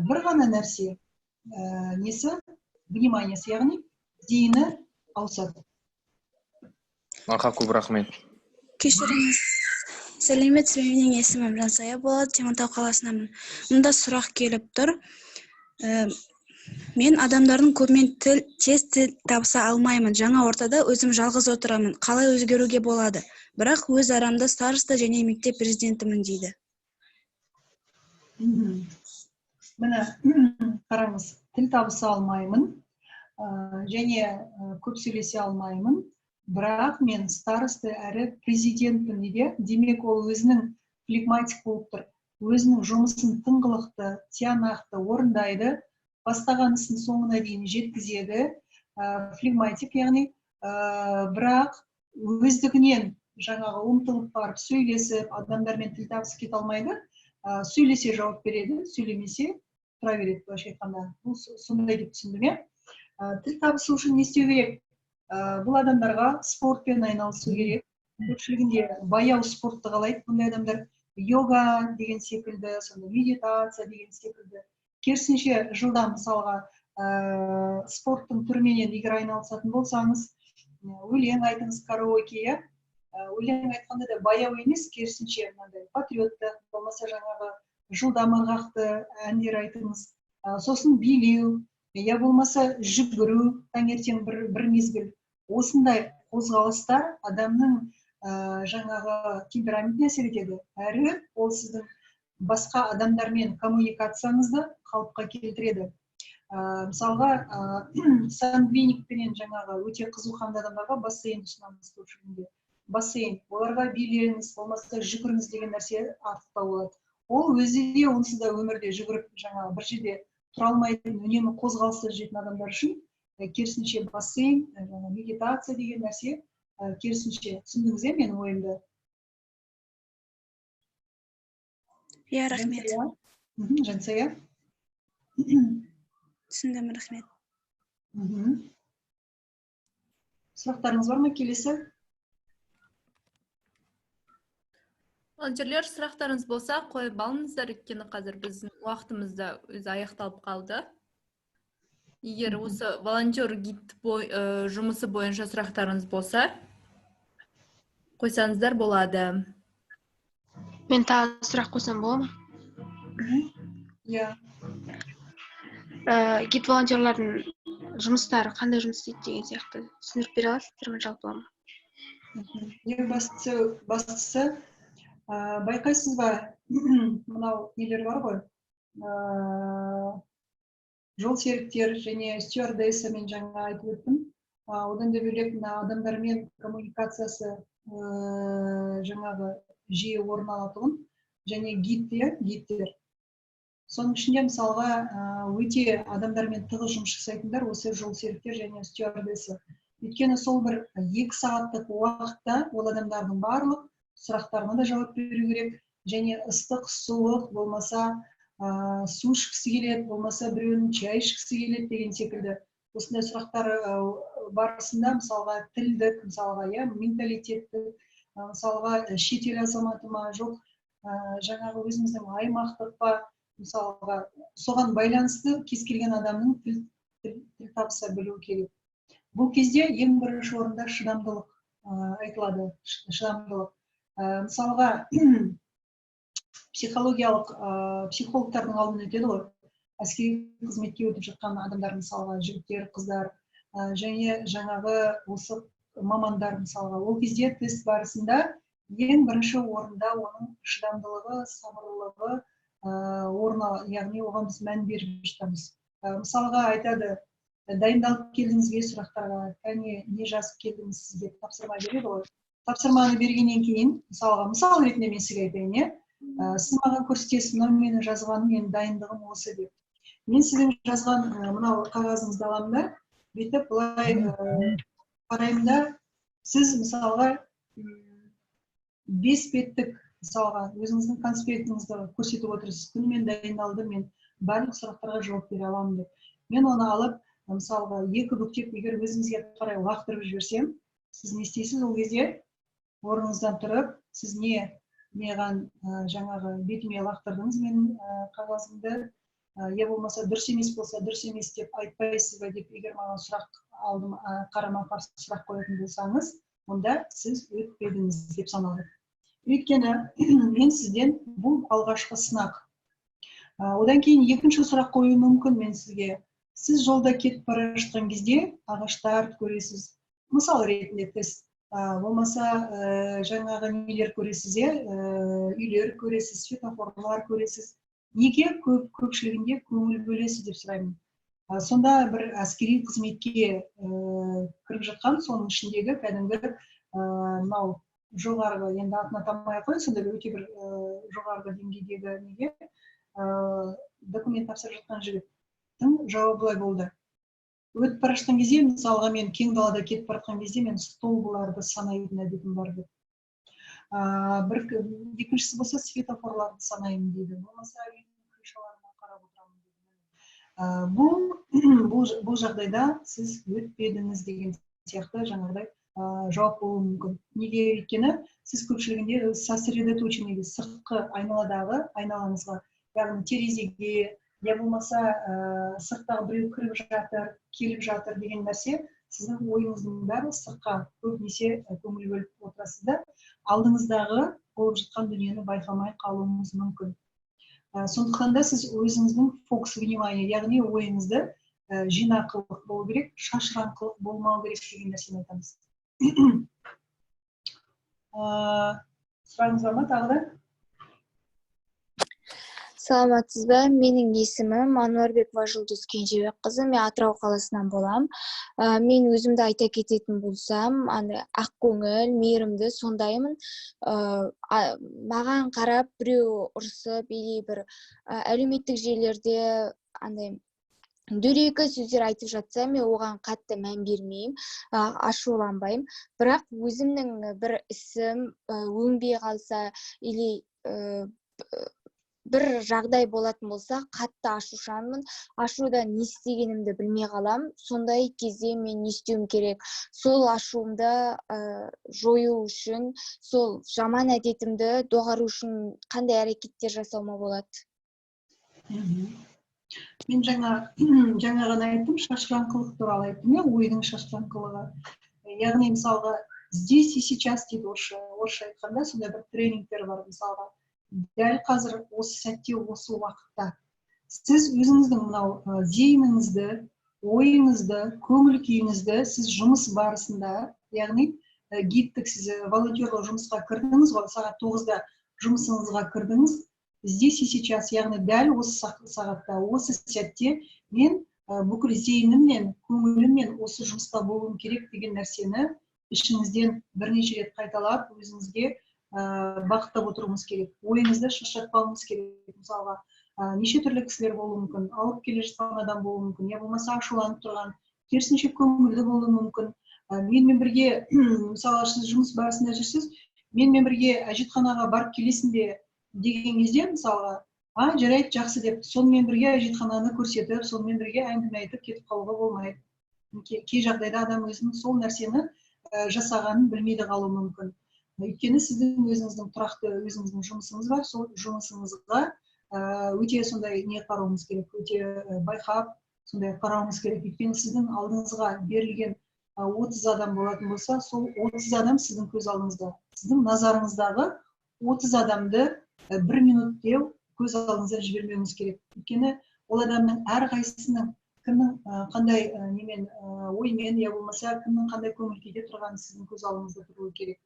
[SPEAKER 7] бір ғана нәрсе несі, вниманиесі, яғни зейіні ауысады.
[SPEAKER 10] Аха, көп рахмет.
[SPEAKER 5] Кешіріңіз. Сәлеметсіз бе, менің есімім Жансая болады, Теміртау қаласынанмын. Мұнда сұрақ келіп тұр. Мен адамдардың көбімен тез тіл табыса алмаймын. Жаңа ортада өзім жалғыз отырамын. Қалай өзгеруге болады? Бірақ өз арамда староста және мектеп президентімін дейді.
[SPEAKER 7] Міне, қараңыз, тіл табыса алмаймын, және көп сөйлесе алмаймын. Бірақ мен староста әрі президентпін дейді. Демек, ол өзінің флегматик болып тұр. Өзінің жұмысын тыңғылықты, тиянақты орындайды, бастаған ісін соңына дейін жеткізеді. Флегматик, яғни, бірақ өздігінен жаңағы ұмтылып барып сөйлесіп, адамдармен тіл табысып кете алмайды. Сөйлесе жауап береді, сөйлемесе тұра береді, былайша айтқанда. Бұл сондай деп түсіндім, иә. Тіл табысу үшін не істеу керек? Бұл адамдарға спортпен айналысу керек. Көпшілігінде баяу спортты қалайды бұндай адамдар. Йога деген секілді, сонда медитация деген секілді. Керісінше жылдам мысалға спорттың түріменен егер айналысатын болсаңыз, өлең айтыңыз, караоке, иә. Өлең айтқанда да баяу емес, керісінше мынандай патриоттық, болмаса жаңағы жылдам ырғақты әндер айтыңыз. Сосын билеу, я болмаса жүгіру таңертең бір мезгіл. Осындай қозғалыстар адамның жаңағы темпераментіне әсер етеді. Әрі ол сіздің басқа адамдармен коммуникацияңызды қалыпқа келтіреді. Мысалға, сангвиникпенен жаңағы өте қызу қанды адамдарға бассейн ұсынамыз көпшілігінде. Бассейн, оларға билеңіз, болмаса жүгіріңіз деген нәрсе артықтау болады. Ол өзі де онсыз да өмірде жүгіріп жаңағы бір жерде тұра алмайтын, үнемі қозғалыста жүретін адамдар үшін керісінше бассейн, медитация деген нәрсе керісінше. Түсіндіңіз бе менің ойымды?
[SPEAKER 5] Иә, рахмет.
[SPEAKER 7] Жансая.
[SPEAKER 5] Түсіндім, рахмет.
[SPEAKER 7] Сұрақтарыңыз бар ма келесі?
[SPEAKER 1] Волонтерлер, сұрақтарыңыз болса қойып алыңыздар, өйткені қазір біздің уақытымыз да өзі аяқталып қалды. Егер осы волонтер гид жұмысы бойынша сұрақтарыңыз болса, қойсаңыздар болады.
[SPEAKER 9] Мен тағы сұрақ қойсам бола ма?
[SPEAKER 7] Иә.
[SPEAKER 9] Гид волонтерлардың жұмыстары қандай жұмыс істейді деген сияқты түсіндіріп бере аласыздар ма жалпылама?
[SPEAKER 7] Ең бастысы, байқайсыз ба, мынау нелер бар ғой, жол серіктер және стюардесса, мен жаңа айтып өттім. Одан да бөлек, мына адамдармен коммуникациясы жаңағы жиі орын алатұғын және гид, иә, гидтер. Соның ішінде, мысалға, өте адамдармен тығыз жұмыс жасайтындар осы жолсеріктер және стюардесса. Өйткені сол бір 2 сағаттық уақытта ол адамдардың барлық сұрақтарына да жауап беру керек және ыстық, суық болмаса, су ішкісі келеді, болмаса біреуінің чай ішкісі келеді деген секілді осындай сұрақтар барысында, мысалға, тілдік, мысалға, иә, менталитеттік, мысалға, шетел азаматы ма, жоқ, жаңағы өзіміздің аймақтық па, мысалға, соған байланысты кез келген адамның тіл табыса білуі керек. Бұл кезде ең бірінші орында шыдамдылық айтылады, шыдамдылық. Мысалға, психологиялық, психологтардың алдынан өтеді ғой әскери қызметке өтіп жатқан адамдар, мысалға, жігіттер, қыздар және жаңағы осы мамандар. Мысалға, ол кезде тест барысында ең бірінші орында оның шыдамдылығы, сабырлылығы орын, яғни оған біз мән беріп жатамыз. Мысалға, айтады: «Дайындалып келдіңіз бе сұрақтарға? Кәне, не жазып келдіңіз?» Сізге тапсырма береді ғой. Тапсырманы бергеннен кейін, мысалға, мысал ретінде мен сізге айтайын, иә, сіз маған көрсетесіз: «Мынау менің жазғаным, менің дайындығым осы», – деп. Мен сіздің жазған мынау қағазыңызды аламын да, бүйтіп былай қараймын да, сіз, мысалға, 5 беттік, мысалға, өзіңіздің конспектіңізді көрсетіп отырсыз: «Күнімен дайындалдым, мен барлық сұрақтарға жауап бере аламын», – деп. Мен оны алып, мысалға, екі бүктеп, егер өзіңізге қарай лақтырып жіберсем, сіз не істейсіз ол кезде? Орныңыздан тұрып: «Сіз не маған жаңағы бетіме лақтырдыңыз менің қағазымды, я болмаса дұрыс емес болса, дұрыс емес деп айтпайсыз ба?» – деп, егер маған сұрақ алдым, қарама қарсы сұрақ қоятын болсаңыз, онда сіз өтпедіңіз деп саналады. Өйткені мен сізден, бұл алғашқы сынақ. Одан кейін екінші сұрақ қоюым мүмкін мен сізге: «Сіз жолда кетіп бара жатқан кезде ағаштарды көресіз, мысал ретінде тест, болмаса жаңағы нелер көресіз, иә, үйлер көресіз, светофорлар көресіз. Неге көп көпшілігінде көңіл бөлесіз?» – деп сұраймын. Сонда бір әскери қызметке кіріп жатқан, соның ішіндегі кәдімгі мынау жоғарғы, енді атын атамай ақ қояйын, сондай бір өте бір жоғарғы деңгейдегі неге документ тапсырып жатқан жігіттің жауабы былай болды: «Өтіп бара жатқан кезде, мысалға, мен кең далада кетіп бара жатқан кезде мен столбыларды санайтын әдетім бар», – деп. Бір екіншісі болса, «Светофорларды санаймын», – дейді, болмаса «Үйдің крышаларына қарап отырамын», – дейді. Бұл жағдайда сіз өтпедіңіз деген сияқты жаңағыдай жауап болуы мүмкін. Неге? Өйткені сіз көпшілігінде сосредоточенный сыртқы айналадағы, айналаңызға, яғни терезеге, я болмаса сырттағы біреу кіріп жатыр, келіп жатыр деген нәрсе, сіздің ойыңыздың бәрі сыртқа көбінесе көңіл бөліп отырасыз да, алдыңыздағы болып жатқан дүниені байқамай қалуыңыз мүмкін. Сондықтан да сіз өзіңіздің фокус внимания, яғни ойыңызды жинақылық болу керек, шашыраңқылық болмау керек деген нәрсені айтамыз. Сұрағыңыз бар ма тағы да?
[SPEAKER 11] Саламатсыз ба? Менің есімім Ануарбекова Жұлдыз Кенжебекқызы, мен Атырау қаласынан болам. Мен өзімді айта кететін болсам, андай ақкөңіл, мейірімді сондаймын. Маған қарап біреу ұрсып или бір әлеуметтік желілерде андай дөрекі сөздер айтып жатса, мен оған қатты мән бермеймін, ашуланбаймын. Бірақ өзімнің бір ісім өңбей қалса или бір жағдай болатын болса, қатты ашушанмын. Ашудан не істегенімді білмей қаламын. Сондай кезде мен не істеуім керек? Сол ашуымды жою үшін, сол жаман әдетімді доғару үшін қандай әрекеттер жасауыма болады?
[SPEAKER 7] Мен жаңа ғана айттым, шашыраңқылық туралы айттым, иә, ойдың шашыраңқылығы. Яғни, мысалға, «здесь и сейчас» дейді орысша айтқанда, сондай бір тренингтер бар. Мысалға, дәл қазір, осы сәтте, осы уақытта сіз өзіңіздің мынау зейініңізді, ойыңызды, көңіл күйіңізді сіз жұмыс барысында, яғни гидтік, сіз волонтерлық жұмысқа кірдіңіз ғой, сағат 9-да жұмысыңызға кірдіңіз, здесь и сейчас, яғни дәл осы сағатта, осы сәтте мен Бүкіл зейініммен, көңіліммен осы жұмыста болуым керек деген нәрсені ішіңізден бірнеше рет қайталап, өзіңізге бағыттап отыруыңыз керек. Ойыңызды шаршатпауыңыз керек. Мысалға, неше түрлі кісілер болуы мүмкін, ауырып келе жатқан адам болуы мүмкін, я болмаса ашуланып тұрған, керісінше көңілді болуы мүмкін. Менімен бірге, мысалы, сіз жұмыс барысында жүрсіз, менімен бірге әжетханаға барып келесің бе деген кезде, мысалға, а, жарайды, жақсы деп, сонымен бірге әжетхананы көрсетіп, сонымен бірге әңгіме айтып кетіп қалуға болмайды. Кей жағдайда адам өзінің сол нәрсені жасағанын білмей де қалуы мүмкін. Өйткені сіздің өзіңіздің тұрақты өзіңіздің жұмысыңыз бар, сол жұмысыңызға өте сондай не қарауыңыз керек, өте байқап сондай қарауыңыз керек. Өйткені сіздің алдыңызға берілген 30 адам болатын болса, сол 30 адам сіздің көз алдыңызда, сіздің назарыңыздағы 30 адамды бір минутте көз алдыңыздан жібермеуіңіз керек. Өйткені ол адамның әрқайсысының кімнің қандай немен, оймен, я болмаса кімнің қандай көңіл күйде тұрғаны сіздің көз алдыңызда тұруы керек.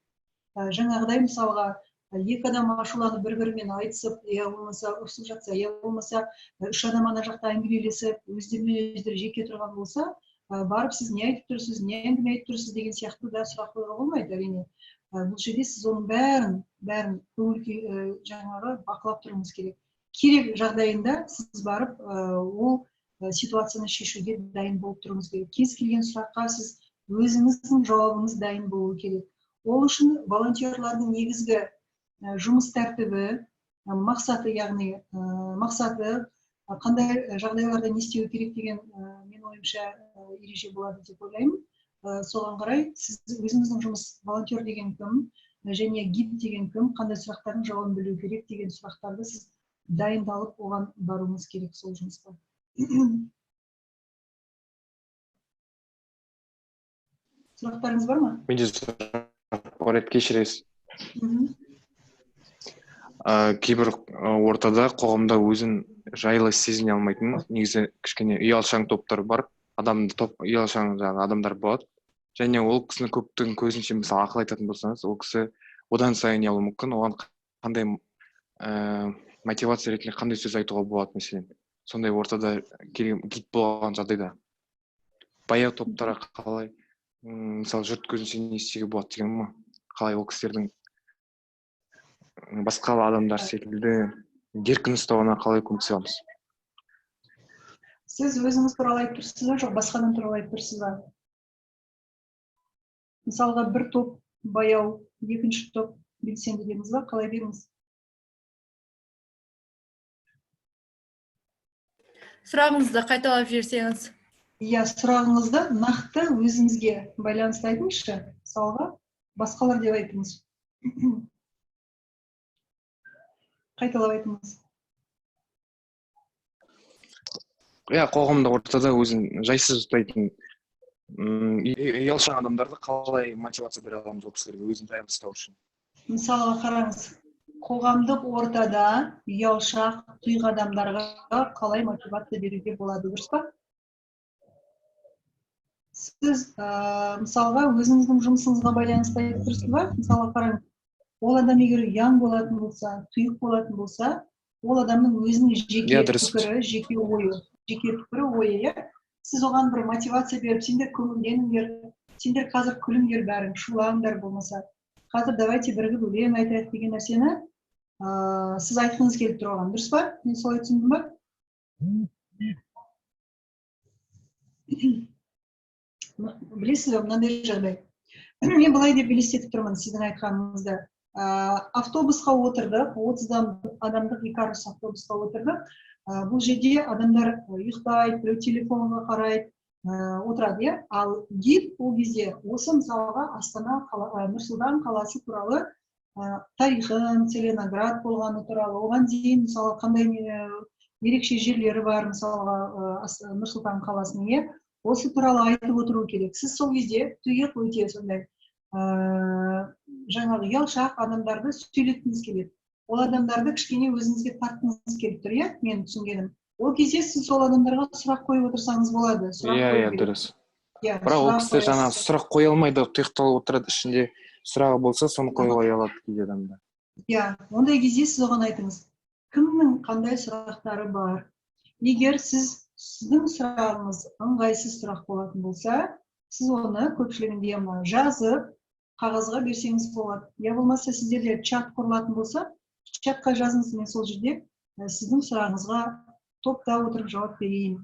[SPEAKER 7] Жаңағыдай, мысалға, екі адам ашуланып бір-бірімен айтысып, я болмаса ұрысып жатса, я болмаса үш адам ана жақта әңгімелесіп, өздерімен өздері жеке тұрған болса, барып сіз не айтып тұрсыз, не әңгіме айтып тұрсыз деген сияқты да сұрақ қоюға болмайды, әрине. Бұл жерде сіз оның бәрін көңіл күй, жаңағы бақылап тұруыңыз керек. Керек жағдайында сіз барып ол ситуацияны шешуге дайын болып тұруыңыз керек. Кез келген сұраққа сіз өзіңіздің жауабыңыз дайын болуы керек. Ол үшін волонтерлардың негізгі жұмыс тәртібі, мақсаты, яғни мақсаты қандай жағдайларда не істеу керек деген, мен ойымша, ереже болады деп ойлаймын. Соған қарай сіз өзіңіздің жұмыс, волонтер деген кім және гид деген кім, қандай сұрақтардың жауабын білу керек деген сұрақтарды сіз дайындалып оған баруыңыз керек сол жұмысқа. Сұрақтарыңыз бар ма?
[SPEAKER 10] Менде сұрақ бар еді, кешіресіз. Кейбір ортада, қоғамда өзін жайлы сезіне алмайтын, негізі кішкене ұялшаң топтар бар, адамды топ ұялшаң жаңағы адамдар болады. Және ол кісіні көптің көзінше, мысалы, ақыл айтатын болсаңыз, ол кісі одан сайын ұялуы мүмкін. Оған қандай мотивация ретінде қандай сөз айтуға болады, мәселен, сондай ортада гид болған жағдайда баяу топтарға қалай, мысалы, жұрт көзінше не істеуге болады деген ма? Қалай ол кісілердің басқа адамдар секілді еркін ұстауына қалай көмектесе аламыз?
[SPEAKER 7] Сіз өзіңіз туралы айтып тұрсыз ба, жоқ басқа адам туралы айтып тұрсыз ба? Мысалға, бір топ баяу, екінші топ белсенді дедіңіз ба, қалай дедіңіз?
[SPEAKER 1] Сұрағыңызды қайталап жіберсеңіз.
[SPEAKER 7] Иә, сұрағыңызды нақты өзіңізге байланысты айтыңызшы. Мысалға, басқалар деп айтыңыз. Қайталап айтыңыз.
[SPEAKER 10] Иә, қоғамда ортада өзін жайсыз ұстайтын ұялшаң адамдарды қалай мотивация бере аламыз ол кісілерге өзін жайлы ұстау үшін?
[SPEAKER 7] Мысалға, қараңыз, қоғамдық ортада ұялшақ, тұйық адамдарға қалай мотивация беруге болады, дұрыс па? Сіз мысалға өзіңіздің жұмысыңызға байланысты айтып тұрсыз ба? Мысалға, қараңыз, ол адам егер ұяң болатын болса, тұйық болатын болса, ол адамның өзінің жеке пікірі, жеке ойы, жеке пікірі, ойы, иә? Сіз оған бір мотивация беріп, сендер көңілденіңдер, сендер қазір күліңдер бәрің, шулаңдар болмаса, қазір давайте бірігіп өлең айтайық деген нәрсені сіз айтқыңыз келіп тұр оған, дұрыс па? Мен солай түсіндім ба? Білесіз бе, мынандай жағдай. Мен былай деп елестетіп тұрмын сіздің айтқаныңызды. Автобусқа отырдық, 30 адамдық Икарус автобусқа отырдық. Бұл жерде адамдар ұйықтайды, біреу телефонға қарайды, отырады, иә? Ал гид ол кезде осы, мысалға, Астана, Нұр-Сұлтан қаласы туралы тарихын, Целиноград болғаны туралы, оған дейін, мысалы, қандай ерекше жерлері бар, мысалға, Нұр-Сұлтан қаласының, иә? Осы туралы айтып отыру керек. Сіз сол кезде тұйық, өте сондай жаңағы ұялшақ адамдарды сөйлеткіңіз келеді. Ол адамдарды кішкене өзіңізге тартқыңыз келіп тұр, иә? Мен түсінгенім. Ол кезде сіз сол адамдарға сұрақ қойып отырсаңыз болады.
[SPEAKER 10] Иә, иә, дұрыс. Бірақ ол кісілер жаңағы сұрақ қоя алмайды, тұйықталып отырады, ішінде сұрағы болса, соны қоюға ұялады кейде адамдар.
[SPEAKER 7] Иә, ондай кезде сіз оған айтыңыз. Кімнің қандай сұрақтары бар? Егер сіз Сіздің сұрағыңыз ыңғайсыз сұрақ болатын болса, сіз оны көпшілігінде мына жазып, қағазға берсеңіз болады. Я болмаса сіздерде чат құрылатын болса, чатқа жазыңыз, мен сол жерде сіздің сұрағыңызға топта отырып жауап берейін.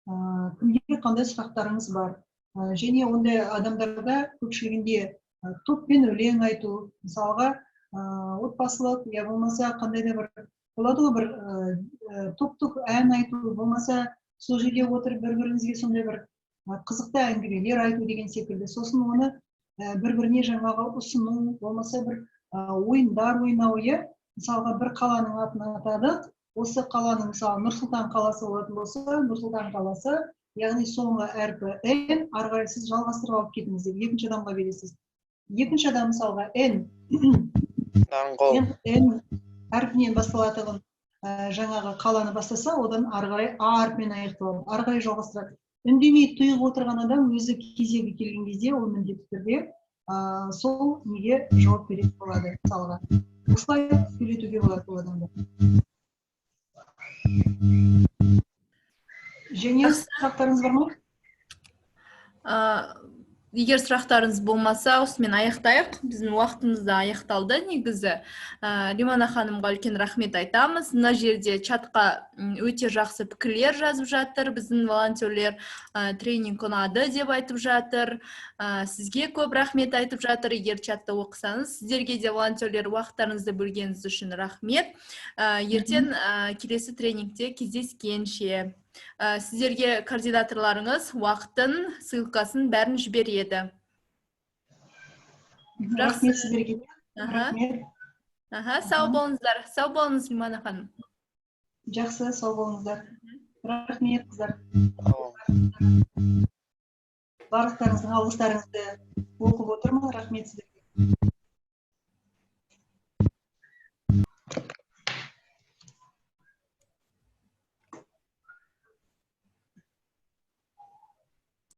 [SPEAKER 7] Кімге қандай сұрақтарыңыз бар? Және ондай адамдарда көпшілігінде топпен өлең айту, мысалға, отбасылық, я болмаса қандай да бір болады ғой, бір топтық ән айту, болмаса сол жерде отырып бір біріңізге сондай бір қызықты әңгімелер айту деген секілді. Сосын оны бір біріне жаңағы ұсыну, болмаса бір ойындар ойнау, иә. Мысалға, бір қаланың атын атадық, осы қаланың, мысалы, Нұр Сұлтан қаласы болатын болса, Нұр Сұлтан қаласы, яғни соңғы әрпі Н, ары қарай сіз жалғастырып алып кетіңіз деп екінші адамға бересіз. Екінші адам, мысалға, Н
[SPEAKER 6] Нарынқол.
[SPEAKER 7] Н әрпінен басталатұғын жаңағы қаланы бастаса, одан ары қарай А әрпімен аяқталады, ары қарай жалғастырады. Үндемей тұйық отырған адам өзі кезегі келген кезде ол міндетті түрде сол неге жауап беретін болады. Мысалға, осылай сөйлетуге болады ол адамды. Және сұрақтарыңыз бар ма?
[SPEAKER 1] Егер сұрақтарыңыз болмаса, осымен аяқтайық. Біздің уақытымыз да аяқталды негізі. Римана ханымға үлкен рахмет айтамыз. Мына жерде чатқа өте жақсы пікірлер жазып жатыр біздің волонтерлер. Тренинг ұнады деп айтып жатыр. Сізге көп рахмет айтып жатыр. Егер чатты оқысаңыз, сіздерге де, волонтерлер, уақыттарыңызды бөлгеніңіз үшін рахмет. Ертең келесі тренингте кездескенше. Сіздерге координаторларыңыз уақытын, ссылкасын бәрін жібереді.
[SPEAKER 7] Рахмет сіздерге. Рахмет.
[SPEAKER 1] Аха, сау болыңыздар. Сау болыңыз, Римана ханым.
[SPEAKER 7] Жақсы, сау болыңыздар. Рахмет, қыздар. Барлықтарыңыздың алғыстарыңызды оқып отырмын. Рахмет сіздерге.